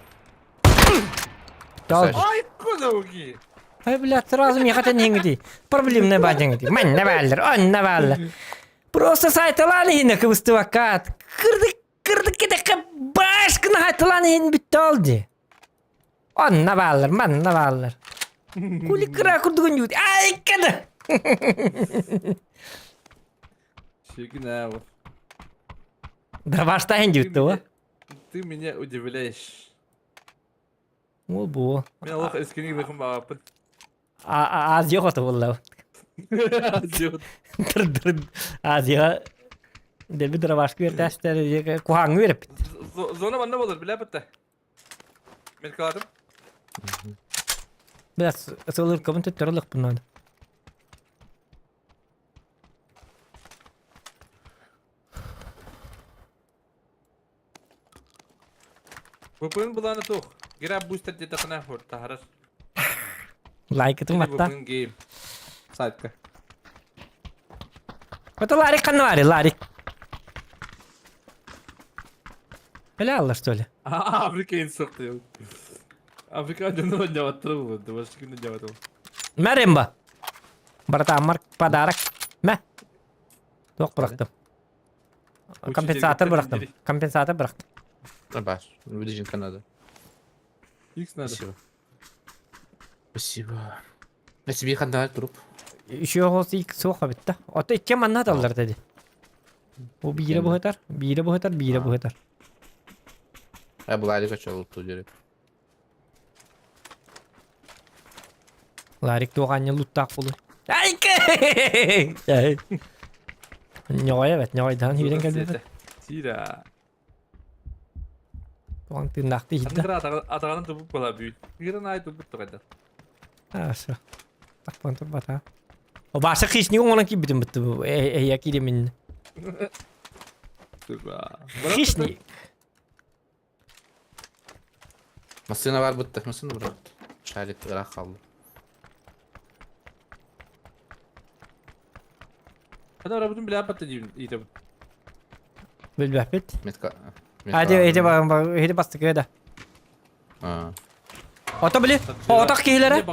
Ай, куда уги? Ай, блядь, сразу мне хотя не гди. Проблемный бадинг. Мен не баллер, он не баллер. Просто сайталаан иһинэ кыбыстыбакка кырдык кырдык кэтэххэ башкына сайталаан иһин бүттэ ол дии. Онно бааллар, манна бааллар. Кули кыра курдугун дьуут. Ай када. Фигня вот. Дробаштайын дьүттэ о. Ты меня удивляешь. Ол бу. Мен олох эскини бэхин баҕаппын. Азия хоту булла. Азия. Дыр-дыр Азия Дебі дробашка бердәстер кухаңы беріп. Зона манна болар, билә бітті. Мен каладым. Biraz сылыр кабын төттөрөлөх bundan. ВПН буланы тух. Гера бустер дете хор тахарар. Лайкытым атта. VPN гейм. Сайтка. Это Ларик ханна Ларик. Бля, алла что ли? Африка инсукты. Африка дьону дьаваттыры булды. Башка күндө дьаватыл. Мэ Рембо. Братан, подарок. Мэ. Туох бырахтым. Компенсатор бырахтым. Компенсатор бырахтым. Бар. Выдержинка надо. Икс надо. Спасибо. Спасибо. Я себе хандалар труп. Еще голос ик суох эбит да. Ото икки манна аталлар dedi. Бу биирэ быһытар, биирэ быһытар, биирэ быһытар. Я была лика чё луту дерек. Ларик туох анньа луттаах буолуй. Айка! Ньоҕой эбэт, ньоҕойдаан сүүрэн кэлбит. Тира. Туоҕаҥ тыыннаахтыы иһиттэ. Атаҕынан туппут буола бүүт. Биирэн аай туппут тугайда. Хорошо. Тахпан турбата. Баша хищник оҥорон киирбитим бытты бу. Эйя кииримин. Хищник. Массыына бар бытта, массыына бырахт. Шарик ыраах хаалла. Хана барабытын билэ аппатта диибин ыйытабын. Билбэппит. Метка. Hadi эти эти бастыкы да. Ото били. Отох киһилэрэ.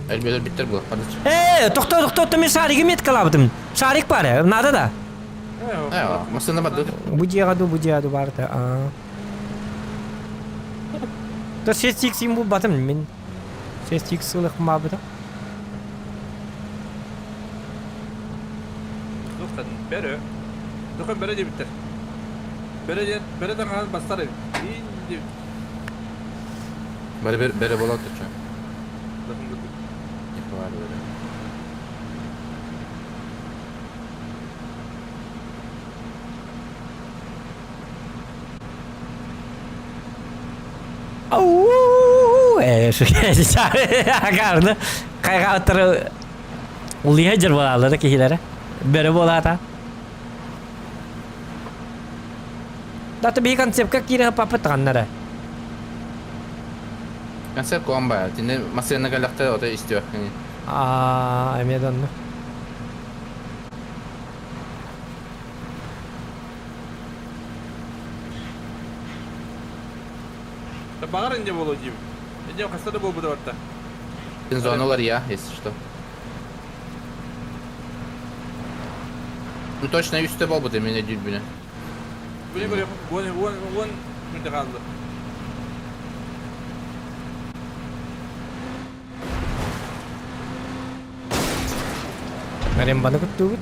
Элбелер биттер була. Э, тохто, тохто, тохто, мен шариги меткалабытым. Шарик бар, надо да. Э, массыына барды. Бу дьиэҕэ ду, бу дьиэҕэ ду барыта. Аа. То 6x им булбатым мин. 6x сылых маабыта. Духан бөрө. Духан бөрө диэбиттэр. Бөрө диэн бөрө таҥаһын бастар эбит. Иин диэбит. Бары бер бөрө буолан турчу. Духан курдук. Николай бөрө. Ау, э, Агарны хайҕааттары улуйа дьыр буолааллара киһилэрэ. Бөрө буолаата. Дата биһи концепка киирэ папытганнара. Концепт куан баа. Тинне массыына кэлэхтэ ото истиэххини. Аа, эмиэ да онно. Баҕар инде буолуо диибин. Инде хаста да буолбута барта. Зоналар я, если что. Ну точно үстэ буолбут эмиэ дүүрбүнэ. Били били уон уон уон мүнүүтэ хаалла. Рембаны куттуубут.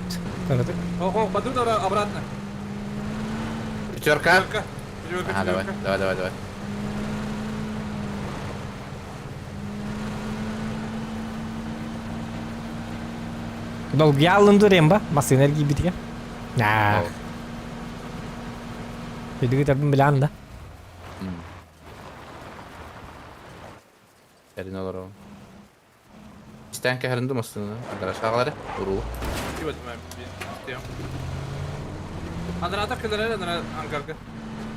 Таратык. Ох, пойдут обратно. Пятерка. Пятерка. Пятерка, Ага, давай, пятерка. давай, давай, давай. Долгуйа алынды Ремба. Массыына эргийбитигэ. Аа. Өйдүгүтэрбин билэҕин да. Эрин олоробун. Истээн кэһэрин ду массыынаны? Гаражка уруу. Анарата кэлэрэ анара ангарга.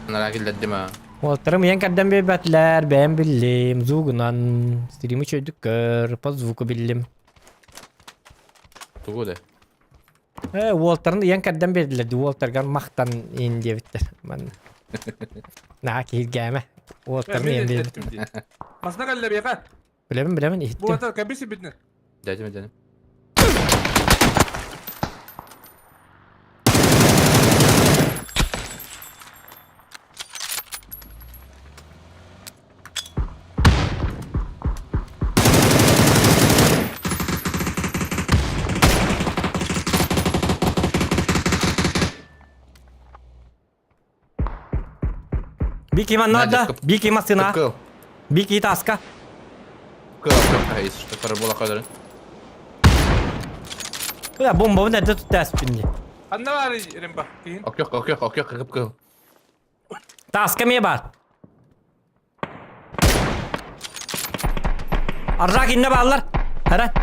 Анара киллэрдим аа. Уолаттарым ыйан кэрдэн биэрбэтилэр, бэйэм биллим, звугунан стримы үчүгэйдик көр, по звуку биллим. Тугу да? Э, уолаттарын ыйан кэрдэн биэрдилэр дии, уолаттаргар махтан иин диэбиттэр. Манна. Наһаа киһиргээмэ. Уолаттарын ыйан биэрбит. Масна кэллэ биэхэ. Билэбин, билэбин, иһиттим. Буолаттар кэбис битнэ. Дядя, дядя. Бики манна Бики массына. Бики таска. Кыл, кыл, если что, карабола кадр. Бля, бомбабын эрдэ туттааспын дии. Ханна баар ремба? Киһин. Окёк, окёк, окёк, кып кыл. Таска эмиэ баар. Аржак инне бааллар. Хара.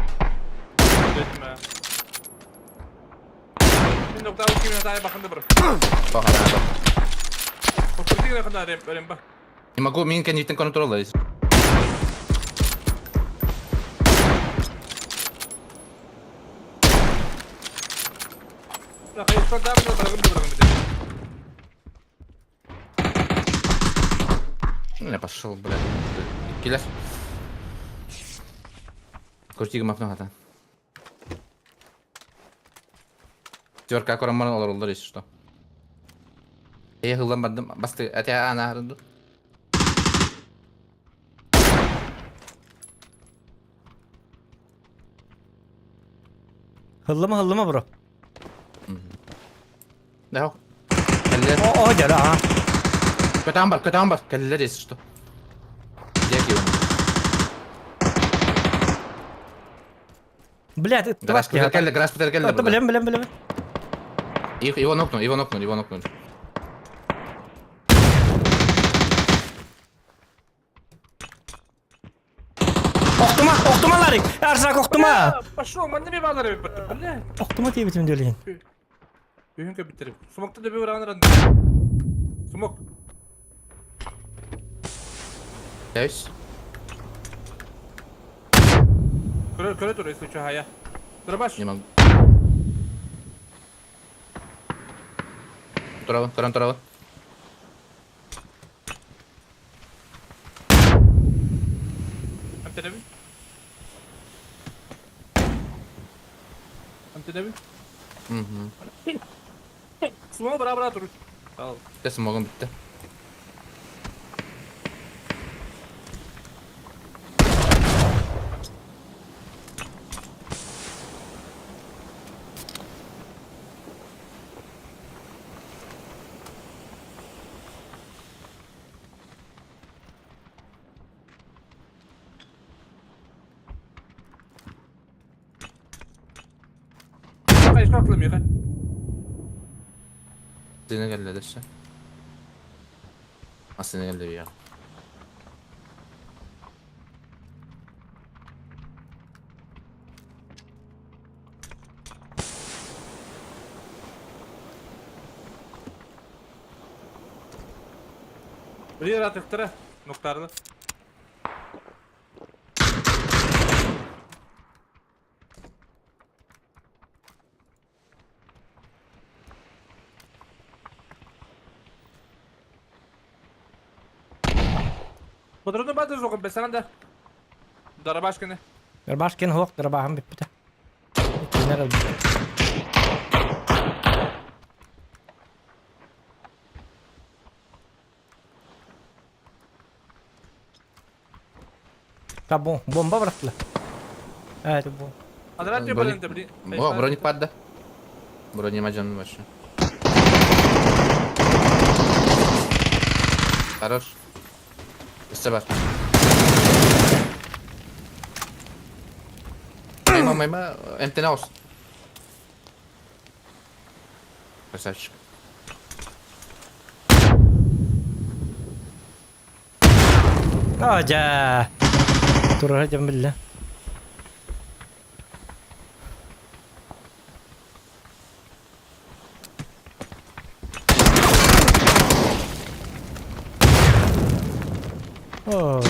Мин доктор кимин атаай бахында бір. Пахана. Покрытие ханда ремба. Не могу, мин кенитен контролла. Я пошел, блядь. Киллер. Крути гымафны хата. Терка кораман олар если что. Я хылдан бардым. Басты, это она арынду. Hıllı mı bro? Да. Кэллэр. О, о, дьэ, аха. Көтөн бар, көтөн бар. Кэллэр, если что. Где его? Блядь, это Гараж кэллэр, гараж кэллэр. Билем, билем, билем. Его нокнули, его нокнули, его нокнули. Охтума, охтума Ларик. Аржак охтума. Пошел, манна би баалар эбит. Бля. Охтума диэбитим диэлиин. Үйүн көбүттерим. Смокта да бир анран. Смок. Есть. Көрө көрө тур, если что, хая. Дробаш. Не могу. Турабын, туран турабын. Амтенеби. Амтенеби. Угу. Смок бара бара тур. Ал. Те смогом битти. Хайшка кылмыга. Сені келді деші. А сені келді я. Bir атыктыра ноктарлы. Патроны бады жоқын бесаран да. Дарабашканы. Дробашкин хуох, дробахым бүппүтэ. Кинер ылбыт. Та бом, бомба бырахтылар. Это бом. Адрат Броник- блин, блин. О, броник падда. Брони мажан вообще. Хорош. Өсті бар. Майма, майма, МТ на ос. Красавчик. А, дьэ. Турара дьон биллэ. О.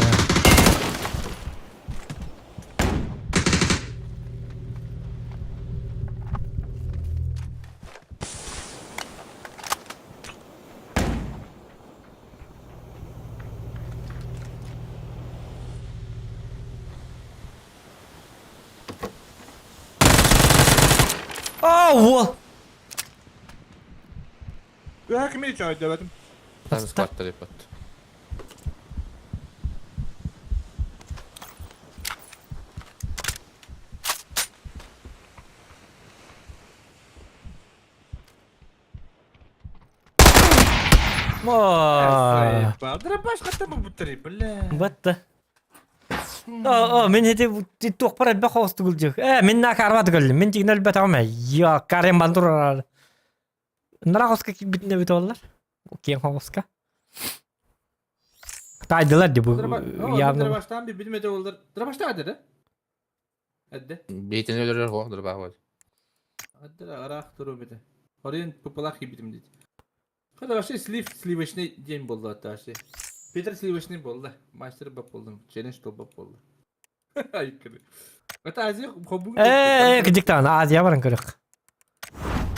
О, Кими чай дебетим. Тазы складтар деп атты. Мо. Дробаш хатта бу бля. Батта. О, о, мин ити туохпар элбэх хоостугул дьик. Э, мин на карват көрдүм. Мин тигин өлбөтөҕүм ээ. Я, карем бандур. Нара хоска киирбитин эбит оллар. Киэҥ хоска. Таайдылар ди бу явно. Дробаштан бибитим эте оллар. Дробашта да? Эдде. Бейтен өлөрөр хоох дробах вот. Эдде араах туру бите. Орен пупалах кибитим дейт. Когда вообще слив сливочный день был да вообще. Питер сливочный был да. Мастер бап болдум. Челлендж то бап болду. Айкыры. Это Азия хобу. Э, кдиктан Азия баран көрөх.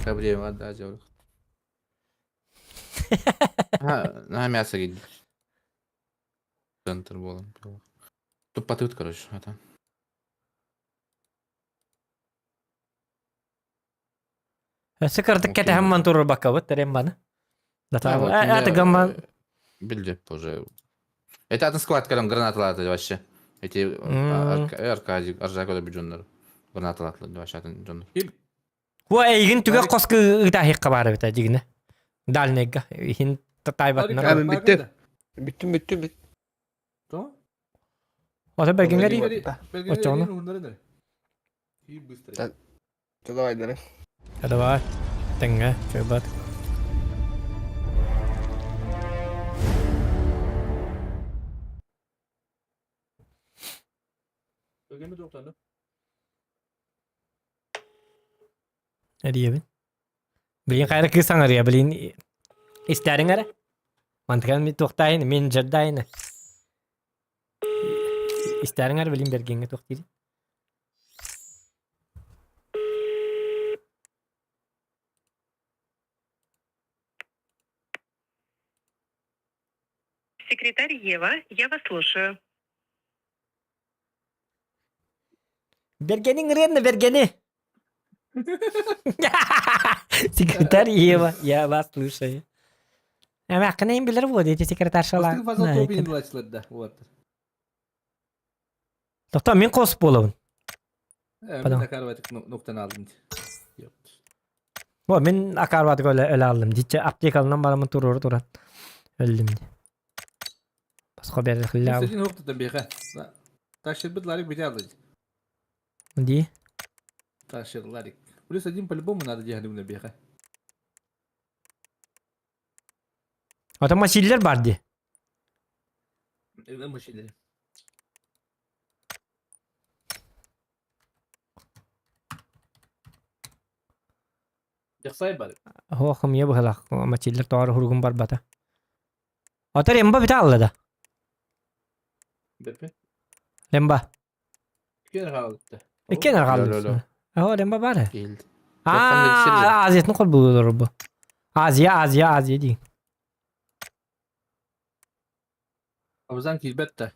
Проблема да Азия бар. На мясо гидит. Центр болон. Тупатыт, короче, это. Өссө кырдык кэтэһэн ман турбаккабыт Рембаны. Это гамма. Билди уже. Это атын склад кэлэн гранаталааты вообще. Эти Аркадий, Аржак өлө бүжөннөр. Гранаталааты вообще атын дьоннор. Бу эйигин түгэх хоску ытаһыахха баар эбит дьигинэ. Дальнайга иһин таайбатынар. Мен бүттүм. Бүттүм, бүттүм, бүттүм. То? Ото бергингер Очоҕуна. И быстро. Давай, давай. Давай. Тэҥҥэ, чөбат. Бергенме тоқтанды. Эрийэбин. Билин хайра кыыс саҥарыа, билин истээриҥ эрэ. Мантыкан мин туохтаайын, мин дьардаайын. Истээриҥ эрэ билин бэргэҥҥэ туох диирин. Секретарь Ева, я вас слушаю. Бэргэниҥ ырыанна бэргэни! Секретарь Ева, я вас слушаю. Эмээххин билэр буо диэти секретаршалаах. Бастыҥ фаза топин ылааччылар вот. Тохтоо мин хос буолабын. Э, Потом. мин акарбатык нуктан алдым. Бу мин акарбатык өлө өлө алдым. Дичче аптекалынан барамын туруору туран өлдүм. Босхо берилхиллээ. Сен хоқтан беха. Ташырбыт ларик бите алды. Ди. Ташыр ларик. Плюс один по-любому надо делать на беха. Ата машиллер бар ди. Машиллер. Яхсай бар. Хоохум е быһылах мачиллер тоҕор хуругум барбата. Ата ремба бите алла да. Бепе. Ремба. Кен хаалытта. Иккен Ло, ло, арҕаллар. ло. Оо ремба бар. Келді. Аа, Азиятын холбуулар бу. Азия, Азия, Азия дии. Абзан килбетте.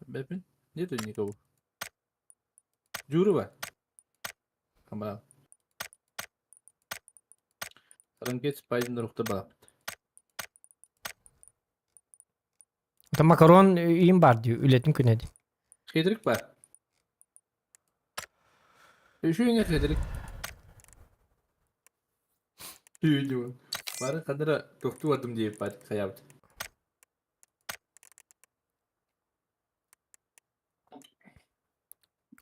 Бепин. Нету никого. Журова. Камара. Ранкет пайдын рухта балапыт. Ата макарон үйім бар дии, үлэтин күнэ дии. Хедрик бар. Үшүйіңе хедрик. Түйді. Бары қадыра тоқту адым деп бар қаябыт.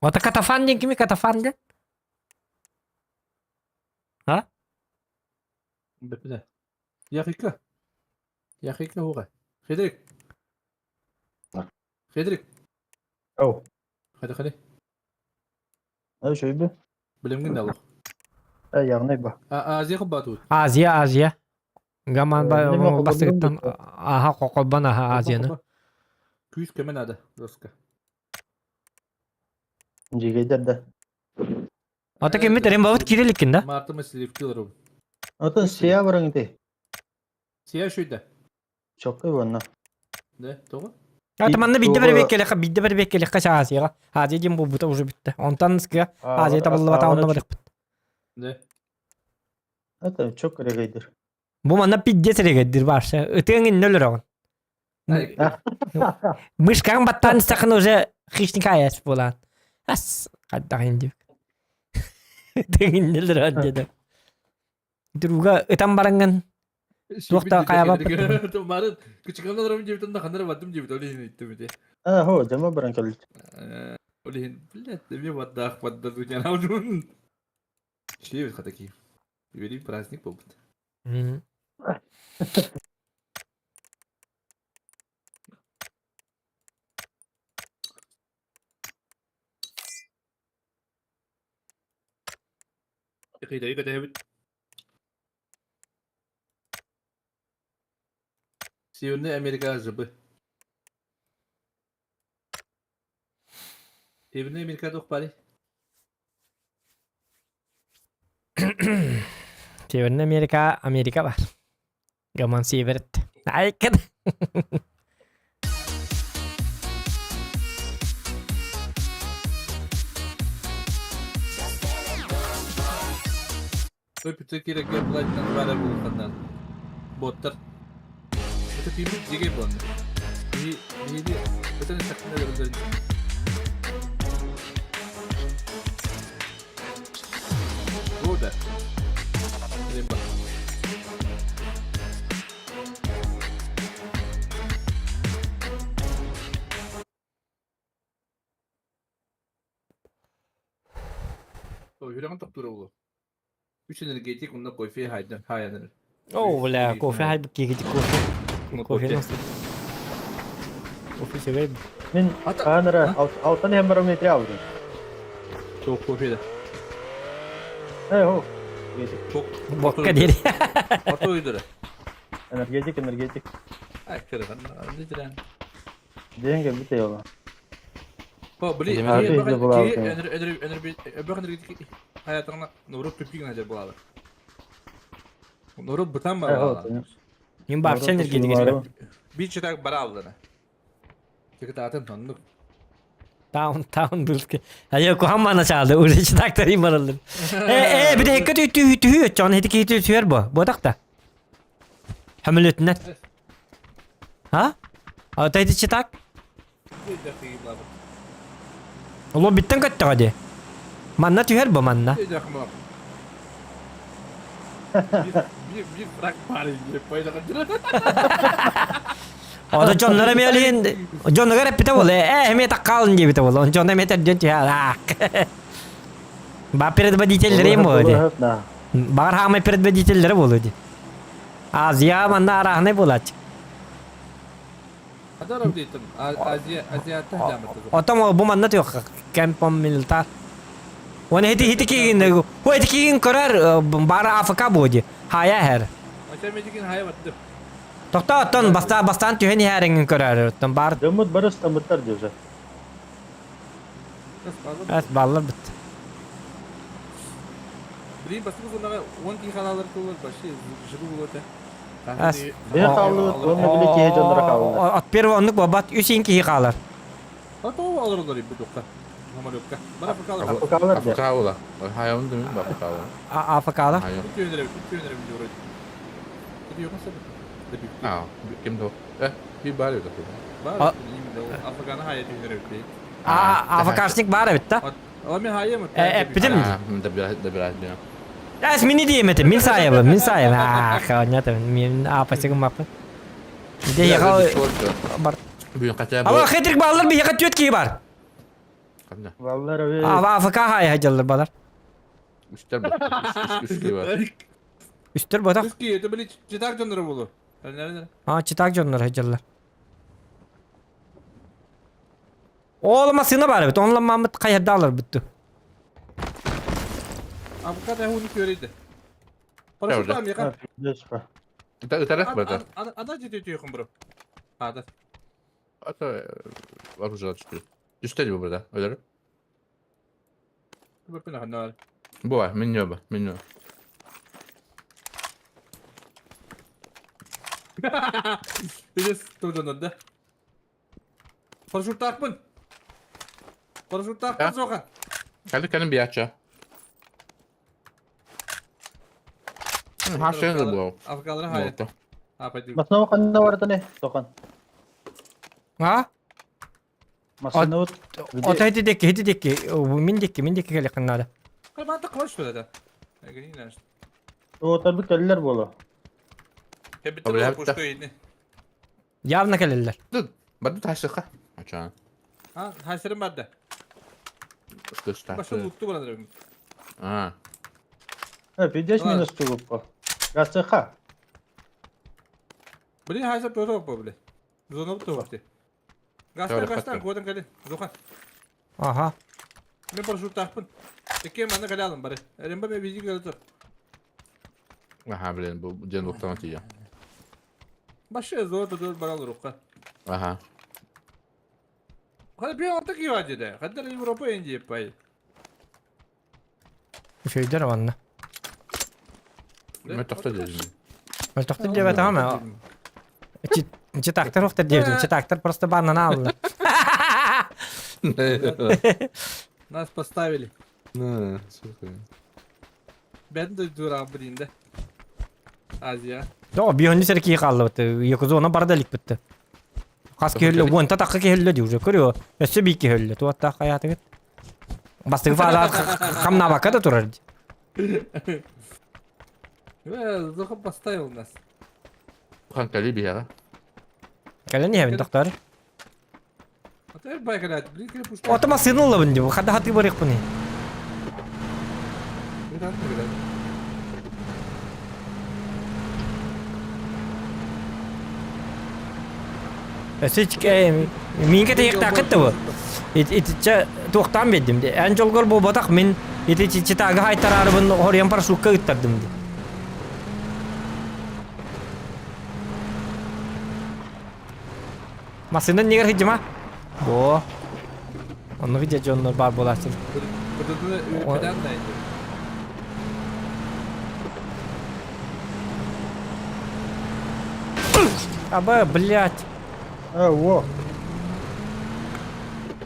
Ата катафан диэн кими катафан диэн? Бепиде. Яхика. Яхика хуга. Хедрик. Хедрик. Оу. Хadi хadi. Ай шөйбе. Билемгин далых. Ай ягнай ба. Азия хубату. Азия, Азия. Гаман Неме холбондум бастыгыттан диттэ. аха қоқолбан аха Азияны. Күйіс кемен ады, доска. Жигейдер да. Ата кеммит рембабыт кириликкин да? Мартымы сливкилер. Атын сия барың те. Сия шүйді. Чоккай вонна. Да, тоғы? Ата манна бидде Туга- бір беккелеха, бидде бір беккелеха ша Азияга. Азия дем бу бута уже битте. Онтан ска Азия табыллыбата онна барык. Да. Ата чок регейдер. Бу манна пидде серегеддир барша. Ытыҥ нөл рогон. Мышкаң баттан сақын уже хищник аяс болан. Ас қаддағын деп. Ытыҥ нөл рогон деді. Друга ытан бараңын. Туох да хайаабаппыт. Марын кычыканна олором диэбитин да ханнара бардым диэбит ол иһин иттим ити. А, хо, дьомо баран кэлбит. Ол иһин, блядь, эмиэ бардаах барда дуу Шиэбит хата киһи. Үөрүү праздник буолбут. Кыйдайы көтөһөбүт. Северная Америка жыбы. Северная Америка туох баарый? Северная Америка, Америка бар. Гаман Северт. Айкын. Ой, пицце кирэкке платинан баар буолуохтаннар. Боттар. Это тиийбит дьигэ буолла. Биһи биһиги бытан истэхпинэ өлөрөллөр. Года. Либо. Үрэҕин тохтуура буолуо. Үс энергетик уонна кофе хайанар. О, бля, кофе хайбыт киһи кофе. Кофе. Кофе север. Мин хаанара алтан иһэн барометри алды. Çok кофе да. Э, о. Бокка дири. Ото уйдура. Энергетик, энергетик. Ай, кырган. Дидирен. Диэн кэлбит эйола. Бо, били, хайатыңна нуруп түпкин хажар булады. Нуруп бытан бар. Мин бапча энергетик. Bir читак бара алдына. Тикетатын тоннук. Таун таун булки. Айо кухаммана чалды. Уже читак тарим баралды. Э, э, bir de hekka tüy tüy чон хити ки tüy бу. Бодакта. Хамилетнет. Ха? А ты читак? Оло биттен көттөҕө дии. Манна түһэр бу манна. Ото дьонноро эмиэ олиһин дьонугар эппитэ буолуо ээ эмиэ таккаалын диэбитэ буолуо дьоно эмиэ төрдүөн түһэ Ба предводителлэрэ буолуо дии. Баҕар хаамай предводителлэрэ буолуо дии. Азия манна арааһынай буолааччы. Отом бу манна туох кемпом милитар. Уон хити хити киигин ху эти киигин көрөр бары АФК буоди. Хая хэр. Тохто оттон баста бастаан түһэн иһээриҥин көрөр оттон бар. Дьоммут бары ыстаммыттар дии Эс баллар бит. Блин, бастакы зонаҕа 10 киһи хаалалар туолар вообще живы буолуо этэ. Бэйэ хааллыбыт уонна били киһи дьонноро хааллылар. От первый оннук буолбат үс иин киһи хаалар. А то олороллор ибби туохха. Самолетка. Бар АФК-лар. АФК-лар дии. АФК ула. Хайабын да мин АФК-лар. АФК-лар. Үтүөнэрэ үтүөнэрэ били вроде. Это yok nasıl? А, ким да? Э, bir бар еді. Бар. АФК-ны хайа түһүнэрэ бит. АФКшник баар эбит да? Э, эппитим. Эс мини диэм этим, мин саайабын, мин саайабын. Аа, хонята, мин аапасыгым маппын. Де яха бар. Ала хитрик баллар биһиэхэ түөт киһи бар. Баллар эбит. АФК хаайа дьаллар балар. Үстер Үс киһи бар. Үстер ботах. Үс киһи, это были читак дьоннору болу. А, читак дьоннор дьаллар. Ол массыына баар эбит, онлан мааммыт хайырда алар бүттү. Авокадо хуни көрейді. Парашютам яка. Ытарах бата. Ада жете түйхын бро. Ада. Ата оружие түстү. Түстө бу burada. Өлөр. Бу бар, меню ба, меню. Илес тожонор да. Парашюттаахпын. Парашюттаахпын соха. Кәлі кәлі бияча. Хашен бу. Афгалара хайа. Маснау ханна барданы тоқан. А? Маснау. Ото хити декки, хити декки, мин декки, мин декки келе надо. Калбата кылыш да. Отарбыт кэллэр буолуо. Кэбиттэр пушка ини. Явно кэлэллэр. Барды тахсыха. Ача. А, хайсырым барда. Башы лукту барар. А. Пиздец минус тулуппа. Гасыха. Блин, хайсыр тоже по, блин. Зона тугапты. Гастан, гастан, кодын кэлин. Зухан. Ага. Мен парашюттаахпын. Икки манна кэлэ алын бары. Рембо мен видео кэлэ тур. Аха, блин, бу ден луктан тиийэ. Башы золото dur барал рукка. Аха. Хада bir алты кива деді. Хада Европа инди пай. Үчүгэйдэр уонна. Мен тохто дедим. Мөлтөхтүн диэбэтэҕим ээ. Читактар охтор диэбитим. Читактар просто баннан аалла. Нас поставили. Ну, слушай. Бен да дура блин да. Азия. Тоҕо биһонни сэр киһи хааллыбыт. Якузона барда иликпит. Хас киһи уонта тахха киһи өллө дии уже. Көрүө. Өссө биир киһи өллө. Туоттаах хайаатыгыт? Бастакы фаза хамнаабакка да турар дии. Зоха поставил нас. Хан кали биһэҕэ. Кэлэн иһэбин тохтоор. Ата байкалаат, блин, кэлэ пушка. Ото массыына ылабын дии. Хада хатыы барыахпыный. Өссө миинкэ тэйиэхтааххыт да бу. Итиччэ туохтаан биэрдим дии. Эн дьолгор буолбатах мин ити читага хайтараарыбын хоруйан парашютка ыттардым дии. Массыына иннигэр сылдьыма. Боо. Оннук дьэ дьоннор баар буолааччылар. Аба, блядь. Во.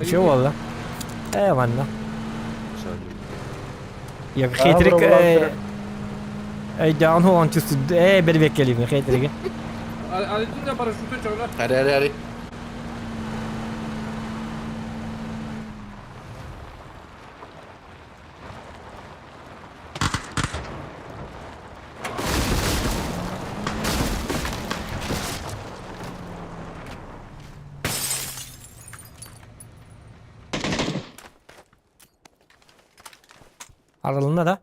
Че буолла? Э, манна. Я хитрик өйдөөн хуон түстү э бербеккелиме хитрик. Ари, ари, ари. Арылынна да?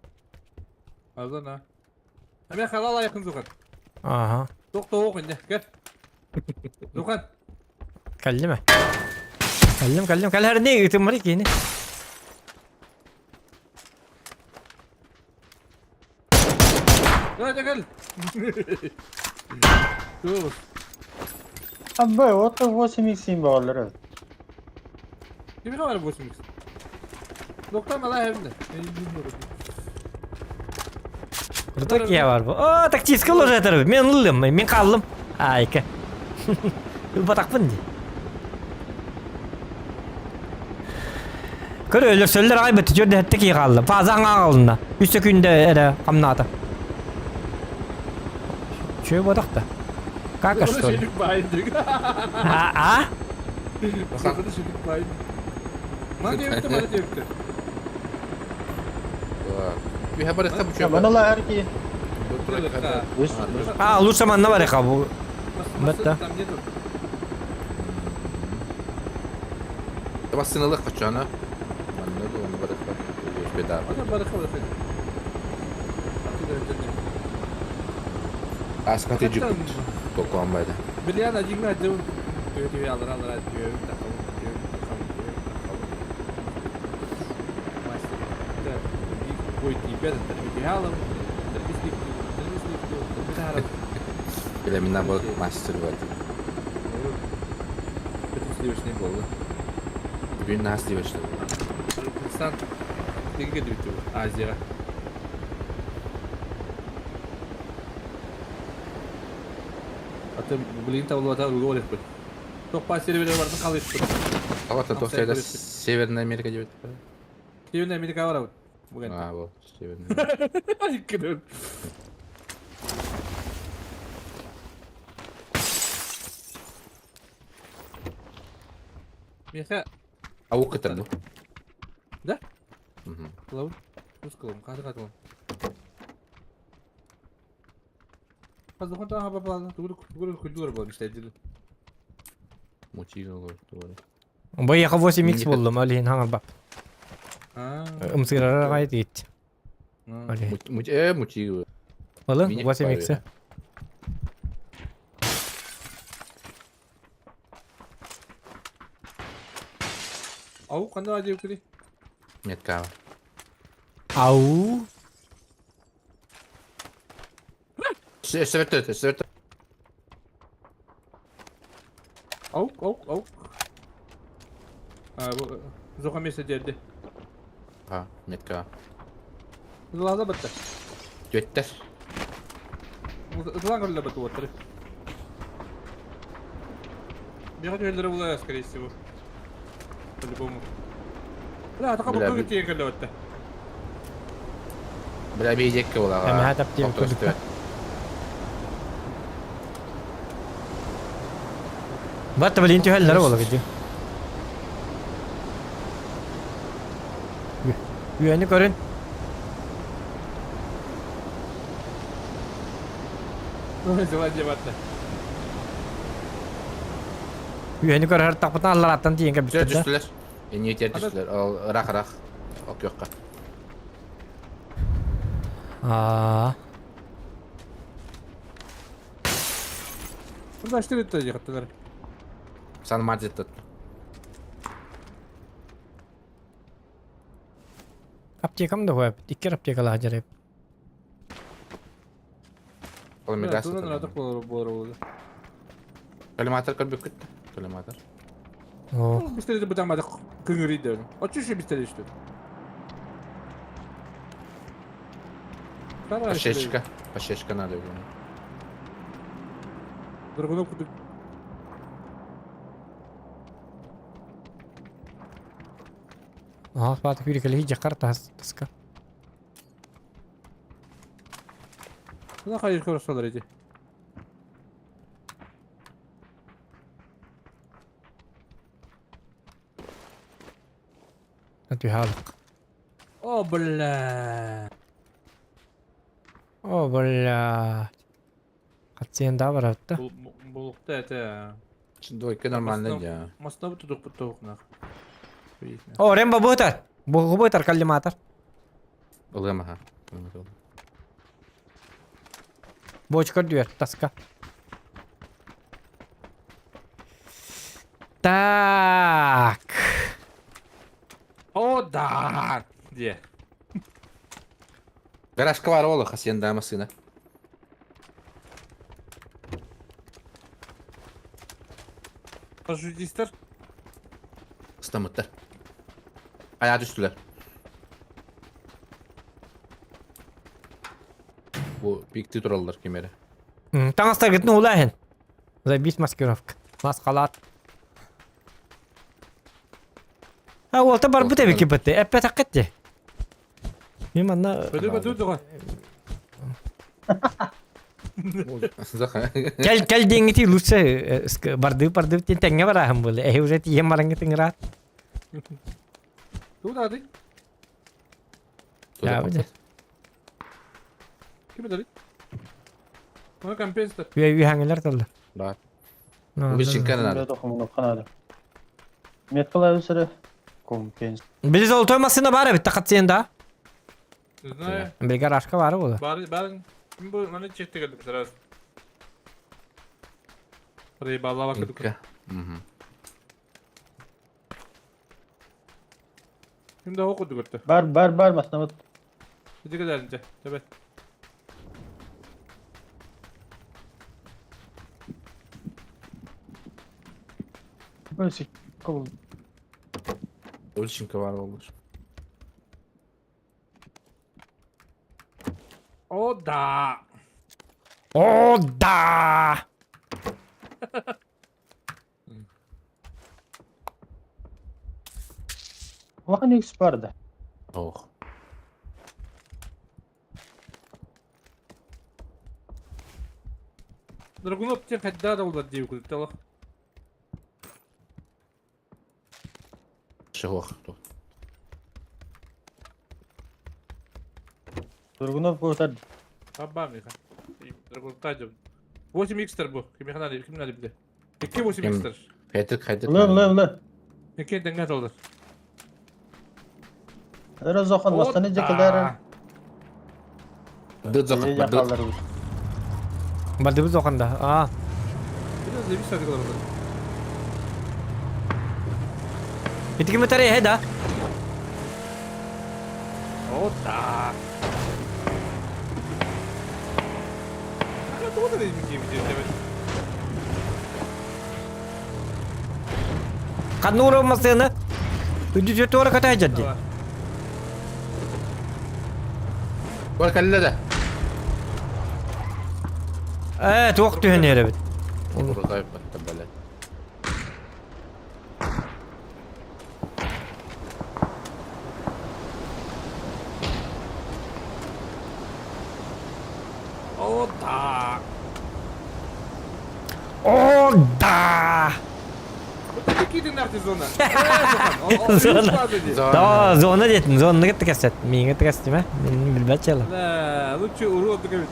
Арылынна. Эме халал айқын Зухан. Ага. Тоқ инде, кел. Зухан. Кэллим Кэллим, кэллим, кэлэр не ытыммар кини. Давай, кел. Тур. Абы, вот 8x баллары. Кими var 8x? Доктор мала хемде. Крутой киһи бар бу. О, тактический ложетер. Мен ыллым, мен қаллым. Айка. Ылбатақпын ди. Көр өлөрсөллөр ай бит жөрдө хетте ки қалды. Фаза аңа қалына. Үс күндө эре камната. Чөй бодақта. Кака что ли? А, а? А, лучше манна барыха бу. Бетте. Массыналык качана. Манна да оны барыха. Беда. Аскаты жүк. Токуанбайды. Билиана жигна жыл. Түйе алыр алыр түйе тақал түйе тақал түйе тақал. Мастер. Ой, тебя Или мен наоборот мастер в этом. Это сливочный был, Бүгүн нас сливочный. Пакистан. Азия. А ты, блин, там была там говоришь, блин. Тоқ серверлер бардың қалай А вот это всегда Северная Америка деп Северная Америка бар бүгін. А, вот, Северная. Америка. Меха. А у кытыр Да? Угу. Лау. Русского, қады қады. Быйаха 8x буллум, ол иһин хаҥарбап. Ымсыырара аҕай тиит. Мути. Олы 8x. Ау, ханна адиукри? Нет, кава. Ау. Сөбөттө, сөбөттө. Аук, аук, аук. Зоха место дерди. А, метка. Злаза батта. Түөттэр. Зла көрүлэ батты уоттары. Бега түһэллэрэ була, скорее всего. По-любому. Бля, така бокка тиийэн кэллэ батта. Бля, бейдекке була. Эмэһэ таптием курдук. Батта блин түһэллэрэ буола види. Үөни көрүн. Үөни көрөр тахпытан аллараттан тиийэн кэбиттэр да. Түстүлэр. Энниэтер түстүлэр. Ол ырах-ырах. Окуохха. Аа. Сан мадзиттат. Аптекам да хуя. Икки аптекалаах дьарып. Ол мегас. Коллиматор көрбүккүт. Коллиматор. О. Бистерде бутамады кыңырыйды. Очу бистерде что. Пощечка. Пощечка надо. Драгунов кудук. Ага, бааты күрекелеһи дьахар тас таска. Куда хайыр көрсөлөр эти? Түһаалык. О, бля. О, бля. Хатсыйан да баратта. Булукта это. Двойка нормально дьа. Мостовы тудук бутук нах. О, Рембо бутар. Бу бутар коллиматор. Ылыам аха. Бочка дүөр таска. Так. О, да. Где? Гаражка бар ол хасьенда машина. Пожудистер. Ыстамыттар. Аяа түстүлэр. Бу пикти тураллар кимере. Таҥастаргытын уулааһын. Забить маскировка. Маскалаат. А уолта барбыт эбики бытты. Эппэтэххит дии. Мин манна Кэл кэл диэҥҥитий лучше бардыы бардыы диэн тэҥҥэ барааһын буолла. Эһи уже тиийэн бараҥҥыт ыҥыраат. Туда ты. Ким это? Ну, компенсатор. Үөһэҥилэр талла. Да. Убичинка надо. Меткалар өсөрө компенс. Били золотой машина бар эбит тахатсыйын да. Не знаю. Били гаражка бары буолла. Бар, бар. Бу маны чекте келдим сразу. Проебала кадука. Угу. Ким да окуду көрдү. Бар бар бар маснабыт. Иди кедеринче. Төбө. Бөсик кабыл. Убичинка бар ол. О, да. О, да! Улахан икс бар да. Ох. Драгунов тем хотя да улар дейу кудук Шыгох. Тургунов кутар. Абам их. Драгунов тадем. 8 икстер бу. Кимиэхэ наада, ким наада билэ. 2 8 икстер. Хайдык, хайдык. Ылы, ылы, ылы. Икки тэҥҥэ толор. Өрө зохон мастаны дьэкэлэр. Дыт зохан, бардыбыт. Дьахаллар. Бардыбыт зохан да. Аа. Biraz da bir saat kadar oldu. Ити ким этэр эһэ да? О, да. Тоҕо да диэбит. Ханна уурар массыына? Үдү туора көтө сылдьар дии. Бар кэллэ да. Ээ, туох түһэн эрэбит. Урутайып батта, блядь. О, да. О, да! Вот какие ты нахуй зона? Зона. Да, зона диэтин, зонаны кытта кэпсэт. Миигин кытта кэпсэтимэ. Мин билбэт дьыала. Да, лучше урод говорит.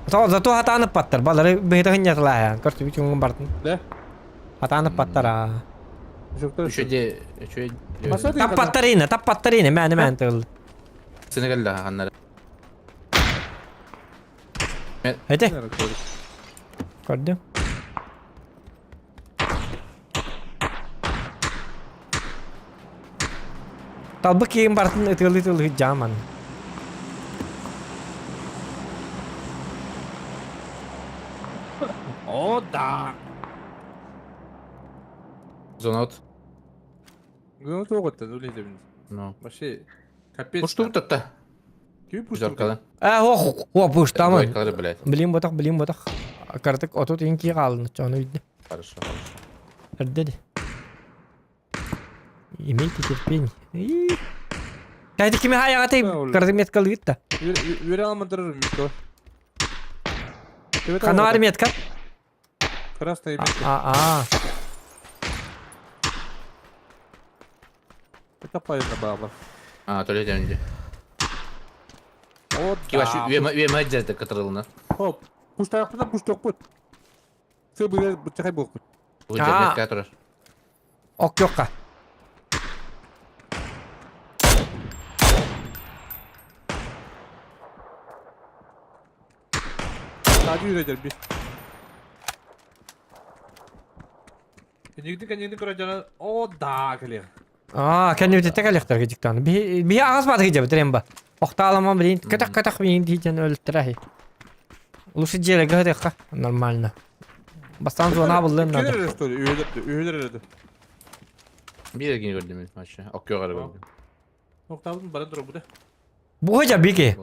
Зато хатаан ыппаттар. Балары быһыта хынньатылааһан. Көрсүбүт күҥҥүн бардын. Да? Хатаан ыппаттар аа. Үчүгэй, үчүгэй. Таппаттар иинэ, таппаттар иинэ, мээнэ мээнэ тыгылла. Сенегалла ханнары. Эти. Көрдүм. Талбык киин бартын ытыалыы-ытыалыы дьааман. О, да. Зонот. Ну, тоҕо үлэһитебин. Ну. Вообще, капец. Пуштубут-то. Кими пуштубут? Жаркада. Э, ох, о, пуштамын. Двойкалары, блядь. Билим ботах, билим ботах. Картык отут иин кии хаалын, чону видно. Хорошо, хорошо. Эрдеди. Имейте терпение. Кайда кими хаягатай карды метка лыгытта. Үөрэ алмандырыр метка. Ханавар метка? Красная метка. А, а. Это правильно баба. А, то ли деньги. Вот. Киваш, үөмэ дьэдэ кытырылына. Хоп. Пуштаякпытан пуштокпут. Сыл быга бычахай буолпут. Бу метка турар. Оккёкка. Сади үрэ дьэрби. Нигди кэннигди көрө О, да, кэлиэх. Аа, кэннибититтэ кэлиэхтэргэ дьиктааны. Биһи биһи аҕас баатыгы дьэбит ремба. Охтааламан билин кэтэх кэтэх миин диитен өлтөрәһи. Лучше дьиэлэргэ сытыахха нормально. Бастаан зона буллын надо. Кэлэр что ли? Үһүлэр үһүлэр эрэ. Биир эргини көрдүм мин вообще. Оккёга эрэ көрдүм. Охтаабытын баран турар Бу дьэ бики.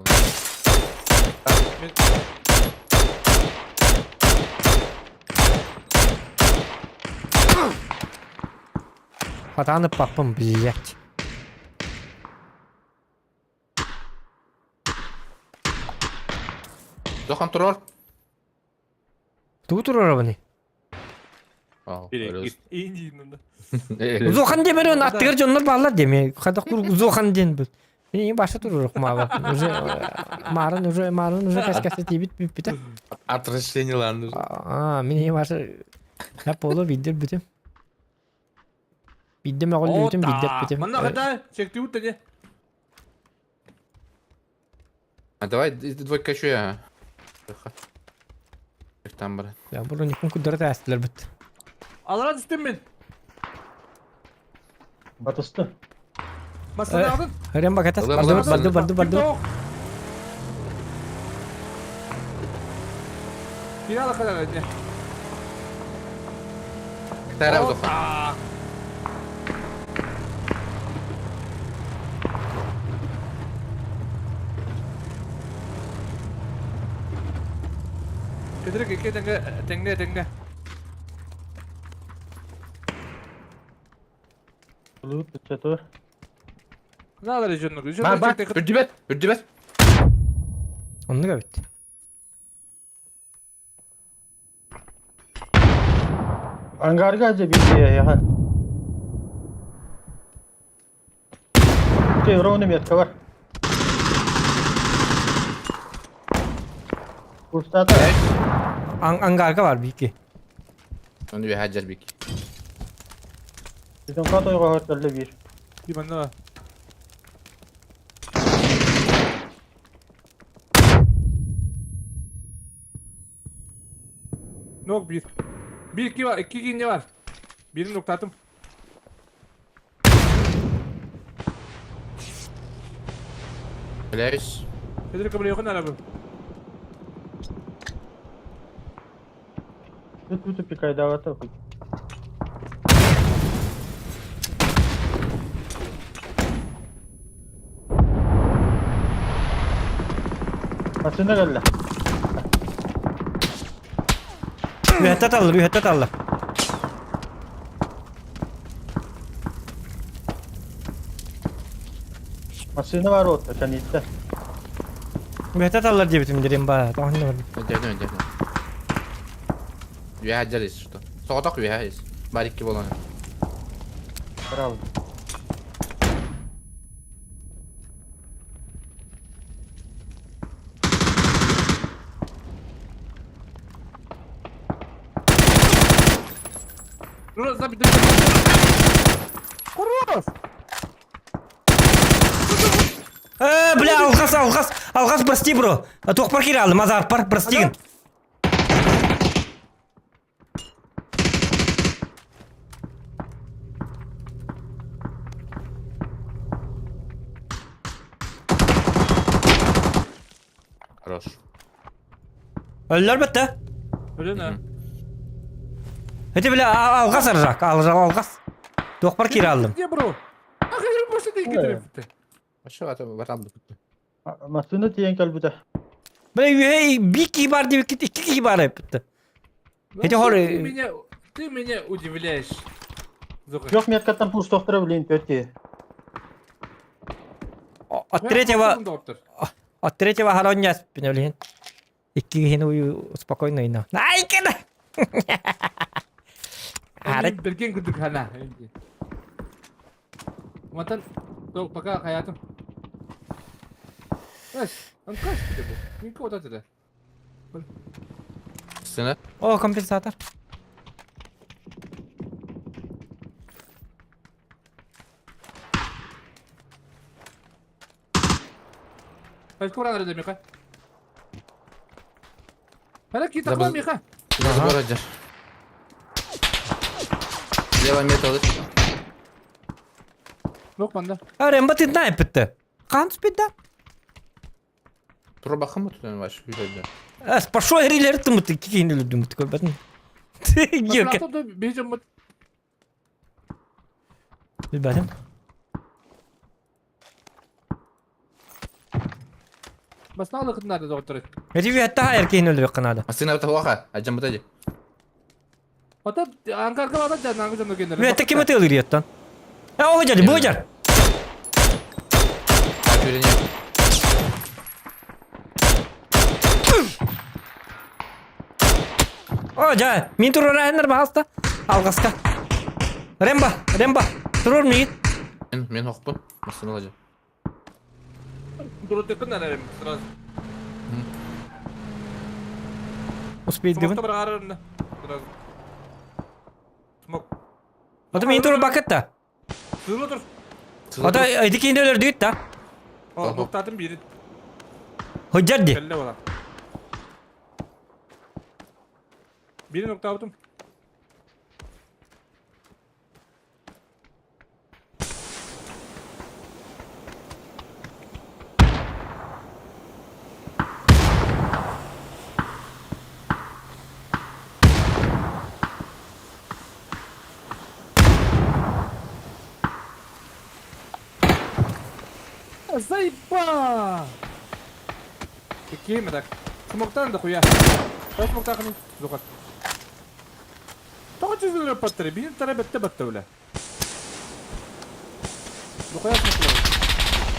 Хатааны паппым, блять. Дохан турар. Тугу турарабыный? Зохан демер аттыгар дьоннор бааллар деме. Хадах кур Зохан диэн бут. Мин баша турар маава. Уже марын уже марын уже каскасы тибит бүппүтэ. Отвращение ланды. Аа, мин баша я полу видер бүтүм. Бидде мөҕүл бүтүм бидде бүтүм. Манна хата чектибут да А давай двойка еще я. Там брат. Я бурун никун кудара тастылар бит. Алара түстүм мин. Батысты. Масына алдын. Хөрен бакатас барды барды барды барды. Финала kadar hadi. Тара удоха. Кедерек эки теңге теңге теңге. Лут бүтө. Надо режимный. Бар бар. Үрдүбэт, үрдүбэт. Оннук эбит. Ангарга же бити я. Ты ровно метка бар. Кустата. Ангарга бар бики. Оны үөһэ дьэр бик. Бетонка тойго көтөллө бир. Диманна. Nok bir. Bir iki var. İki kinli var. Birini noktaladım. Билэбис. Federico bile yakın araba. Тут тут пикайдавата. Masına geldi. Үөһэ таллар, үөһэ таллар. Masına var orada kanitте. Үөһэ таллар диэбитим дирим ба. Тоҕонно бар. Өйдөтүн өйдөтүн. Үөһэ дьэр ис что. Соҕотох үөһэ ис. Бар икки болон. Bravo. Dur lan bir dakika. Kurus. Бля, алҕас, алҕас, алҕас, прости, бро. Туохпар киирэ мазарпар, прости. Хорош. Өллөр бітті. Öyle ne? Эти, бля, алҕас аржак, алҕас. Туохпар киирэ алдым. Niye bro? Akıllı boşu değil getirip. Вообще это барам бутты. Masına tiyen kalbide. Бля, үөһэ bir киһи бар диэбит, икки киһи бар бітті. Эти хоры- Ты меня, ты меня удивляешь. Зоха. Yok metkattan push tohtura bilin tötti. От третьего, от третьего харонья спинолин. Икки киһини ую спокойно ино. Ай, кена! Арыт Берген күдүк хана. Ватан, то пока hayatım. Эс, он каш бу. Никого да да. Сына. О, компенсатор. Kaç kuran arada Mika? Hala ki Забыл. takma Mika. Забор дьэр. Лево металлы. Yok bende. Ремба ты знай бітті. Қан түспеді? Тура бахым тутан ваш үйдө. Әс, пошел рилер тымыты, кикейін өлді мүті көрбәтін. Герке. Mesela bir cümle Bilбәтім. Bas ne alakın nerede doktor? Эти вятта erkeğin öldürüyor kanada. Сына это плохо. А жам бутади. Hatta Ankara kadar da Ankara canlı gönder. Вятта кем это öldürüyor lan? Ya o hoca, bu hoca. Күренә. О, жа, мен турар айнар бағаста. Алғасқа. Ремба, Ремба, турur мейін. Мен мен хокпун. Сына лажа. Dur tekrar nerede сразу. Успеет Смок дегін. da ararım Сразу. Смок. Ата мен турur бакытта. Sığını dur. Ата эдикейін өлөрдү да. O noktatın biri. Hoca di. Kelle var. Biri nokta aldım. Заеба! Какие так? Смоктан да хуя. Дай смоктан хани. Зухат. Тоҕо чүзүлөр паттары, бин тара бетте батта үле. Духая смоклар.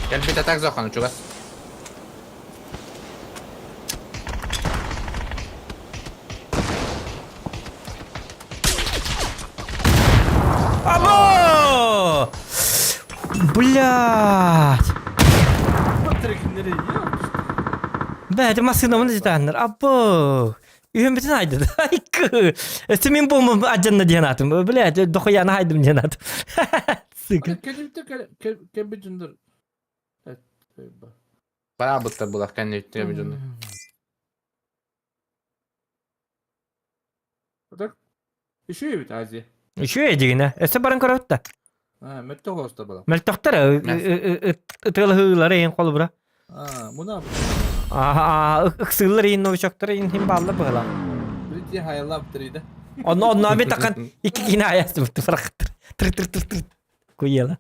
Кэлбит атак зохан чугас. Або! Блядь! Паттары киндери ya. Бәді массыынабын дьитааннар. Аббо! Үһүммүтүн айдыды. Айкы! Өссө мин буомум адьанна диэн атым. Блядь, дохуяны айдым диэн атым. Сука. Кэлбиттэр кэлбит дьоннор. Бараабыттар булах кэнниттэн кэлбит дьоннор. Так, еще эбит Азия. Үчүгэй дигинэ. Өссө баран көрөбүт да. А, мөлтөх оста была. Мөлтөхтөр ытыалаһыылары иһин холобура. А, муна. Аа, ыксыыллар иһин новичоктар иһин хин бааллар быһыла. Билти хайалап трида. Онно онно би такан икки киһини аястыбыт фарахтыр. Тыр тыр тыр тыр. Куела.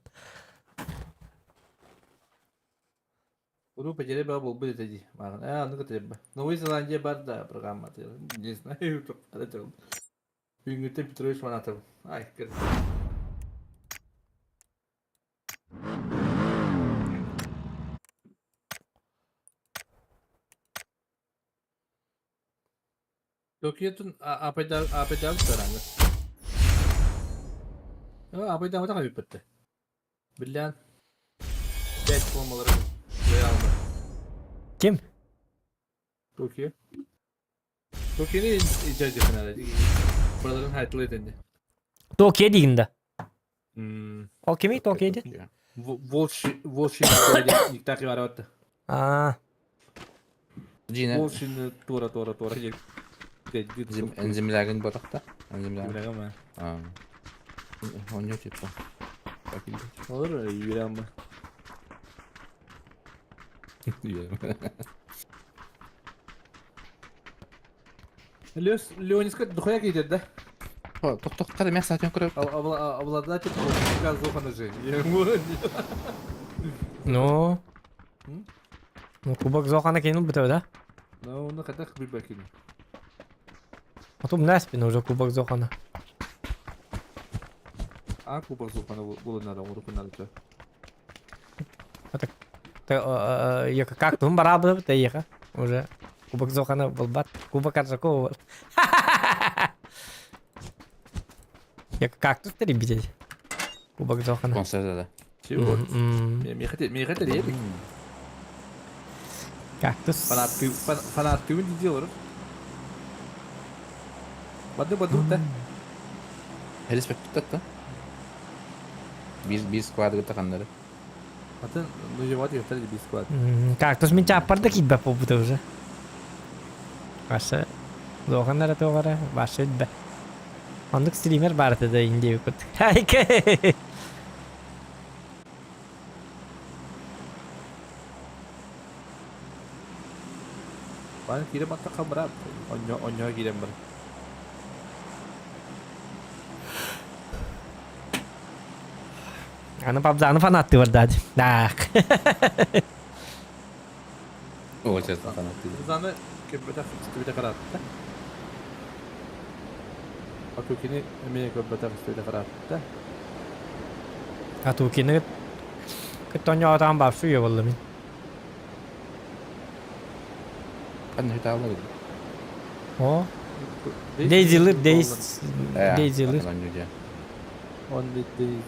Уру потеря была был будет иди. А, ну как Новая Зеландия бар да программа. Не знаю, что Бүгүҥҥүттэн Петрович Манатов. Ай, кыр. Токиотун апайдаабыт тарааны. Апайдаабыта хабиппытты. Биллээн. Пять формалары Ким? Токио. Токиону icra edin Buraların haritalı edindi. Tokyo диигин да. Hmm. Ол кимий Tokyo ди? Волши Волши никтаки барабатты. Аа. Дина. Волшин тура тура тура Энзимлягин ботақта. Энзимлягин. Аа. Онё типа. Olur yürüyen Лес Леониска дохуя кийтер да? Тохтохтар эмэ саатен көрөр. Обладатель Зохана же. Ну. Ну, кубок Зохана кинул бы да? Ну, ну хотя бы кинул. А то на спину уже кубок Зохана. А кубок Зохана было надо, руку надо. Я как тум барабы ты еха уже. Кубок Зохана был бат. Кубок Аржакова. Я кактус теребить. Кубок Зохана. Спонсор да. Чего? Мне хотели Кактус. Фанат ты не делал. Баду баду да. Респект да. Biz biz squad таханнары. Атын ну жеват ертер biz squad. Кактус мен чаппарда китбе попута уже. Башы Зоханнара тоғара башы өтбе. Ондук стример бар да инде кут. Хайке. Бан кирем атта камра. Оньо оньо кирем бар. Аны пабзаны фанатты бар дади. Да. О, честно фанатты. Заны көбөтө көбөтө каратты. Атукини эме көбөтө көбөтө каратты. Атукини кытоньо атан бар сүйө болду мен. Кандай таалар? О. Дейзилер, дейз, дейзилер. Он дейз.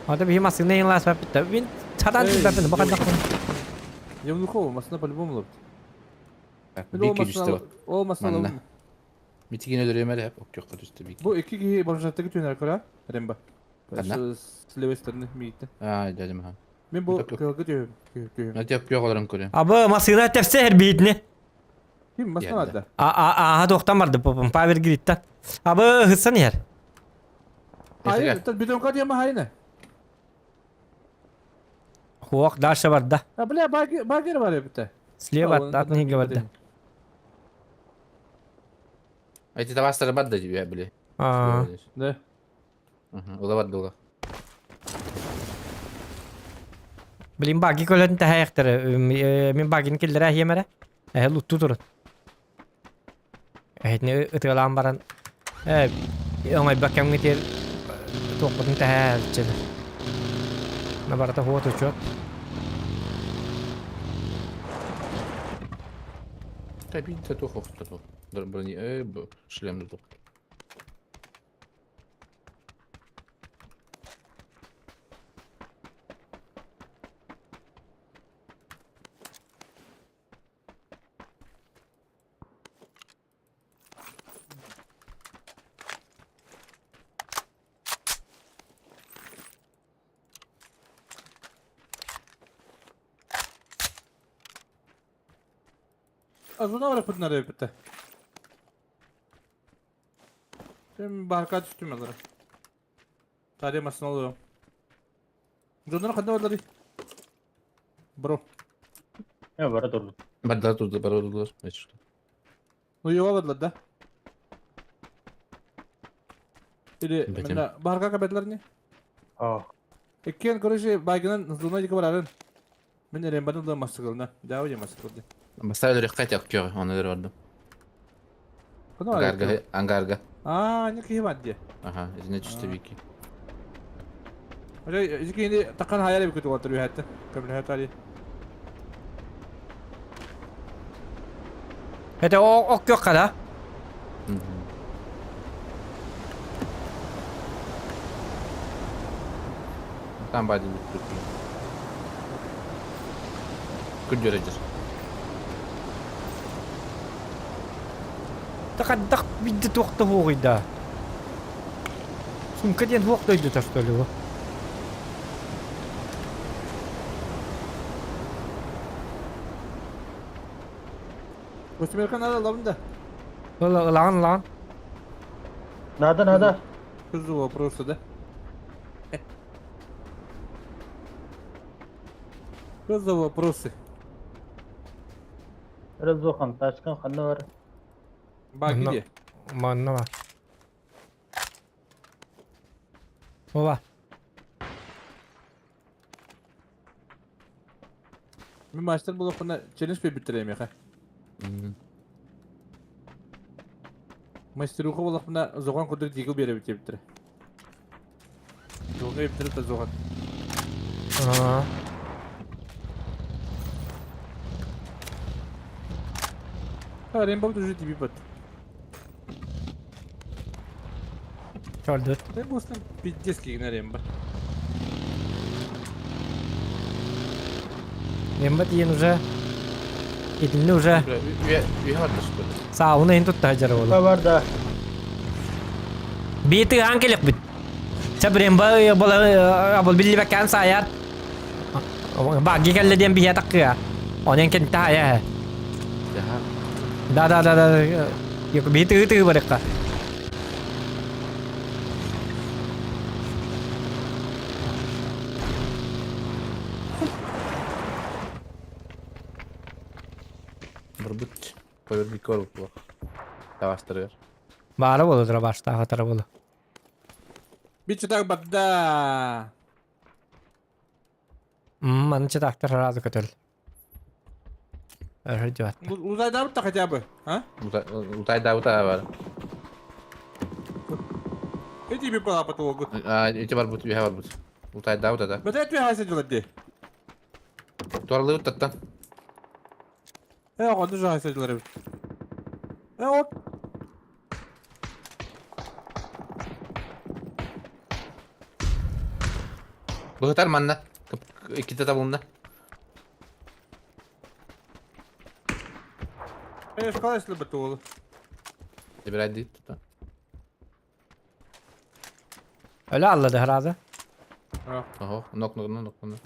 Ата бихи масына ең лас баппыта. Мен чадан баппыта, бака дакын. Евнухова масына по-любому лопт. Бики түстө. Ол масына. Митигин өлөрөмөр хеп оккокко түстө бики. Бу эки киһи бомжаттыгы түнөр көрө. Ремба. С левой стороны миитте. А, дядим ха. Мен бу кылгы түйөм. Түйөм. Натеп yok олорун көрөм. Абы масына тепсе her битне. Ким масына барда? А, а, тоқтан барды, Павер Гриттан. Абы хыссан ер. Hayır, бетонка диэме хайны. Хуак дальше барда. А, бля, багер бар эбитте. Слева от них барда. Эти тавастары бар да тебе, бля. А. Да. Ола бар долга. Блин, баги көлөтүн тахаяктары. Мен багин келдер ахиемере. Э, лутту турут. Эхетне ытылаан баран. Э, оңай баккам гетер тоқпотун тахаячылар. На барата хуот учет. Табин та тух охта тух. Брони, шлем тух. Зона барыппытын арыйбыта. Мен барка түстүм алара. Таре масына алыам. Дьоннор ханна барларый? Бро. Не бара турбут. Барда турду, бара турдулар. Что? Ну его бардылар да? Или Бэтим. мына барга кабетлер не? Аа. Иккен, короче, байгынан зона дике барарын. Мен рембаны да масыгылна. Да, уе масыгылды. Бастар өлөрөххэ тек көр, оны өлөр бардым. Кына Ангарга, ангарга. А, не киһи бар дии. Аха, итинне түстэ бики. Ожо икини такан хайар эбит күтүп отыр үһәтте. Көмлөһө тали. Это ок yok kada. Там бади бүттүк. Күн жөрөжөр. Такаддах бидде туохта хуоҕуйда. Сумка диэн хуох дойдута что ли бу? Костюмерка надо лабын да. Ылаҕын ылаҕын. Надо, надо. Кызы вопросы да. Что за вопросы? Разохан, тачкан ханна бар. Ба, Но- где? Манна бар. Оба. Мен мастер болоқына челлендж бе бітірем яқа. Мастеруха болоқына зоған құдыр дигл бере бітер бітір. Жолға бітіріп та зоған. Аа. А, Рембо уже тебе бат. Чордут. Рембо с пиздец кигин Рембо. Нембат иен уже. Итинни уже. Үйе бар что Сауна ин тутта жара Та болу. бар да. Бити аан келек бит. Сабремба бола абыл билли бакан саяр. Баги келле диэн бия таккыа. Онен кен тая. Да да да да. Yok бити ыты барыкка. Бурбут. Көбөр бик бар була. Табастырыр. Бары болу тура башта хатара болу. Бит так бадда. Манчы тактар разы көтөл. Өрһө Узайда бітті хотя бы, а? Утай да утай бар. И тебе пала потолку. А, эти бар бут, үйе бар бут. Утай да утай да. Бәт әтпе хайса делать де. Туарлы уттаттан. Э, оғанды же хайса делать. Э, оп. Быгытар манна. Икките табылында. Э, шкала если бы то. Забирай дейт тута. Öyle anladı herhalde. Ого, нок нок нок нок.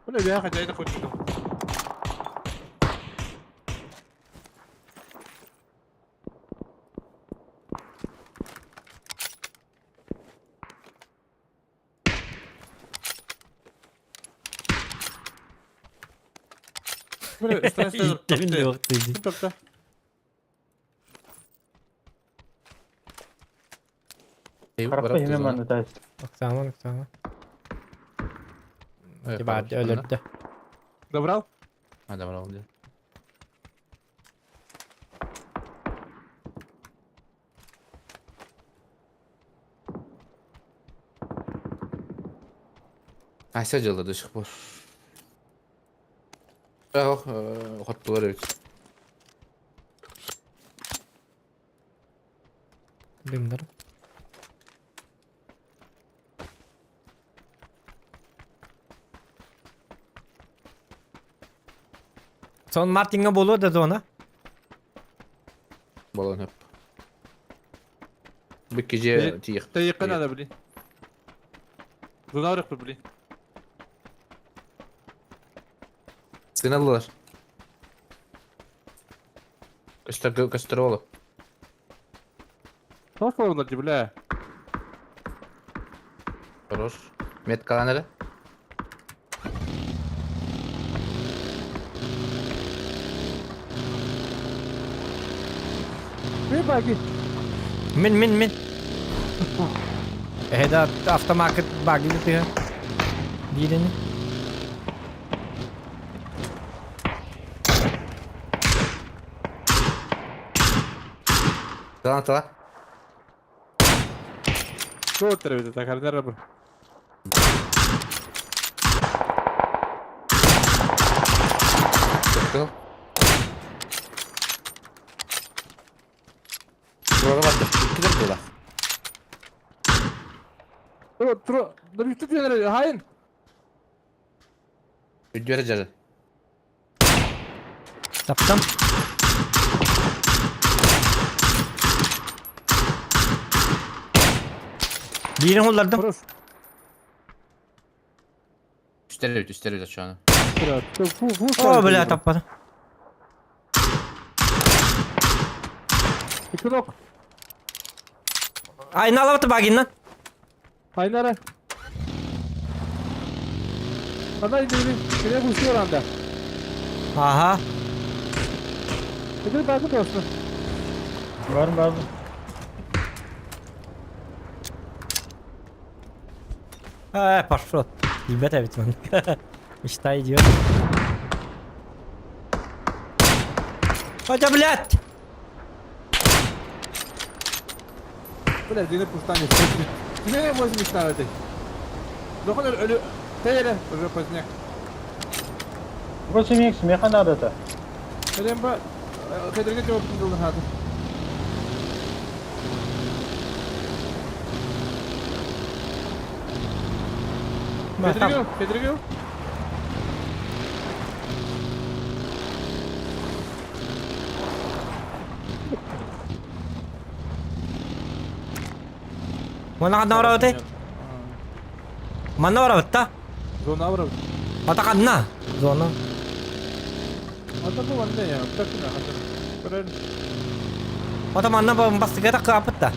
Бля, я хотя это хоть что. Бля, стресс İttirin de yok dedi. Топта. Харахта химе манна тайс. Tamam tamam. Барды өлөрдө. Добрал? А, добрал, да. Ася жылы до сих пор. Ох, хоттулар ведь. Дымдар. Son Martin'e bolu da ona. Балан хөп. Биккеже тиих. Тайыққа надо, блин. Зунарық блин. Массыына ыллылар. Көстөр, көстөр уолу. Тоос олорунар дии, бля. Хорош. Меткалан эрэ. Баги. Мин, мин, мин. Эһэдэ автомакет багины тыа. Биирини. Тала тала. Туоттар эбит, такардар бу. Кыл. Тура барда. Иккилер була. Тур, тур, да бүтү түйенер, хайын. Үдүөрэ жары. Таптым. Биирин hullardым. Хорош. Үстер эбит, үстер эбит ачааны. Фу, фу, О, бля, таппадым. Икки Айналабыты багиннан. Айнара. Ана индири, кире бусıyor анда. Аха. Кире бакы dostum. Бар бар. Пошел. Ребята, ведь он. Мечта идет. Хотя, блядь! Бля, дini пустани. Не возьми ставить. Доходер ölü Тейре, уже поздняк. 8x меха надо-то. Кедем ба кедерге жауап тындылды хады. Кедерге, кедерге. Мана барабыты? Манна барабыт та? Зона барабыт. Ата канна? Зона. Ата бу ванна я, так на хады. Көрөр. Ата манна бастыга та капыт та.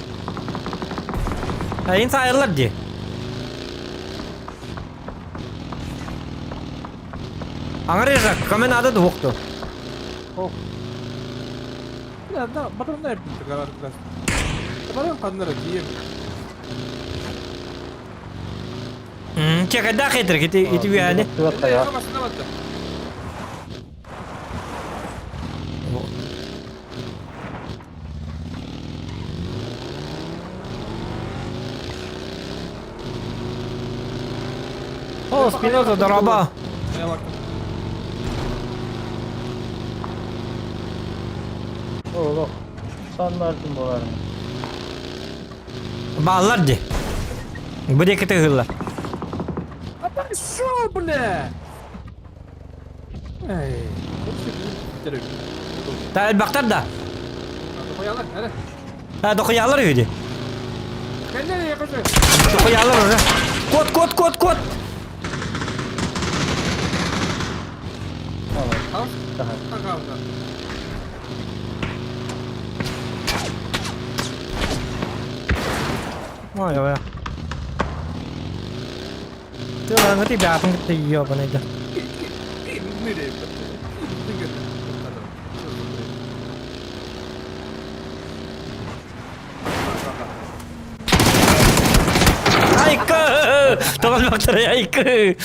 Айын сайырлар ди. Аңар ежак, камен ады двухту. О. Да, да, батырым да епті гарар. Барым каннара кием. Чекайда хейтер, ити ити үйәне. Басына батты. О, Спиноза, дороба. Я бактым. О, Саннардым болар. Баалар ди. Бу деки тыгыллар. А пошел, бля! Эй, Та бактар да. Дохуялар, әре. Ha, дохуялар үйді. Кәлле, якышы. Дохуялар уже. Кот, кот, кот, кот. Ал. Ага, Ой, ой. Тылаңы ти бәтін кітті ебаный да. Айкы! Тоғал бақтар, айкы!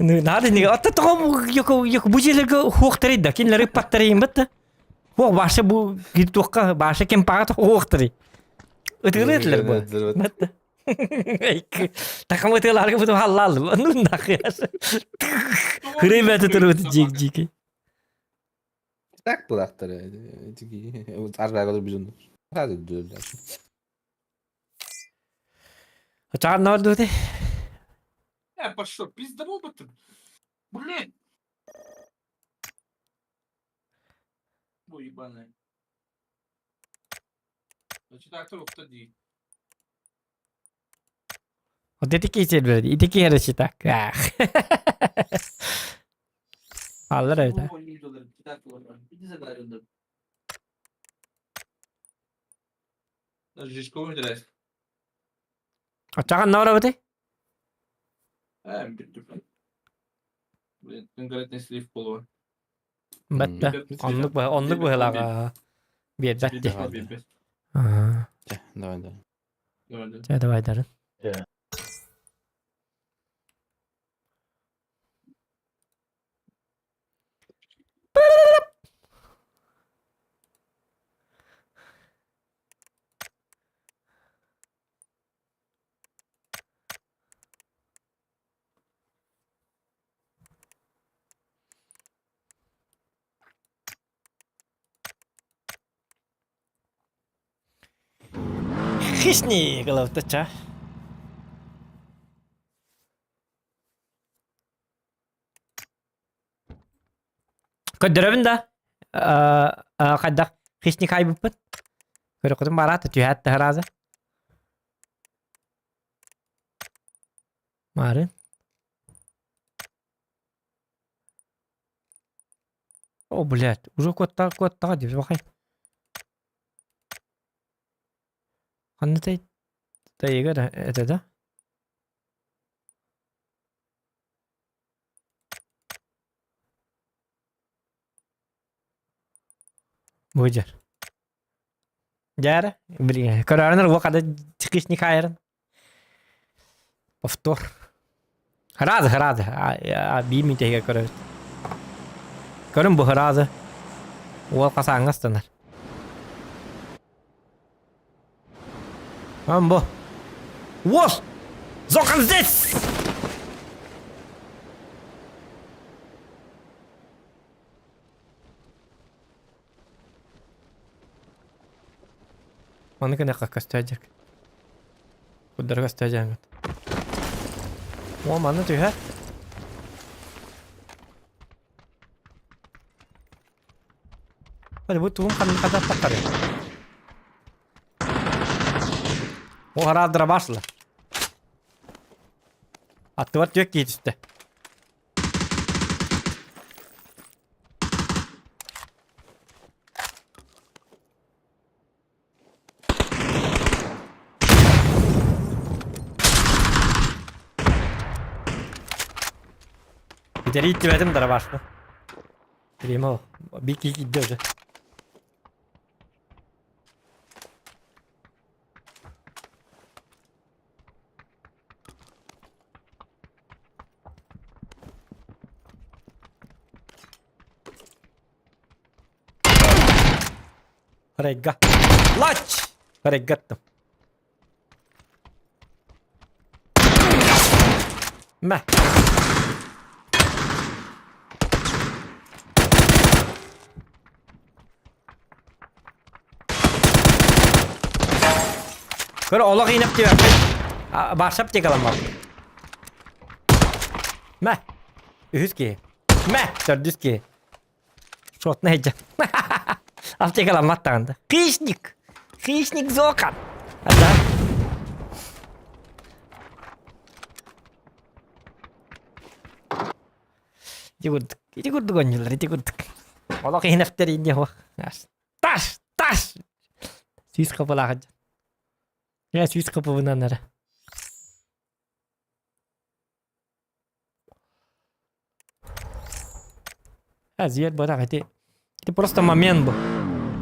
Нады неге, атта тоғы йоку бу жерлерге хуақтар да, кинлері паттар бітті. Хуақ башы бу гидуққа, башы кем пағат хуақтар. Өтігілі етілер бу. Бітті. Айкы. Тақым өтігілерге бұтым халлалды. Ну нахуй. Хырый бәті тұрып өті жек жеке. Так булактар. Арбага бизон. Хады дүр. Чағар не өте? Я пошел, пиздабол бы ты. Блин. Бу ебаный. Значит, актер ухта ди. Вот это кейсер берді. Ити кереші так. Ах. Хааллар эбит ээ. Оччоҕо ханна барабытый? Бэтте. Оннук оннук быһыылаах биэрбэт дии. Давай, давай. Чэ, давай, Дарын. Хищник ылабыта Көрдөрөбүн да хайдах хищник айбыппыт. Көрөххүтүн бараата түһээт да сразу. Мары. О, блядь, уже куоттаҕа куоттаҕа диэбит бахай. Ханна тэй тайыга да этэ да? Бу дьэр. Дьээрэ, билигин көрөөрүнэр уо хада хищник айарын. Повтор. Разы, разы. Биир мүнүүтэ көрөбүт. Көрүн бу разы. Уол хасааҥҥа ыстанар. Амбо. Уол! Зохан здесь! Маны гынахха көстөөдьүк. Куддара көстөөдьөөҥҥүт. О, манна түһэр. Hadi bu тугун ханна хата таххары. О, хараадыра баасла. Аттыбар түөк кии түстэ. Бүтэрии иттибэтим дарабашпын. Время биир киһи киирдэ уже. Регга. Лач! Реггаттым. Мэ. Көр олох иинэп түбэппит. Барсап диэки ылан барбыт. Мэ. Үһүс киһи. Мэ. Төрдүс киһи. Шотна сылдьан. Аптекаламмат даҕаны. Хищник! Хищник Зока! Да. Ити курдук, ити курдук оонньуулар, ити курдук. Олох иһинэфтэр инде хуох. Таш! Таш! Сүүс хапылаах дьон. Ээ, сүүс хапыбынан эрэ. Азият бырах ити. Ити просто момент бу.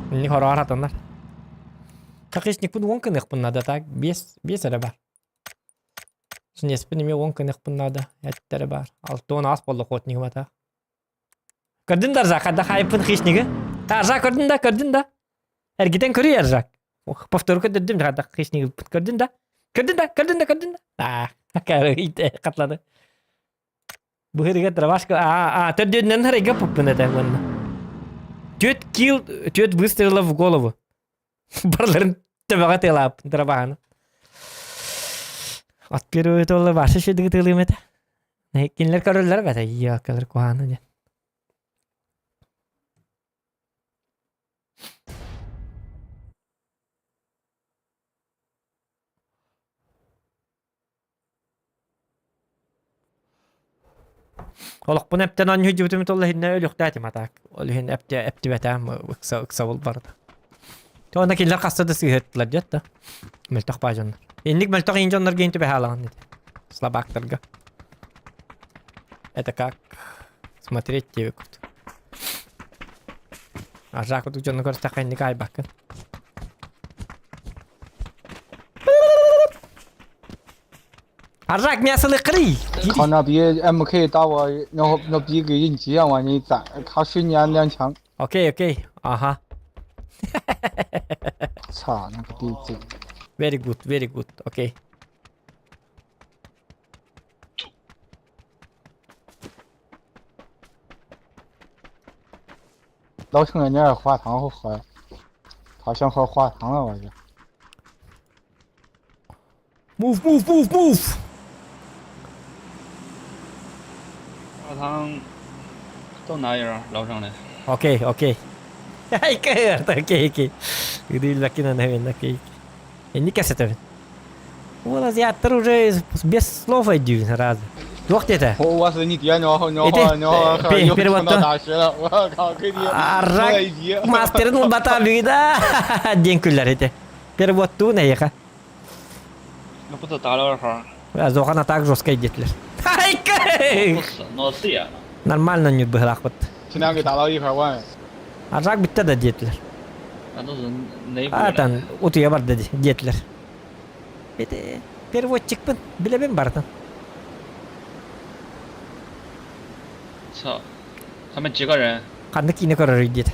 Не хороар атанар. Хакишникпын уон кыныахпын надо так. Бес, бес эрэ бар. Снеспин эмиэ уон кыныахпын надо. Эттере бар. Алтыон аас болла охотнигым ата. Көрдүн да Аржак, хадда хайыппын хищниги. Аржак көрдүн да, көрдүн да. Эргитен көрүй Аржак. Повтору көрдүм хадда хищниги көрдүн да. Көрдүн да, көрдүн да, көрдүн да. Аа, катлады. Быһырыга дровашка, аа, аа, төрдүнэн харайга пуппун это уонна. Түөт килл, түөт выстрела в голову. Барларын төбөҕө тыалааппын дробаһаны. От первый толла башы шедиги тыалыым этэ. Кинилэр көрөллөр бата иокалар куһааны диэн. Олохпун эптэн оонньуу дьыбытым толла иһиннэ өлүөхтээтим атаак. Ол иһин эпте эптибэтээм ыкса ыксабыл барда. Онно кинилэр хаста да сыыһыттылар диэт да. Мөлтөх баа дьоннор. Инник мөлтөх иин дьоннор гейн түбэһэ алаҕын Слабактарга. Это как смотреть тебе кут. А Жаку тут дьону көрсөххө инник айбаккын. Аржак мясо кырый. 靠那别 MK 打我，然后那别给应急啊！我你咋？他训练两枪。 Окей, окей. Ага. 操那个逼子！ Very good, very good. Окей. 老听人家花糖好喝，他想喝花糖了，我就。 Move, move, move, move. 花糖都拿一点老上来。 Окей, окей. Окей, окей. Гдилакина, наверное, окей. Я не касается. Вот азиаттар уже без слов один раз. Туох диэтэ? 我是你爹，鸟鸟鸟，又碰到大师了，我靠，给你 Аржак мастерын ылбата бүгүда диэн күллэр ити. Переводтуун эйиэхэ. 那不是打了二号？ Зохан атак жестко диэтилэр. 不死，脑子眼了。 Нормально не быһылаахпыт. 今天给打到一块万。 Аржак бүттэ да диэтилэр. 那都是内部 А там утуйа барда диэтилэр. Ити переводчикпын билэбин бартын. 操，他们几个人？ Ханнык киинэ көрөрүй диэтэ.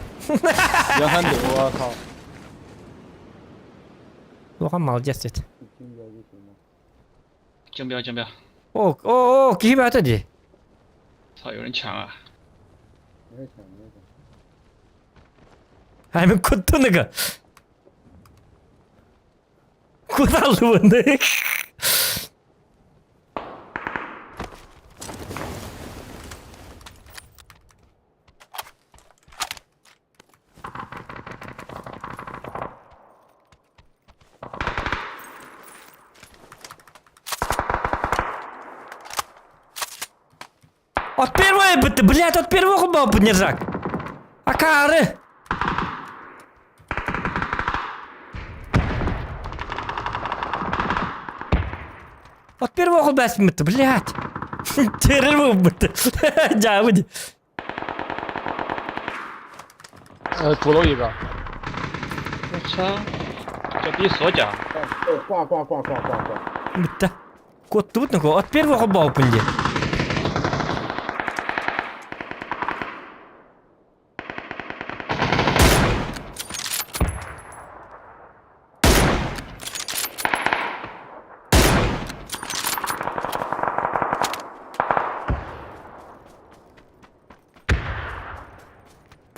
两三九，我靠！ Улахан молодец деді. 竞标竞标！ О, о, о, киһи баата дии. 操，有人抢啊！没抢没抢。 还没滚到那个，滚到路呢。От первой бы ты, блядь, от первого был бы нержак. Акары! От первого бәсмит, блядь. Террор был Дьаабы. 呃，主楼一个。我操！这比锁甲。挂挂挂挂挂挂。 Бүттэ. Куоттубут нуку. От первого баупын дии.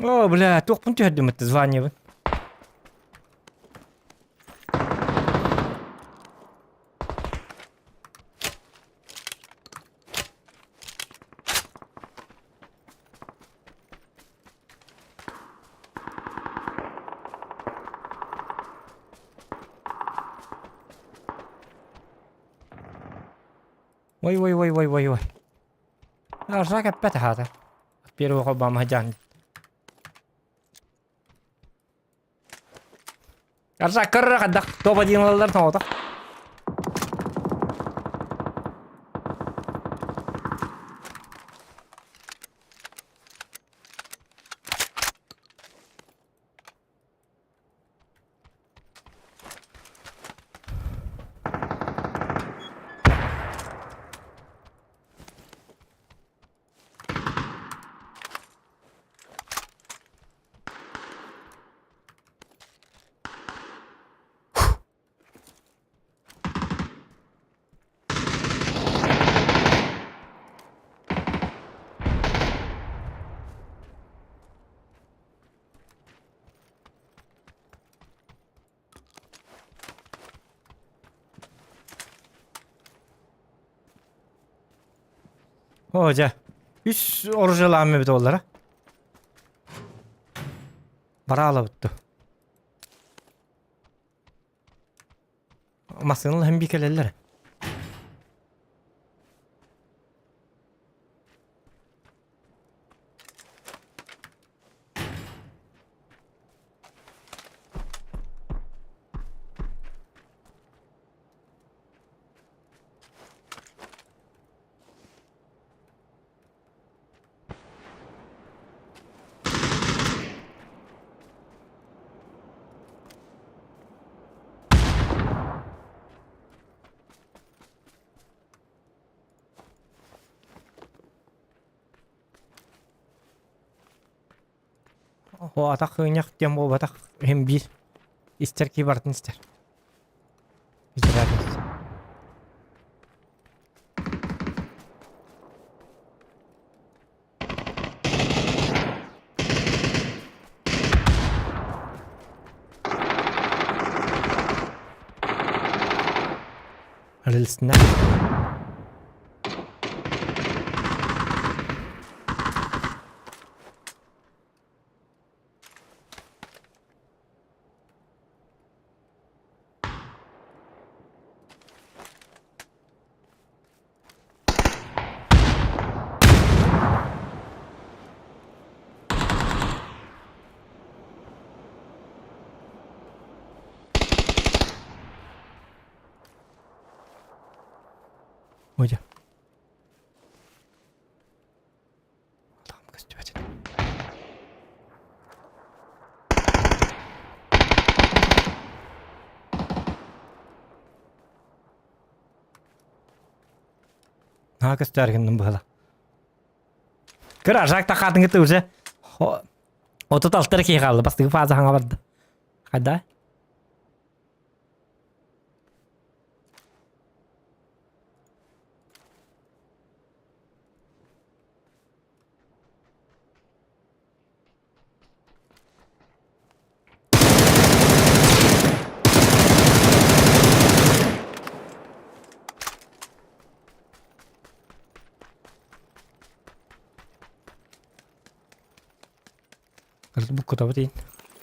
О, бля, туохпун түһэрдим это звание. Ой, ой, ой, ой, ой, ой. Аржак эппэт хаата. Первого Обама дьаан. Аржак көрөр хаддах топ один ылаллар тоҕото. Оо дьэ, үс оружиелаам эбит уоллара. Бараалабыт дуу. Массыыналар һин бии кэлэллэр. О атах ынньах диэн буолбатах иһин биир истэр киһи барытын истэр. Без разницы. Рельсне. Ой. Там көстүбэт. Наһаа көстөөр гынным быһыла. Көр, ажак тахаатын кытта уже 36 киһи хаалла. Бастакы фаза хаҥа барда. Хайда? Буккутабыт иин.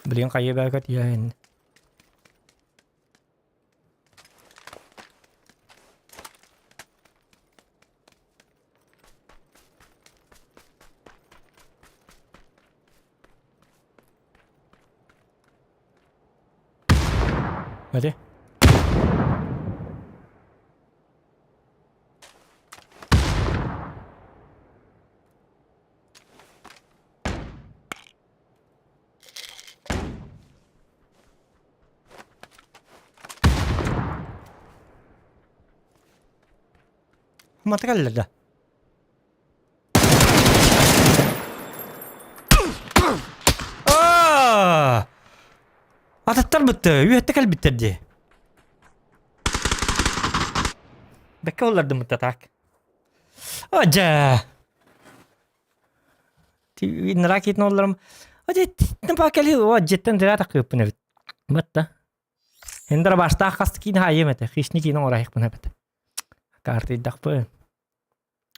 Билигин хайыы бээкэт иэһин. Hadi. Мата кэллэр да? Аа! Ататтар бытты, үөттэ кэлбиттэр дии. Бэккэ оллардым бытта так. Ажа! Ракетны олларым. Ажа, титтен пакали, о, жеттен дыра такыппын эбит. Батта. Хендер баштаах хас киин хаайым этэ, хищник киин оҥорайықпын эбит. Картыйдахпын.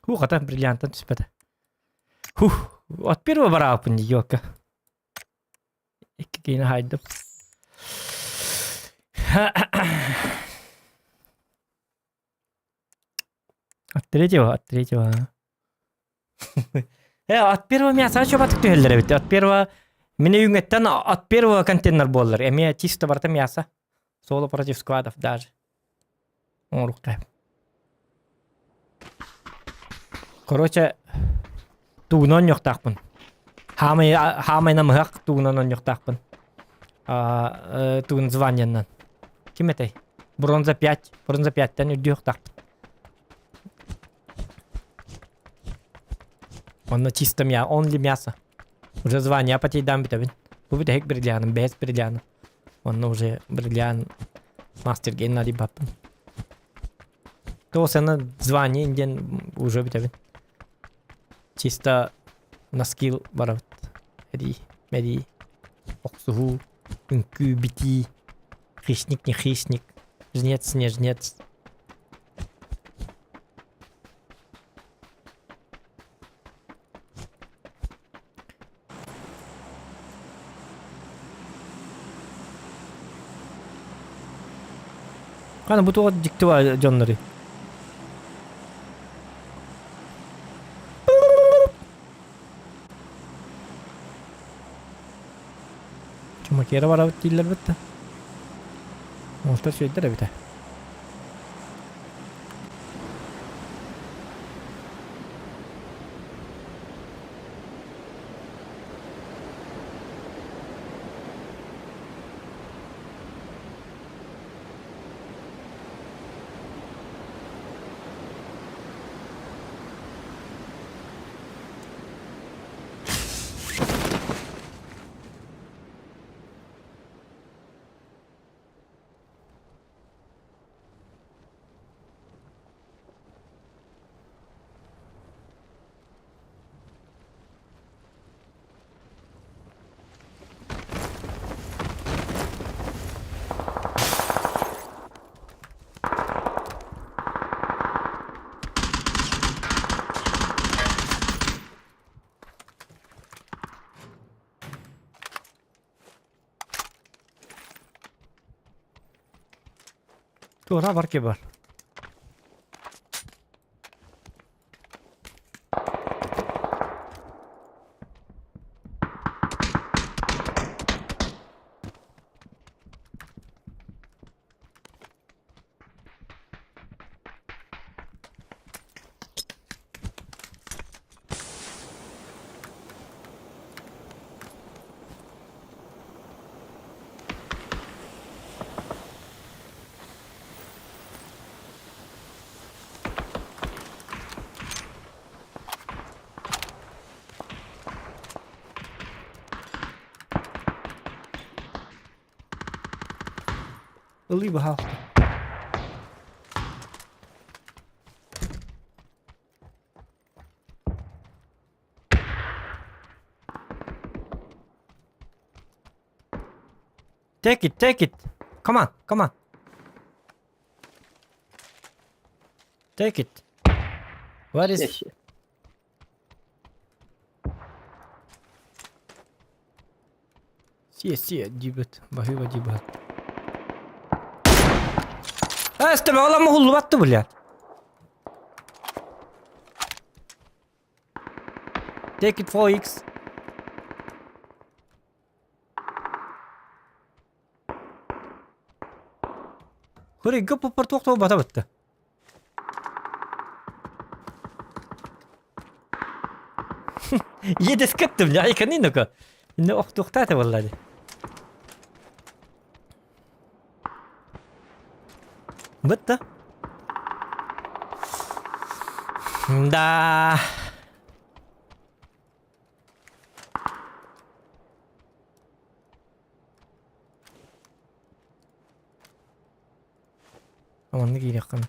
Ху, хата бриллиантан түспэтэ. Хух, от первого барааппын дии ёлка. Икки киини хаайдым. От третьего, от третьего. От первого мяса чобатык түһэллэр эбит. От первого Мин өйүҥҥэттэн от первого контейнер буоллар. Эмиэ чисто барыта мясо. Соло против складов даже. Оҥоруохтаах. Короче, тугунан оонньуохтаахпын. Хаамай хаамай намыһах тугунан оонньуохтаахпын. Тугун званиеннан. Ким этэй? Бронза 5. Бронза 5-тэн үрдүөхтаахпын. Онно чисто мя, only мясо. Уже звание потейдаан бүтэбин. Бу бүтэһик бриллианым, бэһис бриллианым. Онно уже бриллиан мастер Геннадий баппын. То сена звание диэн уже бүтэбин. Чисто на скилл барабыт. Эдии, мэдии, охсуһуу, үҥкүү, битии, хищник, не хищник, жнец, не жнец. Хана бу туох дьикти баа дьоннору. Чумакера барабыт дииллэр бытта. Уолтар сүөйдэр эбитэ. Туора бар ки бар. Ылыы баһаалта. Take it, take it. Come on, come on. Take it. What is... Сиэ, сиэ, диэбит, баһыыба диэбит. Эстэ, оламы хуллубатты, блядь. Take it 4x. Хөрүггө пуппар туох бата бытта. Иэдэскэттим, дьайканын око. Инне охтуохтаата буолла дии. Бытта. Да. Онно киириэххин.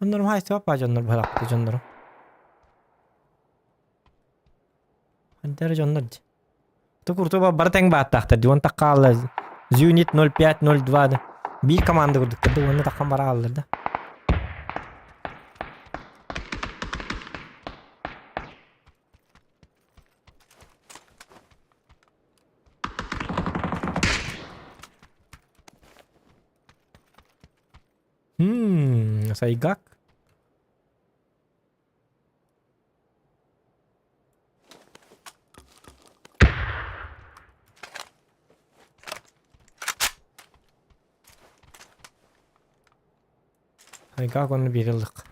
Оннорум хаайыстыба баа дьоннор быһалаахпыт дьоннорум. Хантара дьоннор дии. Ту бары тэҥ бааттаахтар дии уон таххаалла Зюнит 05-02 да биир команда курдуктар да уонна таххан бара хааллар да. Ммм, Сайгак. Айгаак уонна биэри ыллык.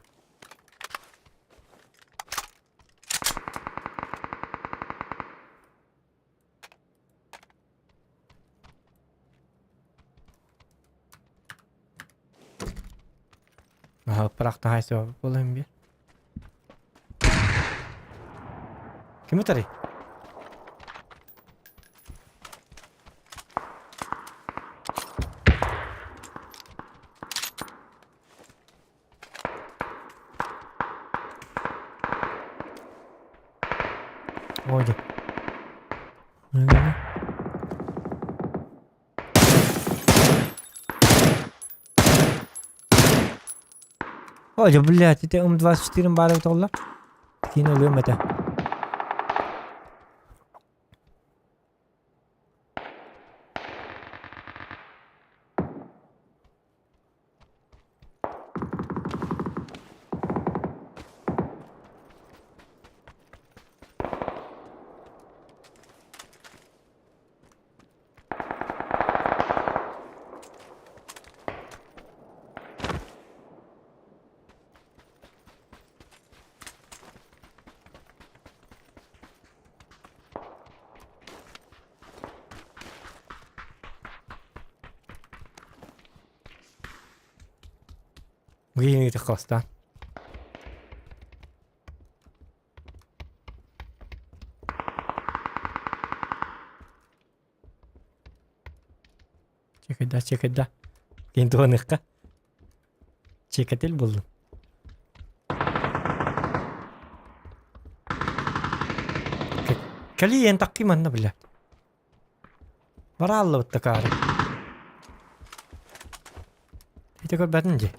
Бырахта хайсыба буолан биэр. Ким ытарый? Ой, да. Ой, блядь, это М24 баар эбит олла. Киин ылыам этэ. Гиини таххастаан. Чекайда, чекайда. Кин туһаныахха. Чекатель буллум. Кэлии эн такки манна бля. Барааллыбыт такаары. Ити көрбөтүн дии.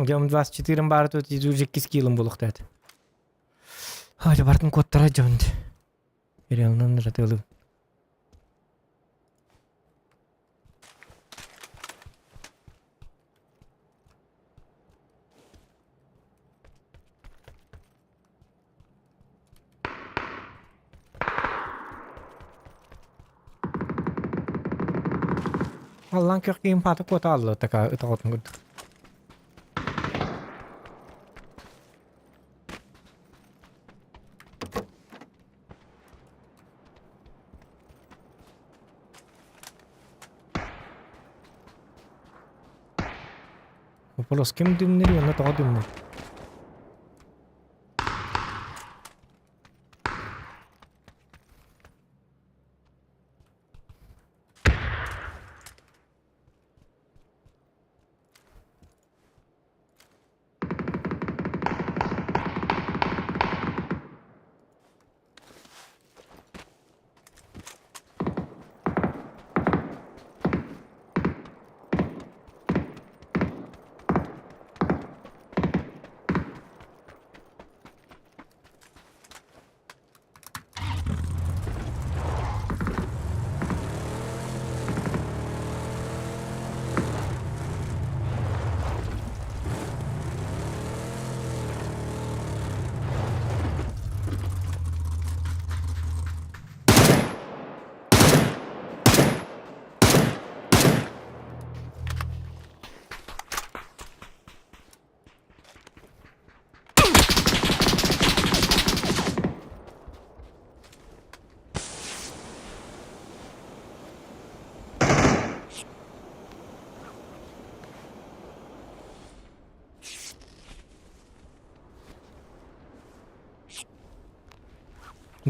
Дьон 24 баар тут иккис киилин булуохта этэ. Ой, бартын куоттара дьон. Реалынан ратылы. Аллан көх киһим паата куота алла така ытаҕытын курдук. Вопрос ким дүмнүр уонна тоҕо дүмнүр?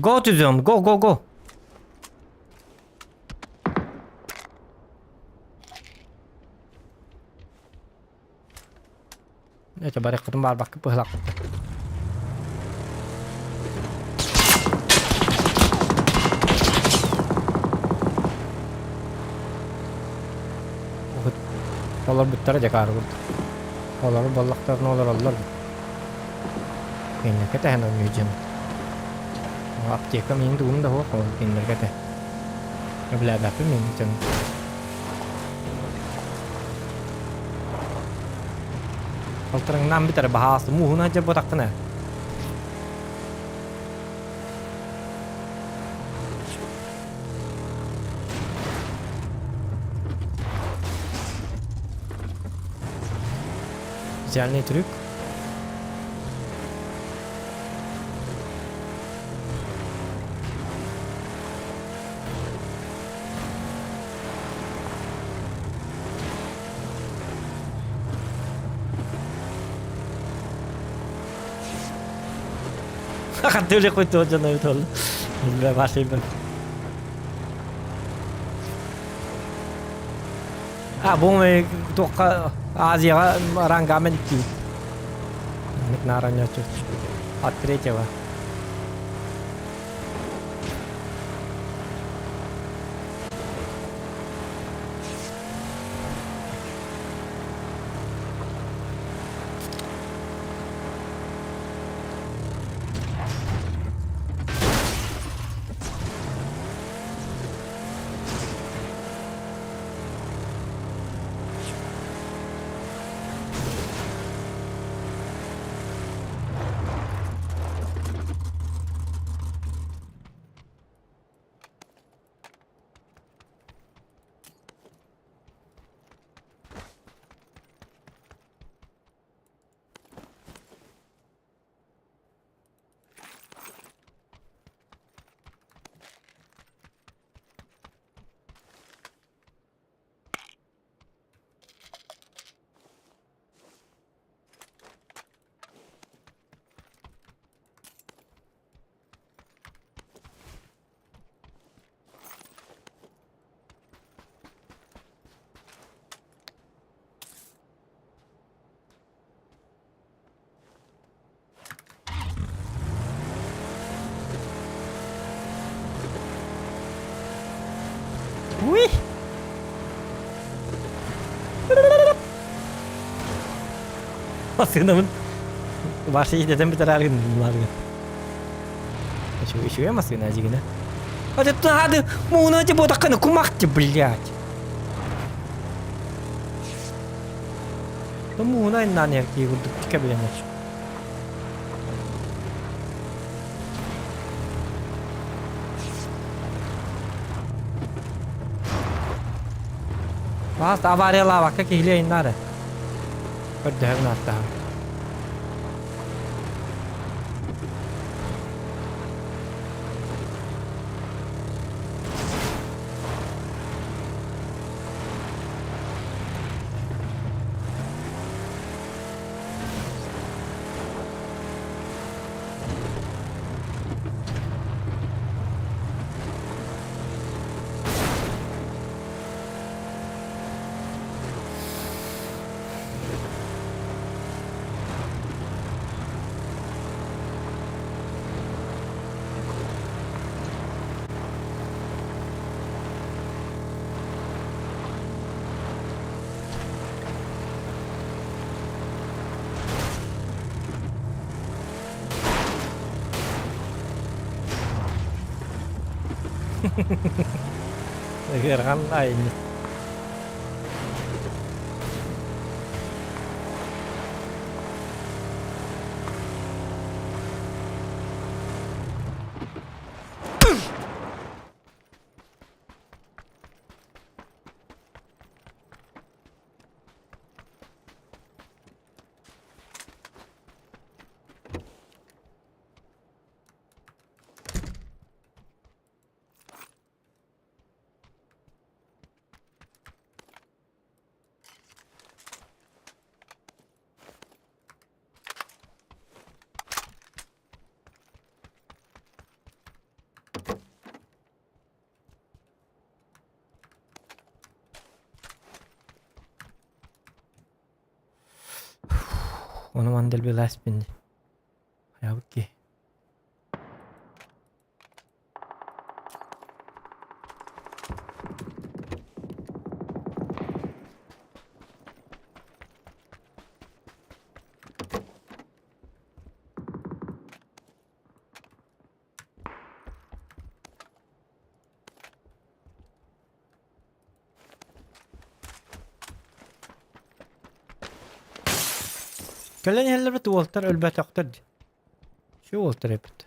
Go to zone, go go go. Это барыххытын баарбакка быһалаахпыт. Олорбуттара дьакаары курдук. Олору боллохторуна олороллор. Кинилэргэ тэһэн оонньуу дьиэм. Аптека миин тугум да суох, ол кинилэргэ этэ. Өбүлээбэппин мин дьон. Алтарыҥнаан бүтэр баһаас мууһуна дьэ ботаххына. Специальный трюк. Хаттыылы куйту дьоно бүтол. Башыйбын. А бу туохха Азияҕа рангамен икки. Нараннячу. От третьего. Уй! Массыынабын Ваша идэтэн бүтэрээр гыннылар. Үчүгэй массыына дьигинэ. Аты мууна ти ботакканы кумахти, блядь. Мууна иннан эркии курдук кэбилэнэр. Баас авариялаабакка киһилии айыннаары. Көрдөһөбүн ааттаһам. Ыархан айанньыт. Ону маны дэлби ласпин. Хайабыт киһи. Кэлэн иһэллэрбит уолтар өлбөтөхтөр дии. Şu уолтар эбит.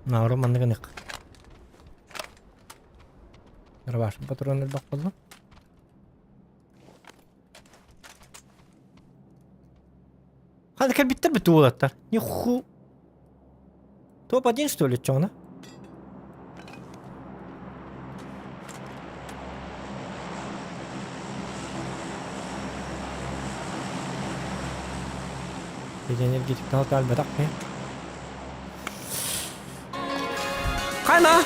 Науру маннык ынык. Рубашка патрон элбэх буолла. Ханна кэлбиттэр бит уолаттар. Ниху. Топ-1 что ли, чоҥно? Энергетик алтаалбатах ми. Хайма!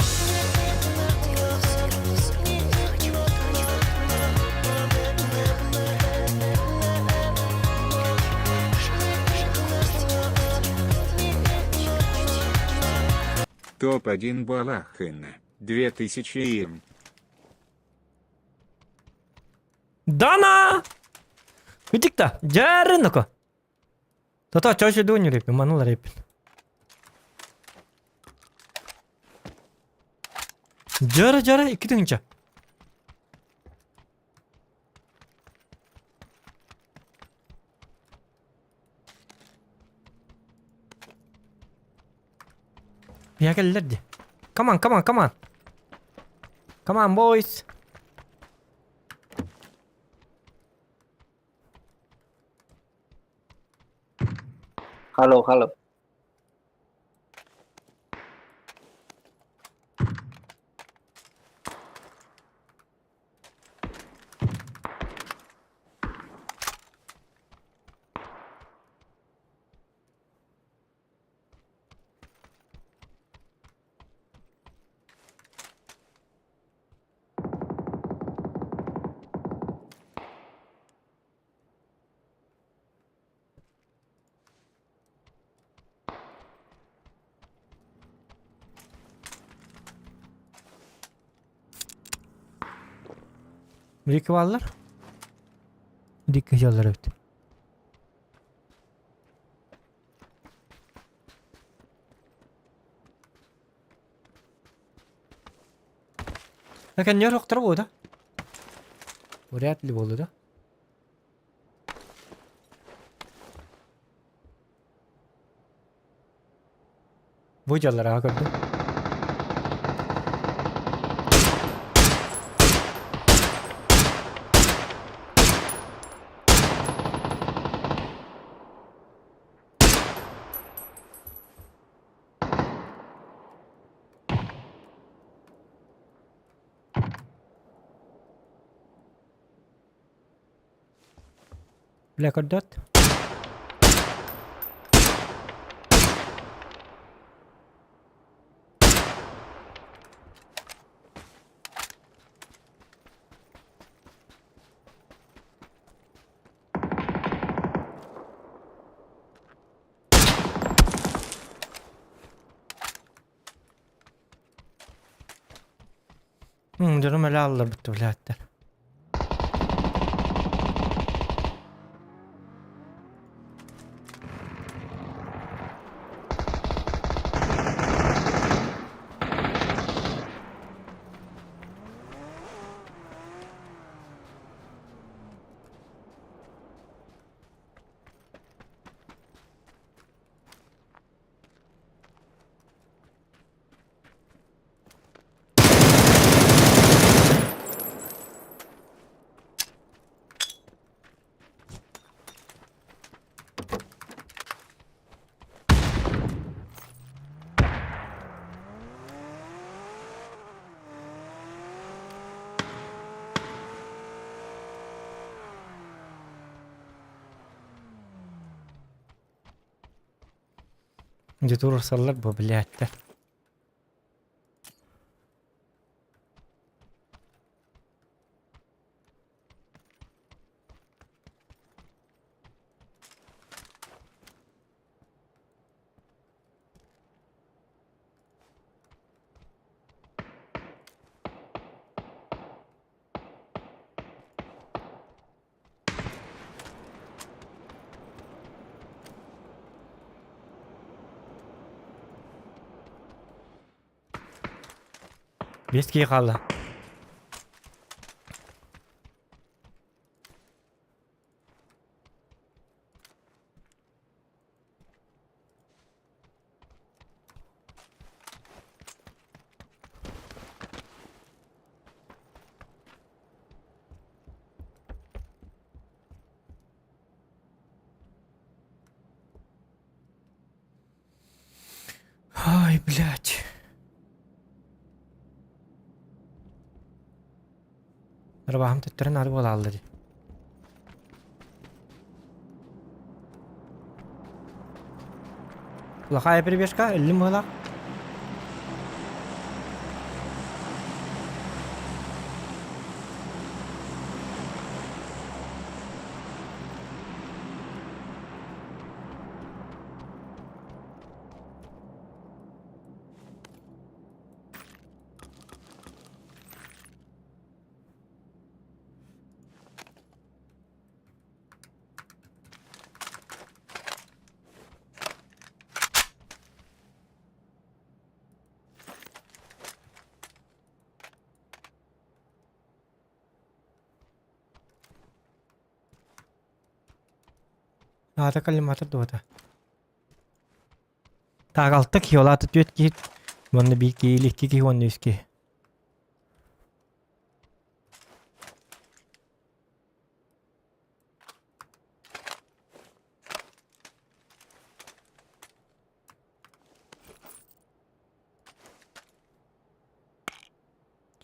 Топ-1 Балахина. 2000 им. Дана! Кытыкта, дьаарынако. Тото чочу дуунньур эппин, манулар эппин. Дьара дьара икки тыһыынча. Биһа кэллэр дии. Come on, come on, come on. Come on, boys. Hello, hello. Биики бааллар? Биики дьаллар эбит. Кэннигэр охторо буолуо да? Вряд ли буолуо да? Бу дьаллар аҕа көрдүм. Бля, көрдөт. Дьонум элэ алларбыт блядь. Дьэ туруорсаллар бу блядь. Биэс киһи хаалла. Ай, блядь. Арбаһым төттөрүн ары буолааллар дии. Плохая перебежка, өллүм быһыылаах. Аата коллиматор дуота. Так, алта киһи, ол аата түөрт киһи. Уонна биир киһи, икки киһи уонна үс киһи.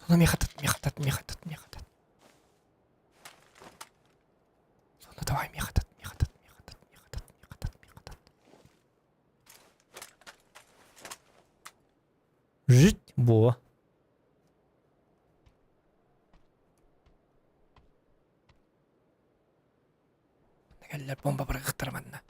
Соно миэхэ тат, миэхэ тат, миэхэ тат, миэхэ тат. Соно давай миэхэ тат, миэхэ тат, миэхэ тат, миэхэ тат, миэхэ тат, миэхэ тат. Жить во. Кэллэр бомба бырахтар манна.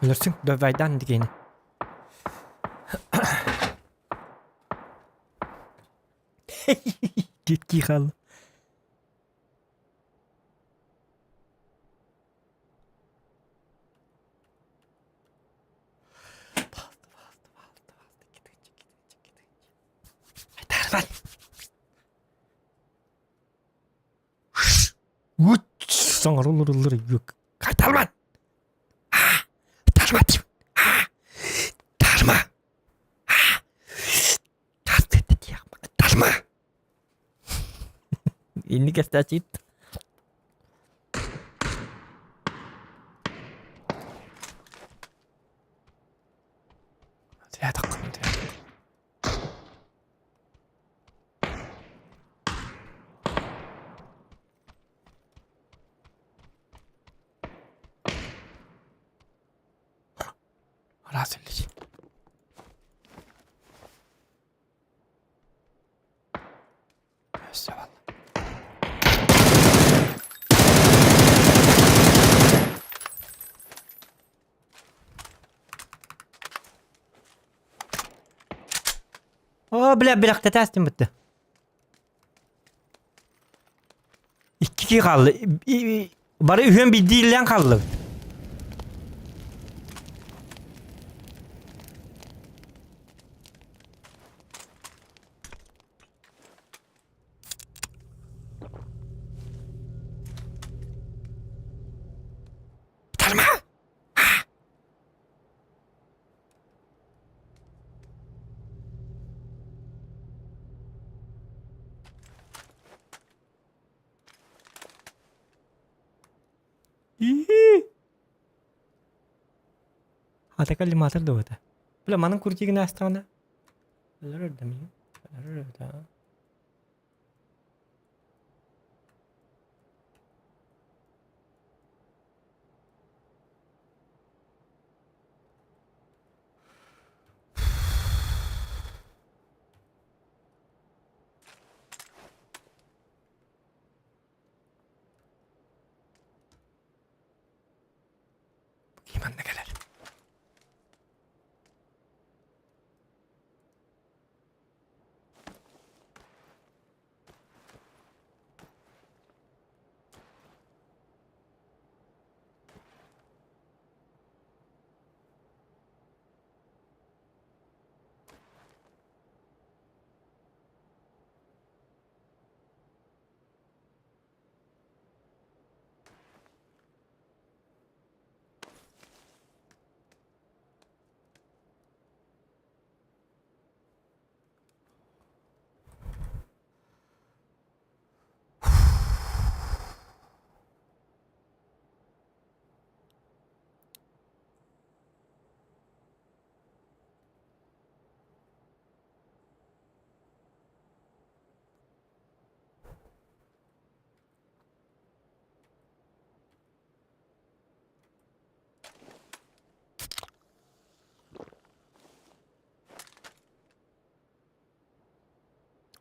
Өлөрсүҥ, давайдаан дигиэни. Дикий хаалла. Айтаарбан. Саҥарыллар Айтаарбан. Айтаарба диибин. Айтаарма. Айтаарма. Инник эстээчит. Араас үллэр. Өссө буолла. О, бля, билэхтэтээстим бытты. Икки киһи хаалла. Бары үһүөн биирдиилээн хааллыбыт. Тарма! Ата коллиматор да это. Бля, манан крутигин астана. Манна кэлэр.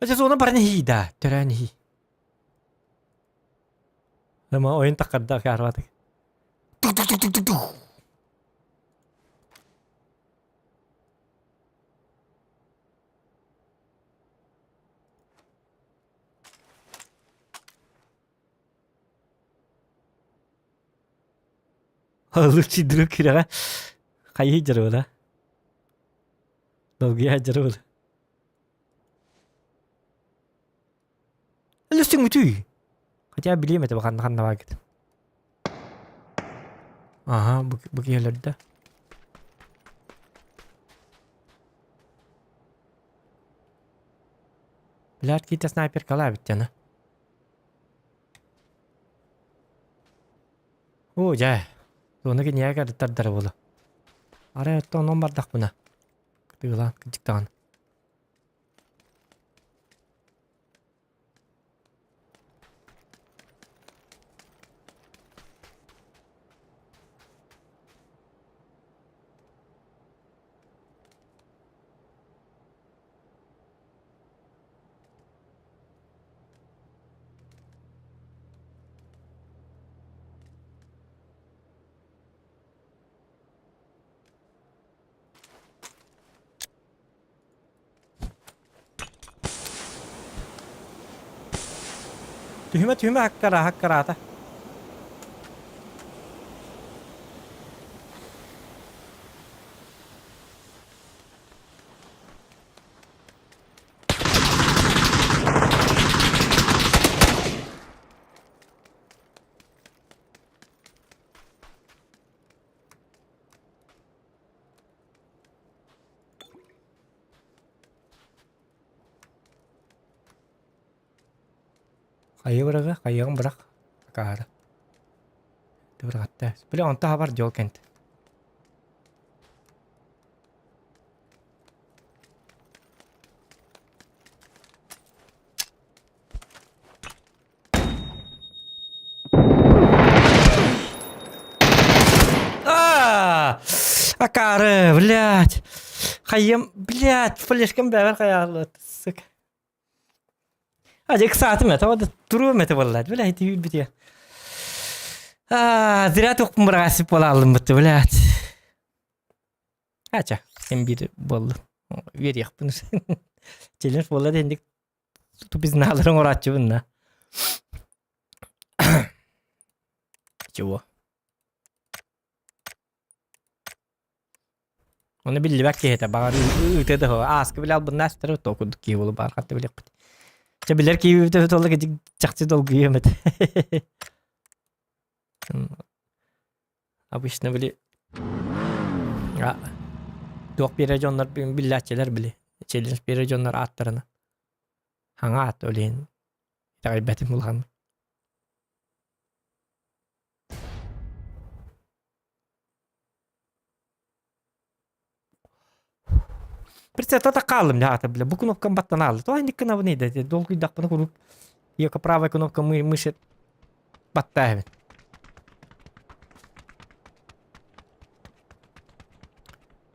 Сейчас оны баран иһии да, төрөөн иһии. Ама ойун таккарда каарбатык. Тук-тук-тук-тук-тук. Лучший друг күрэҕэ хайыы дьарыбыла. Долгуйа дьарыбыла. Өлөстүҥ үтүй. Хотя билиэм этэ ханна ханна бааргыт. Аха, бу, бу киһи өлөрдө. Блядь, киитэ снайперкалаабыт дьоно. Оо, дьэ. Туону киниэхэ кэрдиттэрдэрэ буолуо. Арай оттон онон бардахпына. Кытыылаан, кыдьыктаҕын. Түһүмэ түһүмэ хаккара хаккараата. Хайа быраҕа, хайыаҕын бырах, акаары. Быраҕатта. Били онто хабар дьол кэнт. А! Акаары, блядь. Хайым, блядь, флешкам бэбэр хайааллыт, сука. Ажа ыксаатым это, вот туруом это буолла, блядь, үүрбүтү. А, зря туохпун быраҕасып буола аллыммыт, блядь. Ача, син биир буолла. Үөрүөхпүн. Челлендж буолла дэнник тупизналарын оҥорооччубун да. Чего? Ону биллибэт киһитэ баҕар ыытыа да ааскы билэ албыннаастары то курдук киһи буолу баар хатта билиэхпит. Чэ билэр киһи толла чахчы долгуйуом этэ. Обычно били туох биэрэ дьоннор биллээччилэр били челлендж биэрэ дьоннор ааттарына хаҥа аат ол иһин итэҕэйбэтим улахан. Прицепта хааллым дьэ аата бile бу кнопкам баттан аалла тоҕо инник гынабыный да долгуйдахпына куруук Еко правая кнопка мы мыши баттаабын.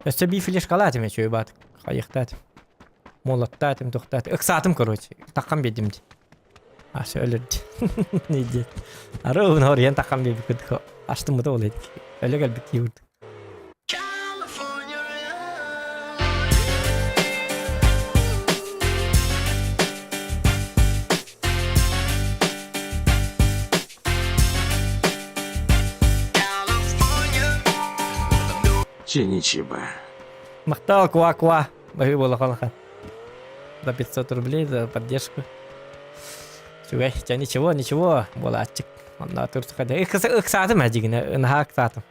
Өссө бии флешкалаатым үчүгэй баат хайыхтаатым. Молоттаатым, тухтаатым. Ыксаатым короче. Таххан биэрдим дии. Асы өлөрдү. Не диэт. Ары уун хоруйан таххан биэрбиккит астыммыта ол эдик. Өлө кэлбит киһи курдук. Махтал, куа-куа. Баһыы буола халахан. За 500 рублей за поддержку. Үчүгэй. Чэ, ничего, ничего, буолааччык. Онно турсукада. Ыксаатым ээ дьигинэ, наһаа ыксаатым.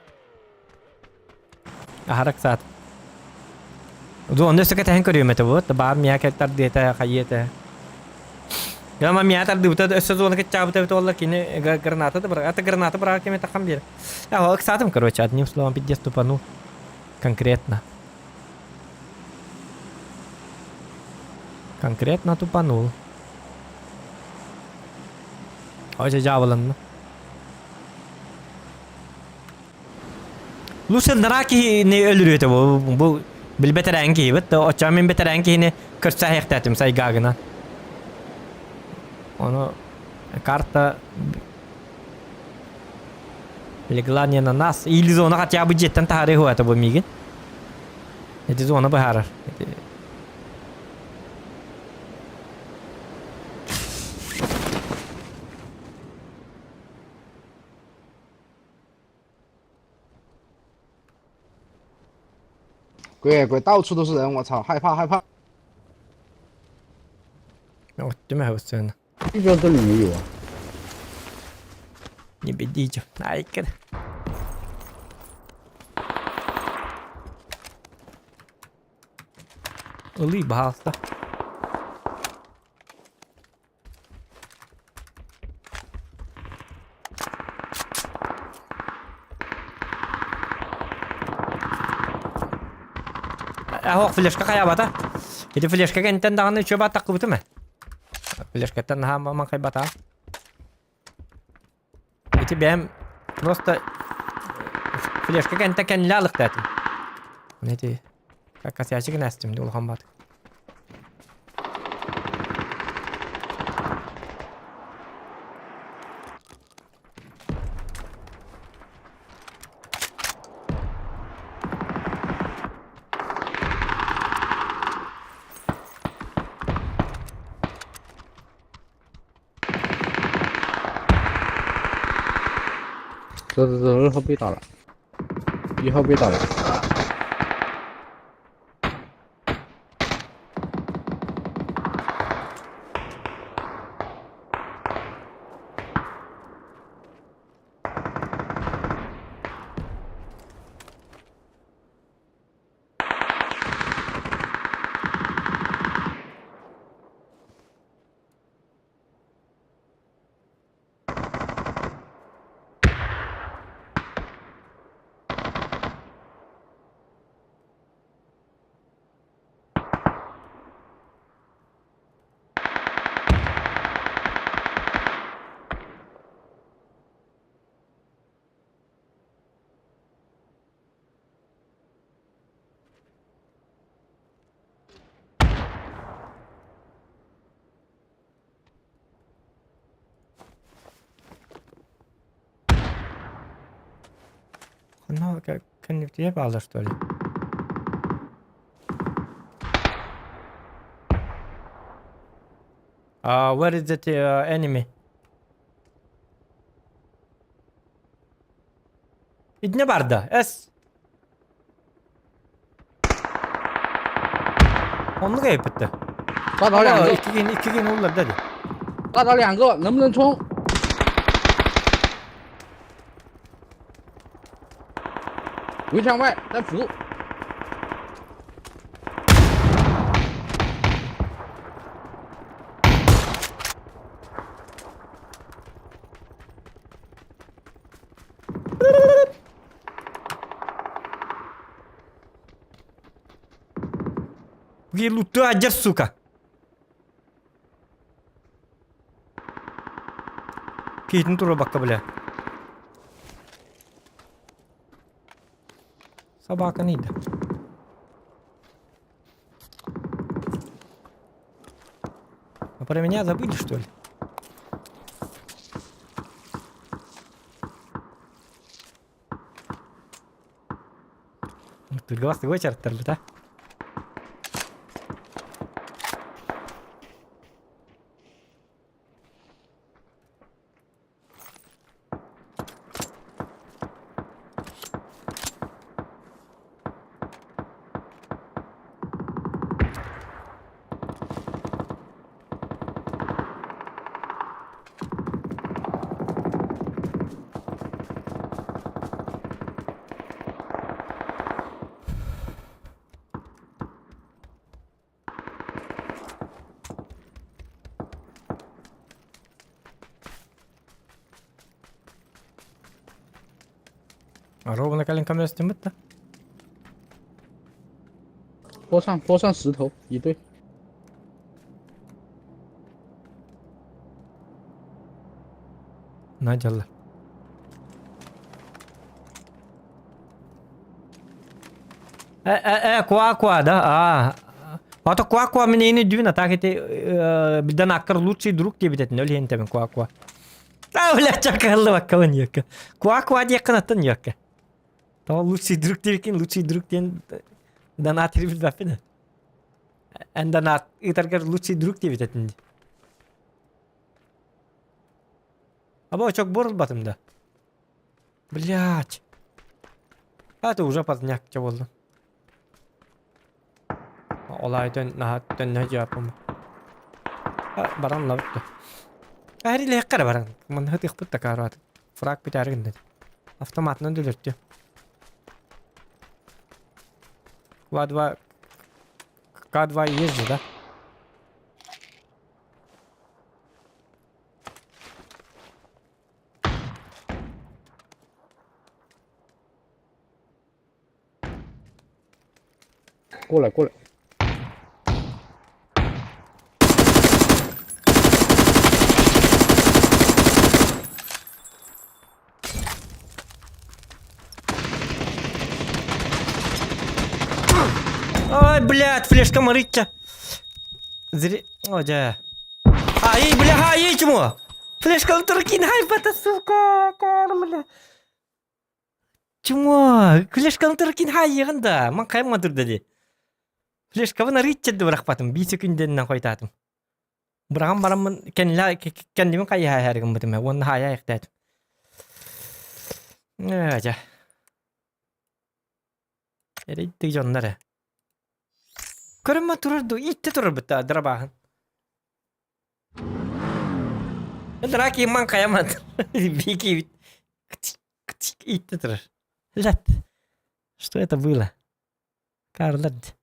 Аһара ыксаатым. Онно өссө кэтэһэн көрүөм этэ вот, баар миэхэ кэлтар диэтэ, хайыы этэ. Яма миэхэ тардыбыта өссө зона кыччаабыта эбит буолла кини граната да быраҕа, это граната быраҕар кэми таххан биэр. Я ыксаатым, короче, одним словом, пиздец тупанул. Конкретно. Конкретно тупанул. Ой, дьаабыланна. Лучше нара киһини өлөрүөтэ бу бу билбэтэрээн киһибит да оччоҕо мин бэтэрээн киһини көрсө аһыахтаатым сайгаагынан. Ону карта легла не на нас. Или зона хотя бы дьиэттэн таһаарыы хуата бу миигин. Эти зона быһаарар. 鬼鬼，到处都是人，我操，害怕害怕。 Оттүмэ хабысына. 一边这里没有啊？ Не бедите. Айкер. Ылый, баһаалыста. Аһох флешка хайабата. Ити флешка кэнтэн даҕаны үчүгэй баттаххыбытым ээ. Флешкаттан наһаа маҥхайбата. Ити бэйэм просто флешка кэнтэ кэннилэ алыктаатым. Ити косячик гына астым улахан баат. 走走走，二号被打了，一号被打了。 Ну, кэнниктиэ бааллар что ли? Where is that enemy? Итинэ барда. Эс. Оннук эппиттэ. 打倒两个， Иккигин иккигин улларда дии. 打倒两个，能不能冲？围墙外在扶。 Лутадер, сука! Киһитин туруорбакка бля. Собака ыйда. А про меня забыли, что ли? Тыргылас тыгы да? Ровно калинкам да? 坡上坡上石头一队。 Надялла. Э, э, куа-куа, да? А, а то куа-куа мне не дюна, так это беданаккар лучший друг тебе это, нөл хентебен куа-куа. А, бля, чакаллы баккалын якка. Куа-куа диякканаттан якка. То лучший друг диэкин, лучший друг диэн донат билбэппин. Эн донат ыытаргар лучший друг диэбит этин. Аба очок борулбатым да. Блять. А это уже поздняк чё болды. Ол аайы наһаа төннө дьааппым. Баран лабыт да. Әрилиэххэ эрэ баран. Манна тыахпыт да каараат. Фраг бүтээри гынна. Автоматынан дүлөртү. К2 К2 есть же, да? 过来过来， Ой, блядь, флешка марычча. Зри... О, дьэ. Ай, бля, ай, чмо? Флешка туркин, ай, бата, сука, бля. Чмо? Флешка туркин, хай, егында. Ман кайма турда ди. Флешкабын арыйчча бырахпатым, бии секунденнен хойтаатым. Быраҕан бараммын кэннилэ кэннибин хайыһа иһээри гыммытым ээ уонна хаайа айахтаатым. Ээ дьэ. Эрэйдик дьоннор ээ. Көрүммэ турар дуу, иттэ турар бытта дырабааһын. Драки ман хайамат. Бики иттэ турар. Лет. Что это было? Карлад.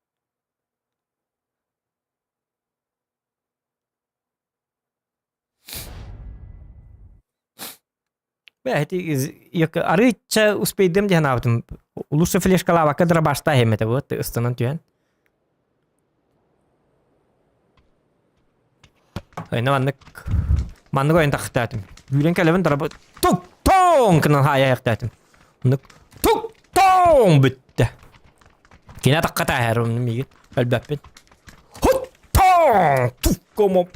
Арыычча успейдым диэн аабытым. Лучше флешкалаабакка дырабаштаа иһэмэтэ вот ыстанан түһэн. Ойна маннык маннык ойон тахтаатым. Үүрэн кэлэбин дыраба тук тоҥ гынан хаайа айахтаатым. Оннук тук тоҥ бүттэ. Кини атахха тааһар онну миигин өлбөппүн. Хут тоҥ тук комо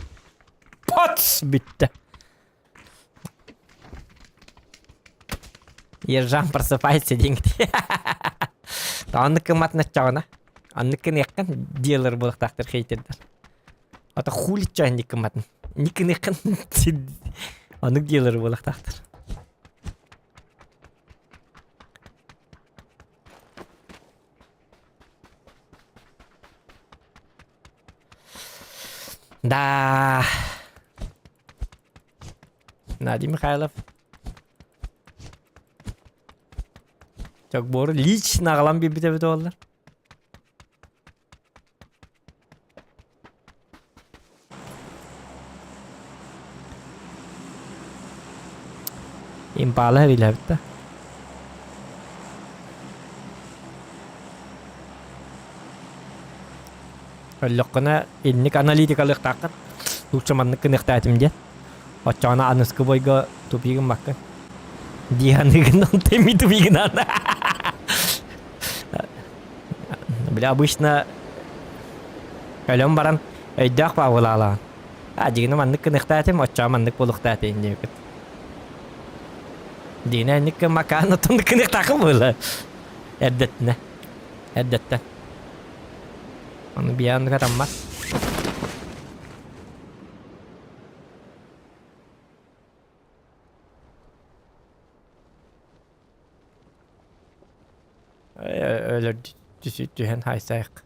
пац бүттэ. Ержан просыпается диэҥ Оннук кымматын оччоҕуна оннук гыныаххын диэлэр буолуохтаахтар хейтердэр. Ата хули чо инник гымматын. Инник гыныаххын оннук диэлэр буолуохтаахтар. Да. Надя Михайлов. Чокбору лично аҕалан биэрбит эбит буоллар. Импала билэбит да. Өллөххүнэ инник аналитикалыахтааххын. Лучше маннык гыныахтаатым диэн. Оччоҕуна аныскы бойго тупигын баккын. Дии саныыгын, онтон ми тупигын Бля, обычно өлөн баран өйдөөх баабылаалаан. А, дьигинэ маннык гыныахтаатым, оччоҕо маннык буолуохтаатым диэбит. Дьигинэ инник макаан оттон гыныахтаахым буолла. Эрдэттинэ. Эрдэттэн. Ону биһиэн катаммат. Өлөр түһэн хайсайык.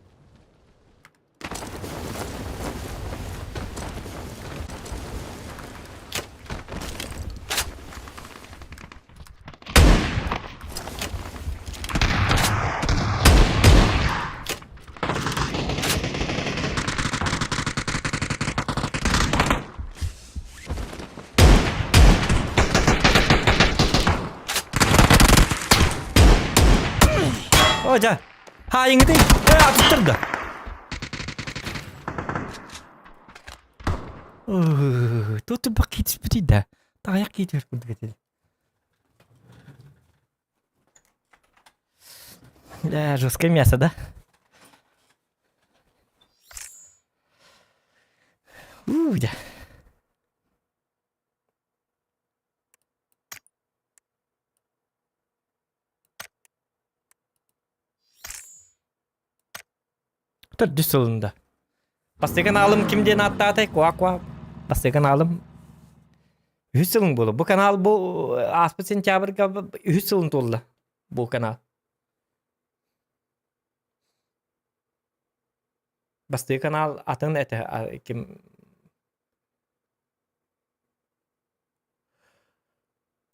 О, дьэ, хаайыҥытый, э, атыттырда. Тут бак да. Таяк киитер курдук этэ. Да, жесткое мясо, да? Уу, дьэ. Төрдүс сылында. Бастакы аналым ким диэн ааттаатай? Куа-куа. Бастакы аналым үһүс сылын буолла. Бу канал бу ааспыт сентябрьга үһүс сылын туолла бу канал. Бастакы канал атын этэ ким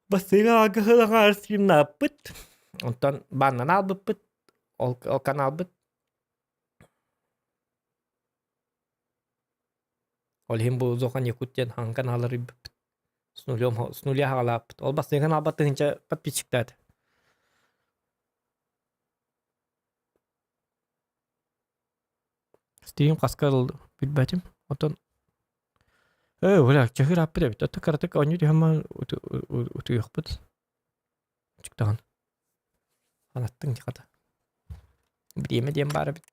Бастакы каналга сылаҥаар стримнааппыт. Онтон баннан албыппыт. Ол, ол каналбыт. Ол иһин бу Зохан Якут диэн хаҥ каналлары ыйбыппыт. С нулем, с нуля хаҕалааппыт. Ол бастакы каналбат тыһыынча подписчиктаата. Стрим хаска билбэтим. Оттон Ээ, бля, чаһы ырааппыт эбит. Оттон кыратык оонньуу түһэн баран утуйуохпут. Чуктаҕын. Анаттыҥ дии хата. Бириэмэ диэн баар эбит.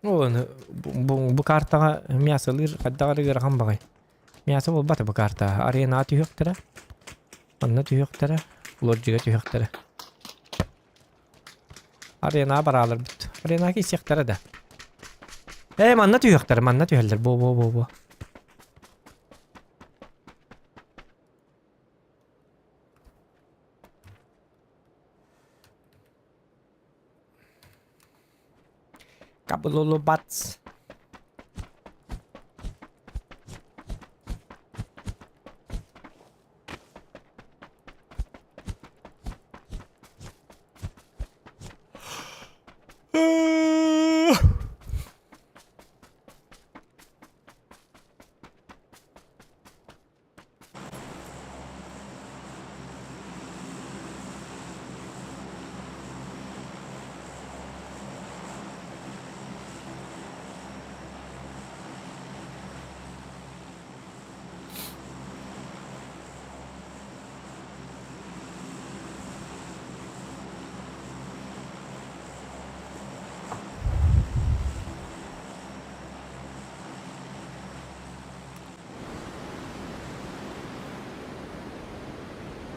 Ол бу, бу картаҕа мясолыыр хайдах эрэ ыарахан баҕайы. Мясо буолбата бу картаҕа. Аренаҕа түһүөхтэрэ. Онно түһүөхтэрэ. Лоджига түһүөхтэрэ. Аренаҕа барааларбыт. Аренаҕа киирсиэхтэрэ да. Ээ, манна түһүөхтэрэ, манна түһэллэр. Бу-бу-бу-бу. Кабылулубац.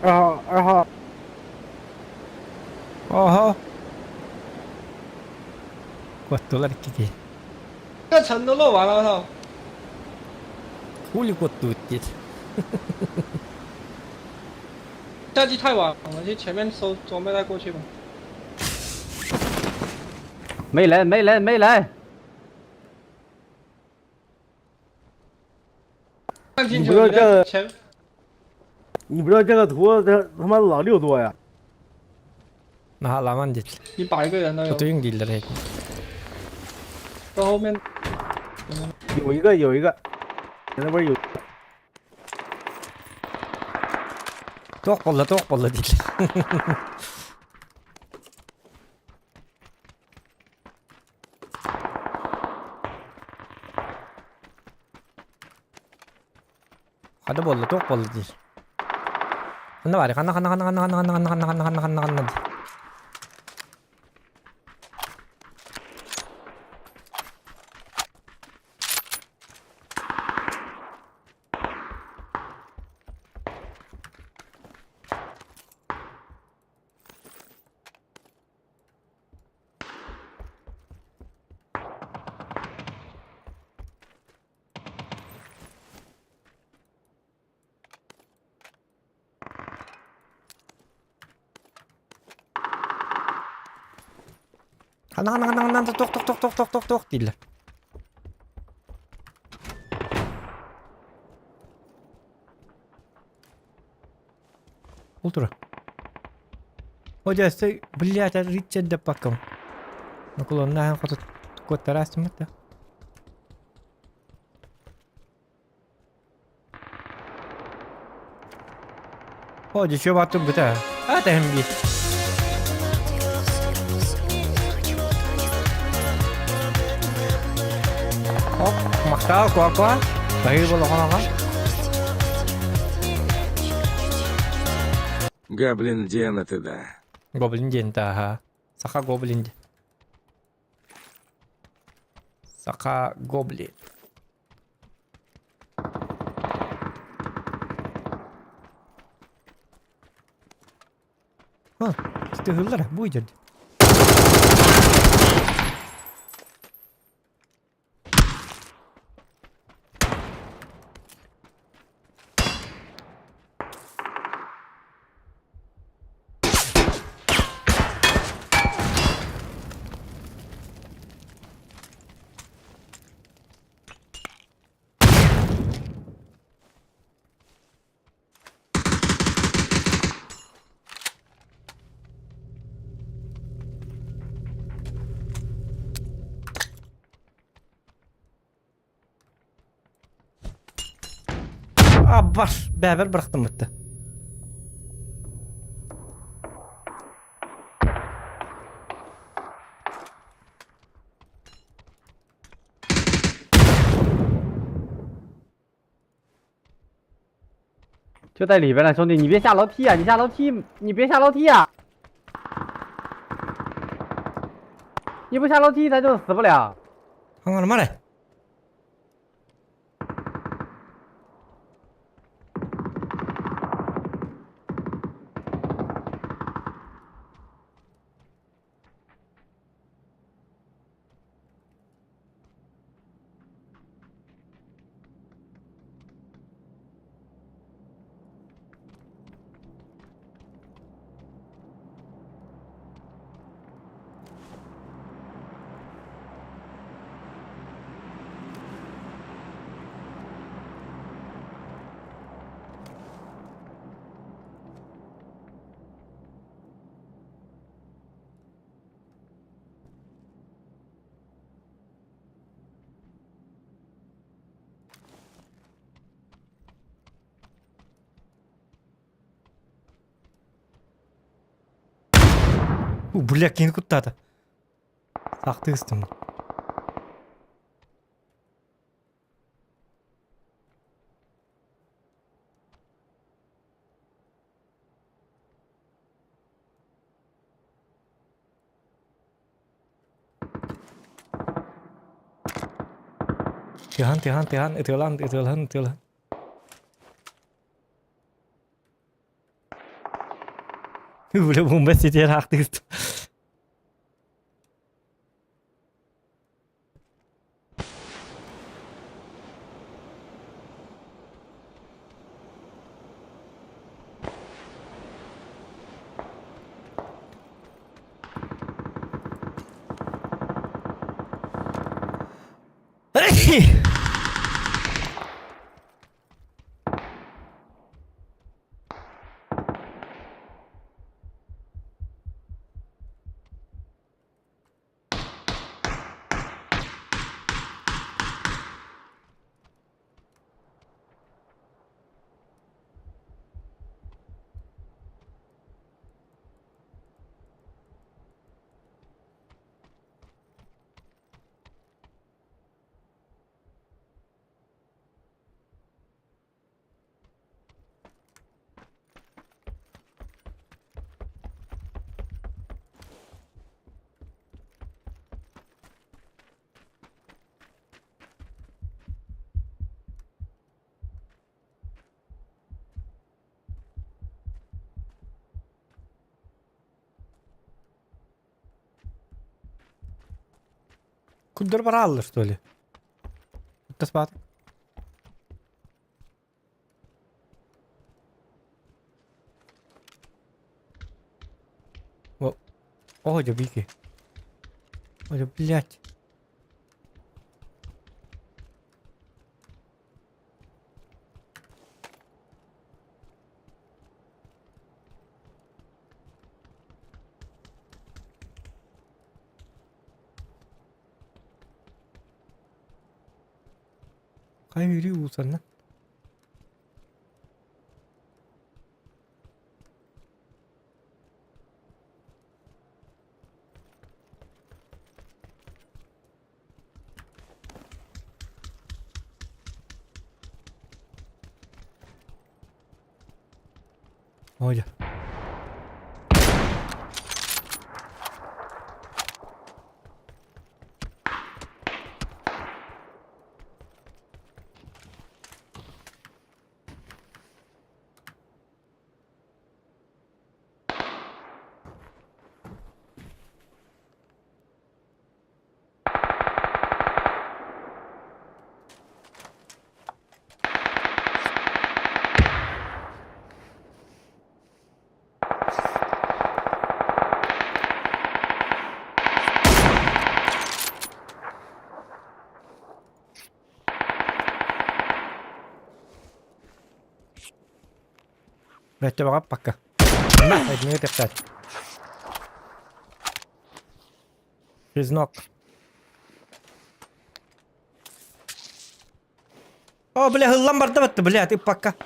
二号，二号。 Оһо. Куоттулар икки киһи. 这城都漏完了，我操！ Хули куоттубут диэт. 下机太晚了，就前面收装备再过去吧。没来，没来，没来。 看清你楚你不知道这个的前，你不知道这个图他他妈老六多呀？ Наһааламан диэтилэр. 一百个人都有。 Утуйуҥ дииллэр эһиги. 到后面有一个有一个，那边有。 Туох буолла, туох буолла дииллэр. Хата буолла, туох буолла диир. Ханна баарый, ханна ханна ханна ханна ханна ханна ханна ханна ханна ханна ханна дии. Ханна ханна ханна ханна туох туох туох туох туох туох туох дииллэр. Ол тура. О дьэ, өссө блядь, Ричард деппаккам. Нукулоннаһан хоту куоттараастыммыт да. О, дьэ, бааттыр быта. А, тэһин биир. Оп, махтал, куа-куа. Баһыы болоҕон Гоблин диэн это да. Гоблин диэн тааһа. Саха гоблин диэн. Саха гоблин. А, тыһыллар, бу идет. Харахпар бэбэр бырахтыммытты. 就在里边了，兄弟，你别下楼梯啊！你下楼梯，你别下楼梯啊！你不下楼梯，咱就死不了。 Хаҥарма эрэ. Бля, кини куттаата. Сахтыы ыстым. Тыаһан, тыаһан, тыаһан, ытыалаан, ытыалаһан, ытыалаһан. Бля, бомба ситиэр аахтыгыт. Куддар бараллар, что ли? Таспат. О, о, бики. Ой, блядь. Хайа үөрүү уулусанна. Оля. Бэттэ баҕаппакка. Этмигэ тэптээт. Жизнок. О, бля, ыллан барда батты, бля, ты пока.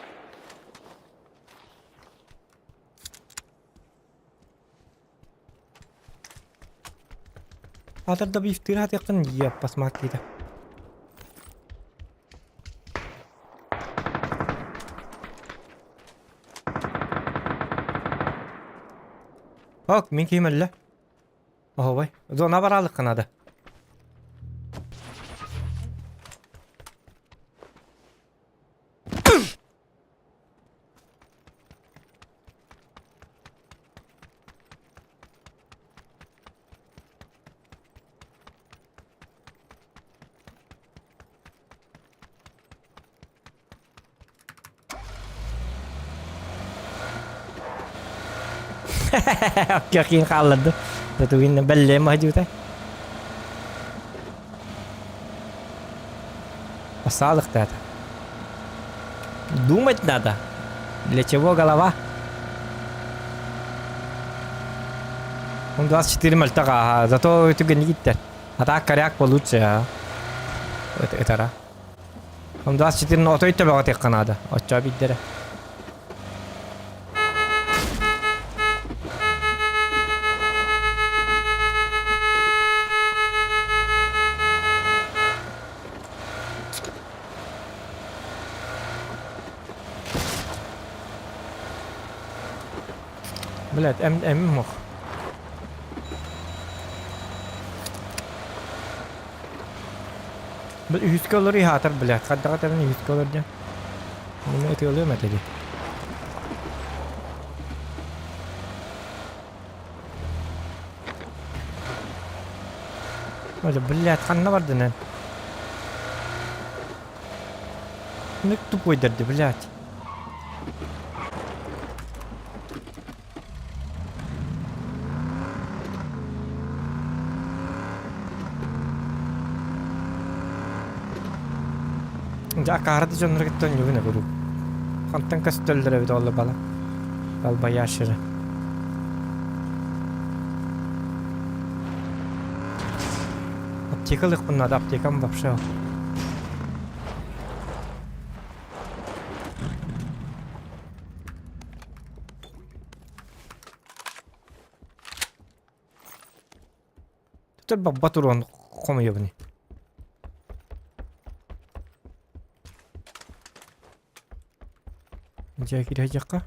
Атыр да бифтыыр хатыаххын еппас маккита. Ок, мин киһим өллө. Оһобой. Зона бараалыкка надо. Киин хаалларды. Татуин бэллэм махдьута. Осалыктаата. Думать надо. Для чего голова? Он 24 мөлтөх ага, зато түгэнник иттер. А так коряк получше, а. Это это Он 24 отой төбөҕө тиэххэ наада. Оччоо биирдэрэ. Блядь, эм эмим мох. Бу үһүскэ олору иһаатар, блядь, хайдаҕа этэрин үһүскэ олор диэн. Муну ытыалыам этэ дии. Ой, блядь, ханна бардын эн? Ну тупойдарды, блядь. Дьэ акаары да дьоннор кытта оонньуубун куруук. Хантан көстөллөр эбит ол бала. Албаяшыры. Аптека ылыахпын наада, аптекам вообще. Түтөр бабба туруон хомуйабын. Дьэ кириэхэ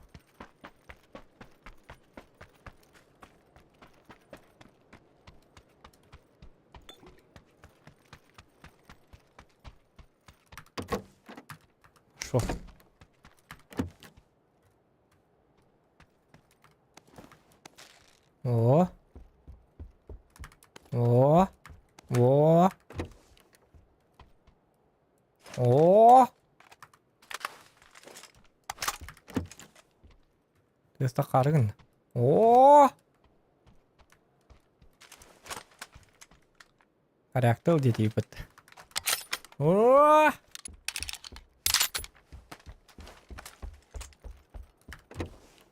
Шо? О! О! О! О! Тыаста харыгын. О! Характыл диэтиибит. О!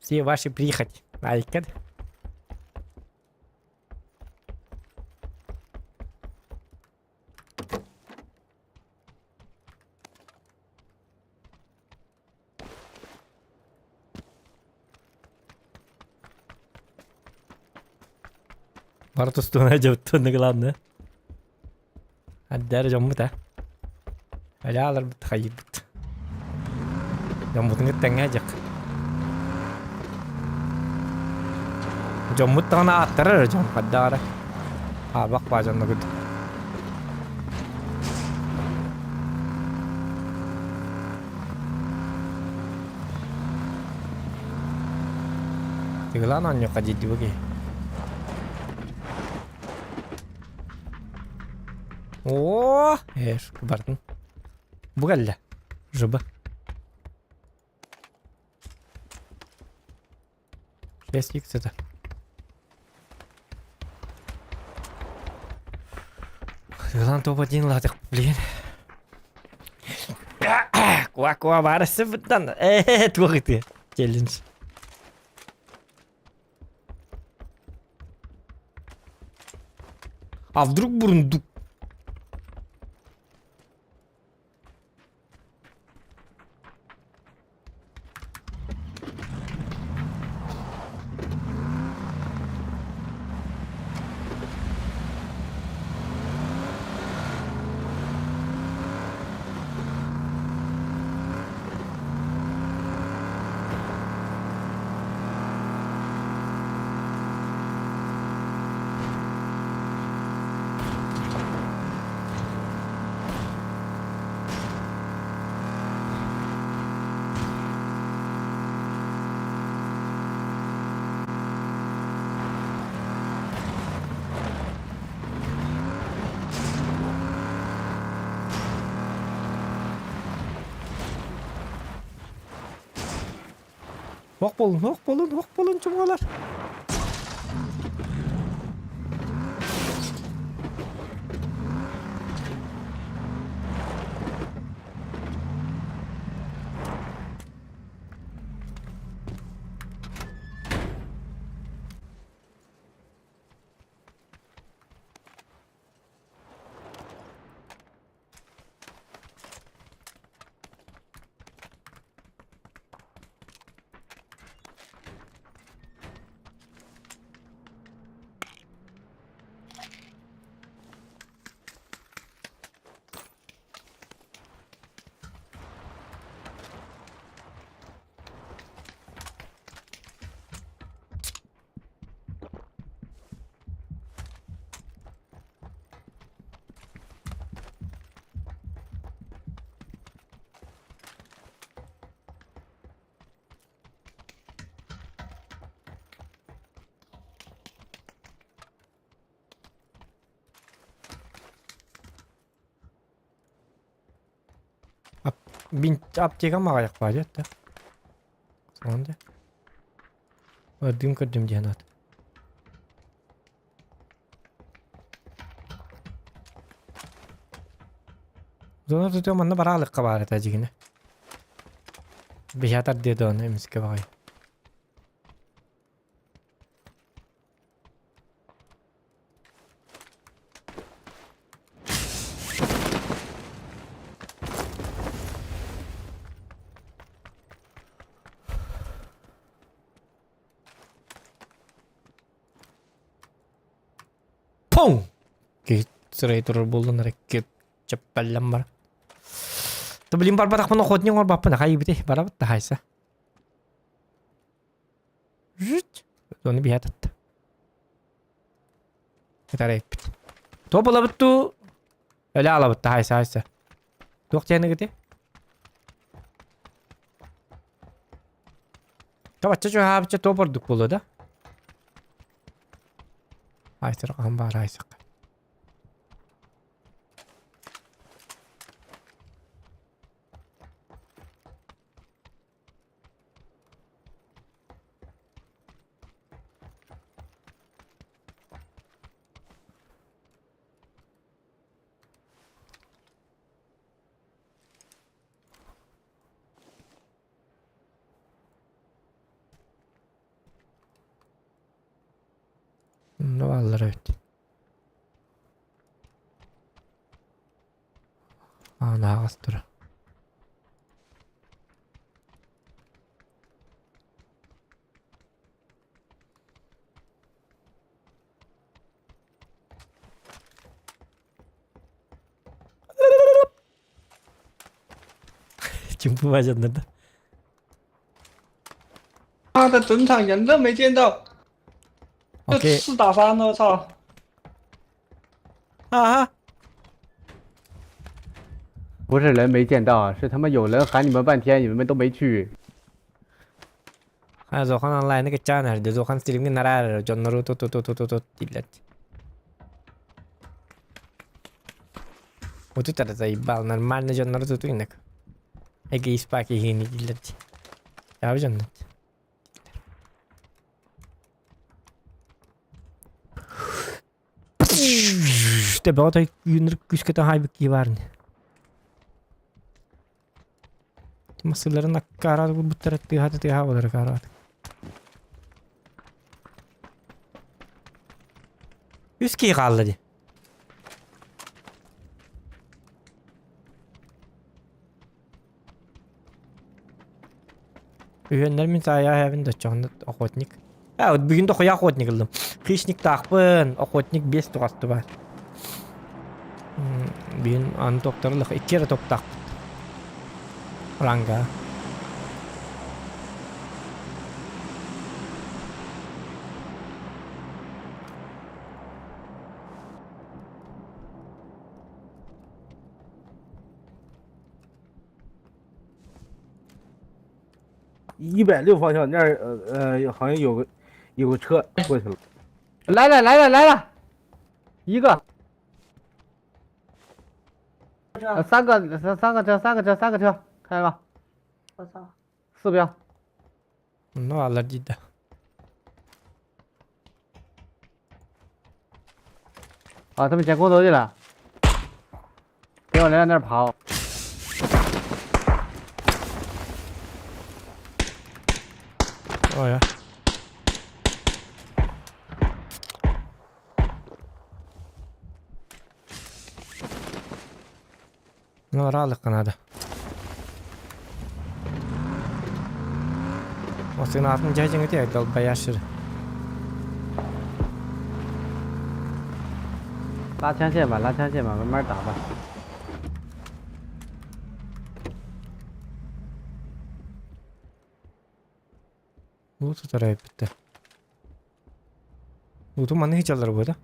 Все ваши прихоть. Айкад. Бары тустууна дьабыттыны главное. Аддары дьоммут а. Аляларбыт хайыыбыт. Дьоммутун кытта дьак. Дьоммут даҕаны ааттарар дьон хаддаара. Аабах баа дьонногут. Тыгылаан оонньуохха диирдии бу киһи. Оо, эр, бардын. Бу кэллэ. Жыба. Шесть икс это. Тыгылаан топ-1 латых, блин. Куа-куа барысы быттан. Э, туох ити? Челлендж. А вдруг бурундук? Ох буолун, ох буолун, ох буолун чумгалар. Аптека маҕайах баар да. Сонда. Дым көрдүм диэн ат. Зона тутуо манна бараалыкка баар этэ дьигинэ. Биһатар диэ доон эмискэ баҕай. Пуҥ! Киһи сырай турар буоллун эрэ кип чэппэллэн бар. Да блин барбатахпын охотник оҥорбаппын хайыбыты барабыт да хайса. Жить. Оны биһэ татта. Этарайппит. То булабыт туу. Өлө алабыт да хайса хайса. Туох диэни Табачча чуһаабычча туох ордук буолуо да? Айсыр хаһан баар айсык. Онно бааллар эбит. Аан аһаҕас турар. Чуҥпу баадьаннарда. 妈的，整场人都没见到，就 Окей. 四打三，我操！ Аха. 不是人没见到啊，是他妈有人喊你们半天，你们都没去。 Ha, Зохан онлайны кыччаан эрдэ. Зохан стримҥэ нараар дьоннору ту-ту-ту-ту-ту дииллэр. Вот это заебал, нормально дьоннору тутуйнак. Эгэ испаки иһиини дииллэр. Яабы дьоннор. Төбөҕө үүнэр күүскэ таһаайбыт киһи баар ини. Массыыларын аккаараат булбуттара тыаһа тыаһа буолар акаараат. Үс киһи хаалла дии. Үһүөннэр мин саайаа эһэбин да оччоҕуна охотник. А, вот бүгүн дохуя охотник ыллым. Хищниктаахпын, охотник биэс туҕасты баар. Бүгүн аны топтарылых икки эрэ топтаахпыт. Ранга. 160方向那儿，好像有个车过去了。来了来了来了，一个，三个三三个车三个车三个车，看见吧？我操！四标。Ну, алар дейді. 啊，他们捡空投去了，别往那那儿跑。 Ой, а. Ну, аралыққа надо. Осыны атын жайжың өте долбоящер. 拉枪线吧，拉枪线吧，慢慢打吧。 Луту тарайбытта. Луту маны хичалар бу да?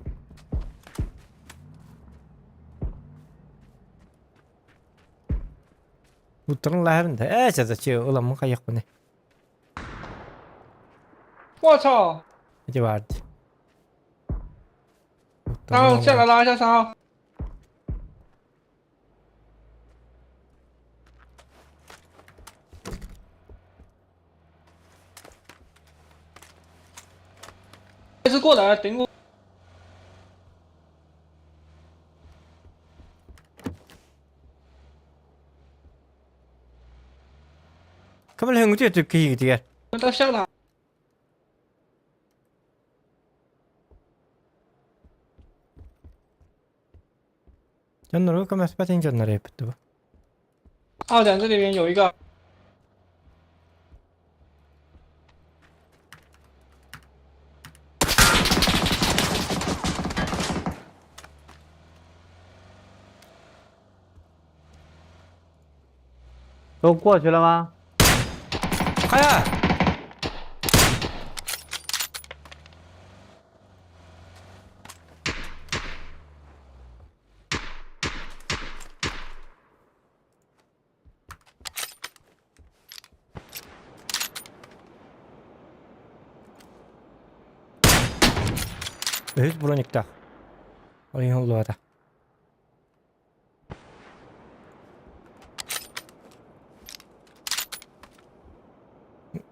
Луттарын лаһарын да. Э, чаза че ыламмын хайахпыны. 我操！ Ити баар дии. 然后下来拉一下伤。这次过来顶我。 Көмөлөһүҥҥүтү өтүк киһигитигэр. 他下来。 Дьоннорго көмөспөт дьоннор эппит бу. 二点这里边有一个。 都过去了吗？ Хайа! Үһүс брониктаах. Ол иһин улуата.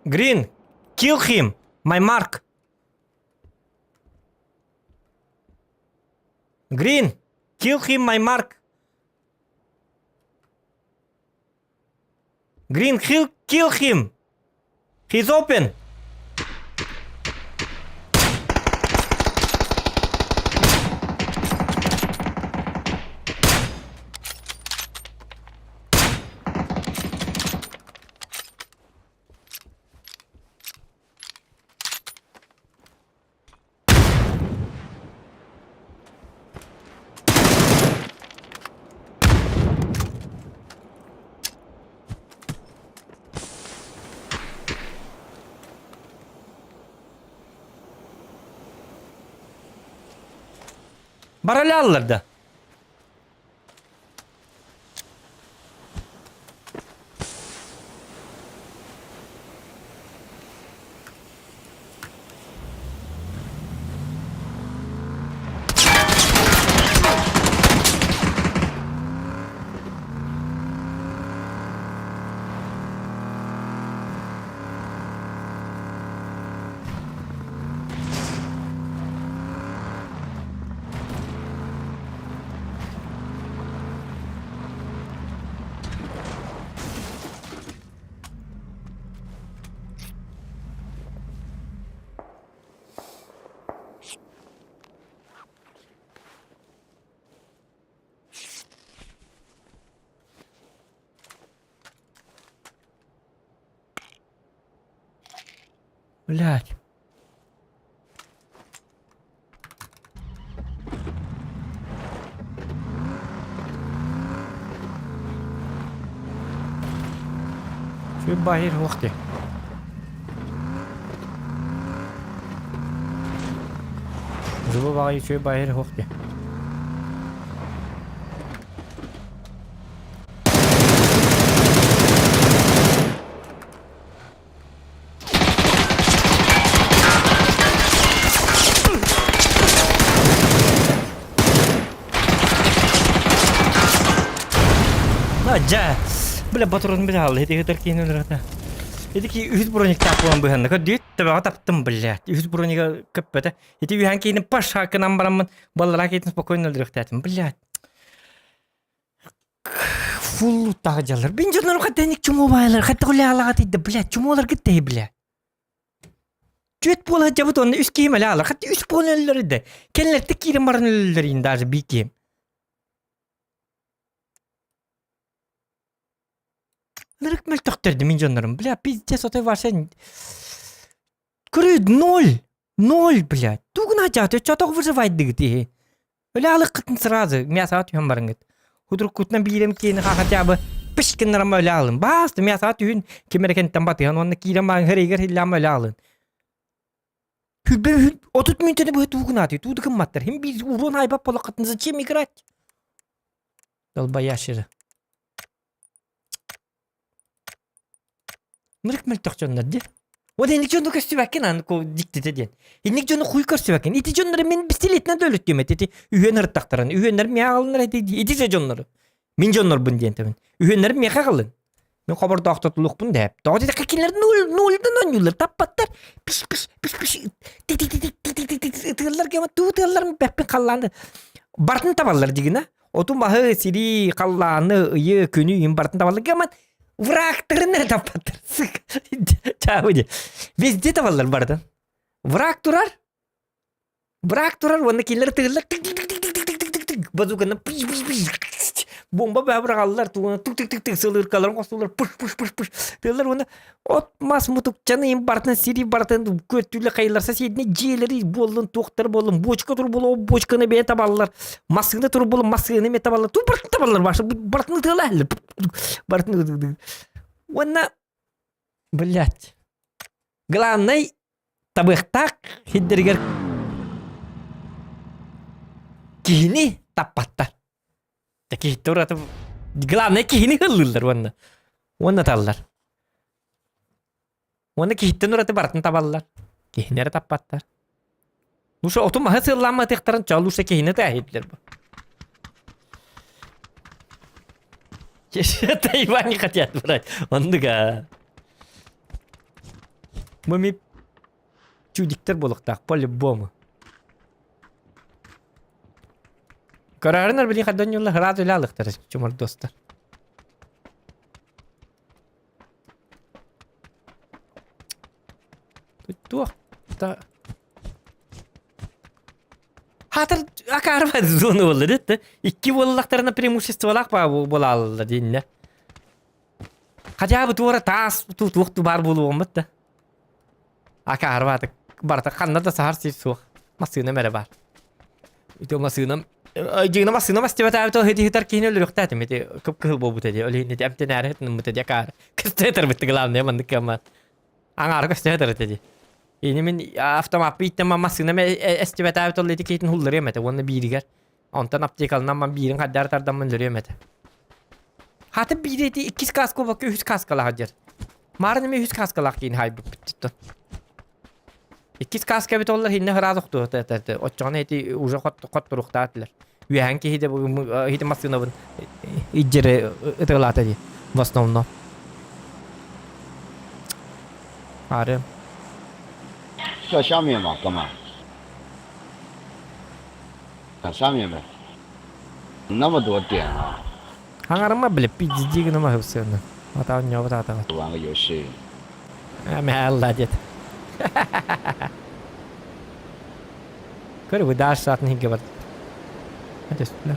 Green, kill him! My mark! Green, kill him, my mark! Green, kill him! He's open! Бараляллар да. Блять. Шү баһир хуохти. Зубы баҕайы үчүгэй баһир хуохти. Дьэ, бля, батурун бile алла, ити көтөр киин өлөрөтө. Ити ки үһүс брониктаах буолан быһанна. Көрдүүт, төбөҕө таптым, блядь. Үһүс бронига көппөтө. Ити үһэн киһини паш гынан бараммын, баллара киһитин спокойно өлөрүөхтээтим, блядь. Фулл таҕа дьаллар. Бин дьоннорум хатта ник чумо баайлар, хатта хуляалаҕа тиийдэ, блядь, чумолар кытта бля. Түөт буола сылдьабыт уонна үс киһи мэлэ аалар. Хатта үс буолан өлөллөр да. Кэннилэртэ киирэн баран өлөллөр иин даже биир киһим. Ынырык мөлтөхтөрдү мин дьоннорум. Бля, пиздец, отой Вася... Көрү, ноль! Ноль, блядь. Тугун ачааты, чотох выживайдыгыт иһи. Өлө алыккытын сразу мясаҕа түһэн барыҥыт. Худуруккутунан биирем киэни хотя бы пыш гыннарама өлө алын. Баас мясаҕа түһүн ким эрэ кэнниттэн батыһан уонна киирэн баран хырыйгар хиллаама өлө алын. Хүббэ 30 мүнөтөнү быһа туу гынааты, туу да гымматтар. Хим биир урон айбап болоххатын зачем играть? Долбоящеры. Мырык мөлтөх дьоннор дии. Вот инник дьону көстүбэккин аны дьиктитэ диэн. Инник дьону хуй көрсүбэккин. Ити дьоннору мин пистолетинэн да өлөттүөм этэ. Ити үһүөн ырыттахтаран. Үһүөннэр миэхэ аҕалыннар эти ити же дьоннору. Мин дьоннорбун диэн тэбин. Үһүөннэрим миэхэ аҕалын. Мин хобордоохтотулуохпун дэп. Тоҕо диэтэххэ кинилэр нольдан оонньууллар, таппаттар. Пиш пиш пиш пиш ти ти ти ти ти ти ти ытыаллар гема туу ытыаллар бэппин халлаанды. Бартын табаллар дигина. Оту маһы, сири, халлааны, ыйы, күнү им бартын табаллар. Гаман врагтарын эрэ таппаттар. Чаабы ди. Везде табаллар бартын. Враг турар. Враг турар уонна кинилэр тыыллар тык тык тык тык тык тык тык тык базуканы пиш пиш пиш бомба баа быраҕаллар тугуна тук тык тык тык сылыыркаларын хостуулар пыш пыш пыш пыш тыыллар уонна От мас мутукчаны им бартын сири бартын көттүлэ хайыларса сиэдини дьиэлэри буоллун туохтар буоллун бочка тур буолуо бочканы бэйэ табаллар массыына тур буолун массыына эмиэ табаллар ту бартын табаллар баша бартын ытыалаһаллар бартын уонна блять главный табыахтаах хиддэригэр киһини таппаттар киһиттэ ураты главное киһини ыллыыллар уонна уонна таллар Уонна киһиттэн ураты барытын табаллар. Киһини эрэ таппаттар. Луша оту маһы сыаллаамматыахтарын чоо луша киһини тээһиттилэр бу. Тайвань хотят брать. Оннуга. Мы чудиктар буолуохтаах по-любому. Көрөөрүн билин хаддан юлла хыраат үлэ алыктар чумар достар. Туох та Хатыр акаарбат зона буолла дит. Икки буоллахтарына преимуществолаах баа буолааллар дииннэ. Хотя бы туора таас туох баар буолуоммут да. Акаарбаатык барыта ханна да саһар сир суох. Массыынам эрэ баар. Ити массыынам дьиҥнэ массыынам астыбатаабыт ол хитиһитар киһини өлөрүөхтээтим ити кып-кыһыл буолбут эти ол иһин ити эмтэнээри хытыныммыт эти акаары көстө бытты главное маннык кыаммат аҥаары көстө сытар этэ дии ини мин автомаппы иттэн массыынам эстибэтээбит ол ити киһитин хулларыам этэ уонна бииригэр онтон аптекалынан ман биирин хаддаар тардаммын өлөрүөм этэ хата биири ити иккис каска буолбакка үһүс каскалаах дьэр маарын эмиэ үһүс каскалаах киин хайбыппыт Иккис кааска эбит оллар хинне хыраат охтуота этэ. Оччоҕуна ити уже хотторуохтаах этилэр. Үөһэн киһи де хити массыынабын иджери ытыалаата дии в основном. Ары. 在下面嘛，干嘛？在上面呗。那么多点啊！ Хаҥарыма бile пиздец гыныма хыпсыны. Атаҕын ньобут атаҕын. 玩个游戏。 Мэ дед. Көр выдашь саатын иһигге бар. Түстүлэр.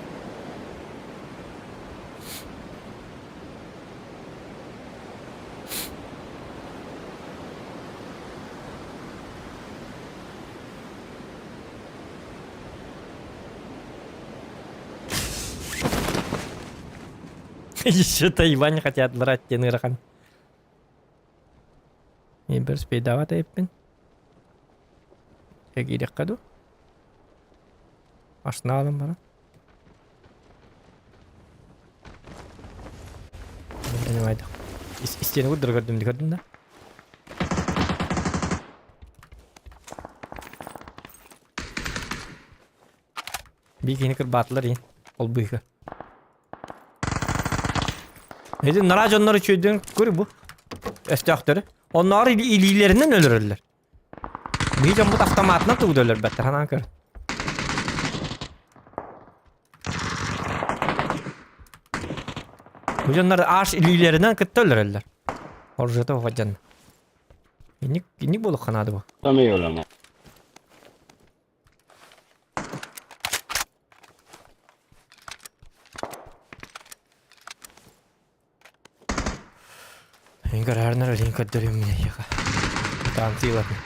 Еще Тайвань хотят брать диэн ыарахан. Мен спейдава эппин. Киириэххэ дуу? Машина алан баран. Понимаете. Истиэни курдук көрдүм көрдүм да. Биир киһини кырбаатылар иин. Ол быыһыга. Эти нара дьоннор үчүөйдүн көр бу. Өстөөхтөрү. Оннооҕор илиилэринэн өлөрөллөр. Биһи дьоммут автоматынан тугу да өлөрбөттөр, санаан көр. Бу дьоннор аш илиилэринэн кытта өлөрөллөр. Оружиета бу дьон. Инник инник буолуохха наада бу. 都没有了吗？ Мин көрөөрүнэр өлүн көрдөрүм мин эйиэхэ. Таантыылатын.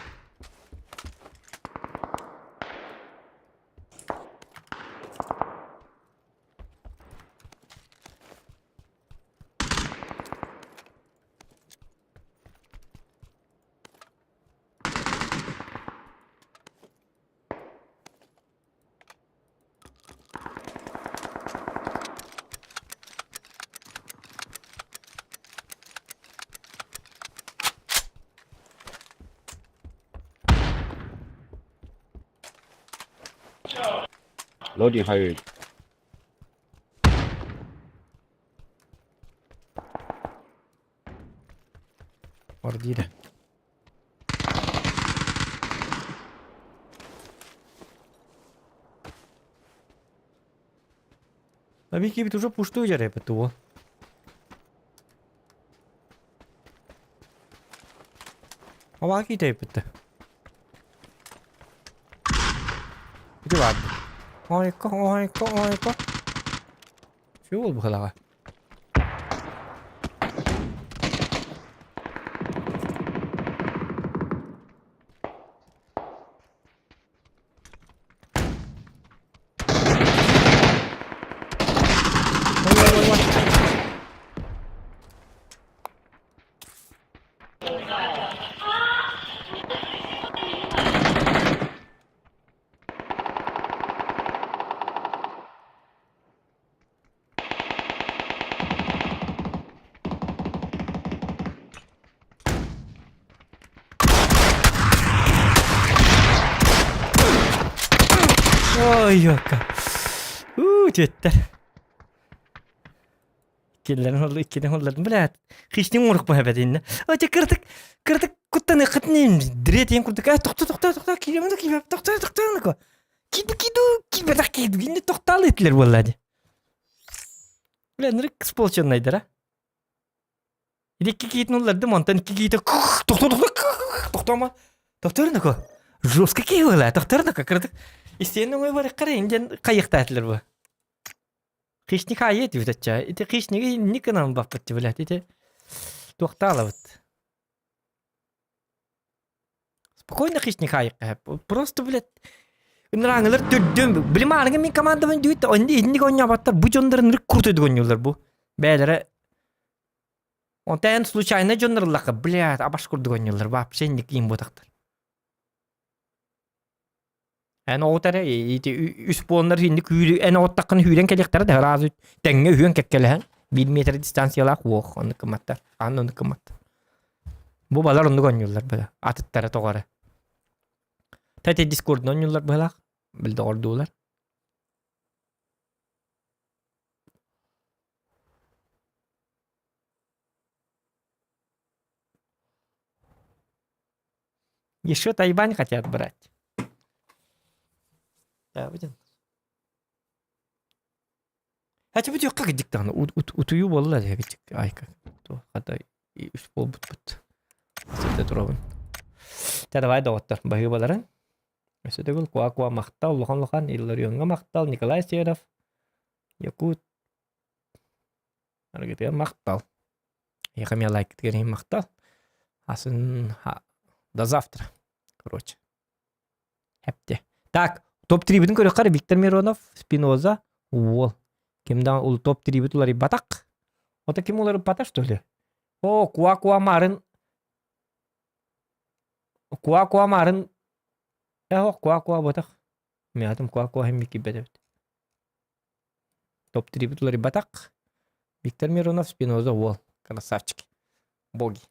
楼顶还有。 Ордида. Абики уже пустую жарепету. Аваки тейпетте. Ити баар. Ойко, ойко, ойко. Чего быһалаҕа? Ой, ой, ой, ой. Ой, ёка. Уу, түөттэр. Иккилэрин оллу, иккилэрин оллардым. Блядь, хищник оҥорук эбэт иннэ. Ой, кырдык, кырдык куттаны кытнын дретиэн курдук. Э, тохто, тохто, тохто, киирэмэ, киирэ, тохто, тохто, нако. Киду, киду, киирбэтэх киду, иннэ тохтаалы этилэр буолла дии. Бля, нырык сполченнайдара. Икки киитин уллардым, онтон икки киитэ тохто, тохто, тохтома. Тохтор нако. Жестко киһи тохтор нако, кырдык. Истиэн оҥой бар кара инден кайыктаатылар бу. Хищник аайы этибит Ити хищниги инник гынан баппыт блядь. Ити туохтаалабыт. Спокойно хищник аайы Просто, блядь, ынырааҥылар төрдүөн билим ааныгы мин командабын дүйүт инник оонньообаттар бу дьоннор ынырык куртуйдук оонньууллар бу бэйэлэрэ онтон случайно дьоннор ыллахха блядь абаш курдук оонньууллар вообще инник иин буотахтар Эн оҕут эрэ ити үс буоланнар инник үүрү эн оҕуттаххына үүрэн кэлиэхтэрэ да ыраас тэҥҥэ үһүөн кэккэлэһэн биир миэтэрэ дистанциялаах уох оннук гымматтар аан оннук гымматтар бу балар оннук оонньууллар быһа атыттара тоҕо эрэ Тати дискордун оонньууллар быһалаах бил доҕордуулар Еще Тайвань хотят брать. Да, будем. Хотя бы как диктан утую буолла ай как хата үс буолбут Сытта туробун. Та давай доҕоттор баһыыбаларын. Өссө төгүл куа-куа махтал, улахан-улахан Илларионҥа махтал, Николай Серов, Якут Аргытыгар махтал. Эйиэхэ эмиэ лайкытыгар иһин махтал. Асын до завтра. Короче. Хэпте. Так, топ-3-битин көрүөххэ Виктор Миронов, Спиноза, Уол. Ким да ул топ-3-бит уларыйбатах. Ото ким уларыппата, что ли? О, Куа-Куа Марын. Куа-Куа Марын. Э, Куа-Куа ботах. Мятым Куа-Куа хем кибет эбит. Топ-3 уларыйбатах. Виктор Миронов, Спиноза, Уол. Красавчики. Боги.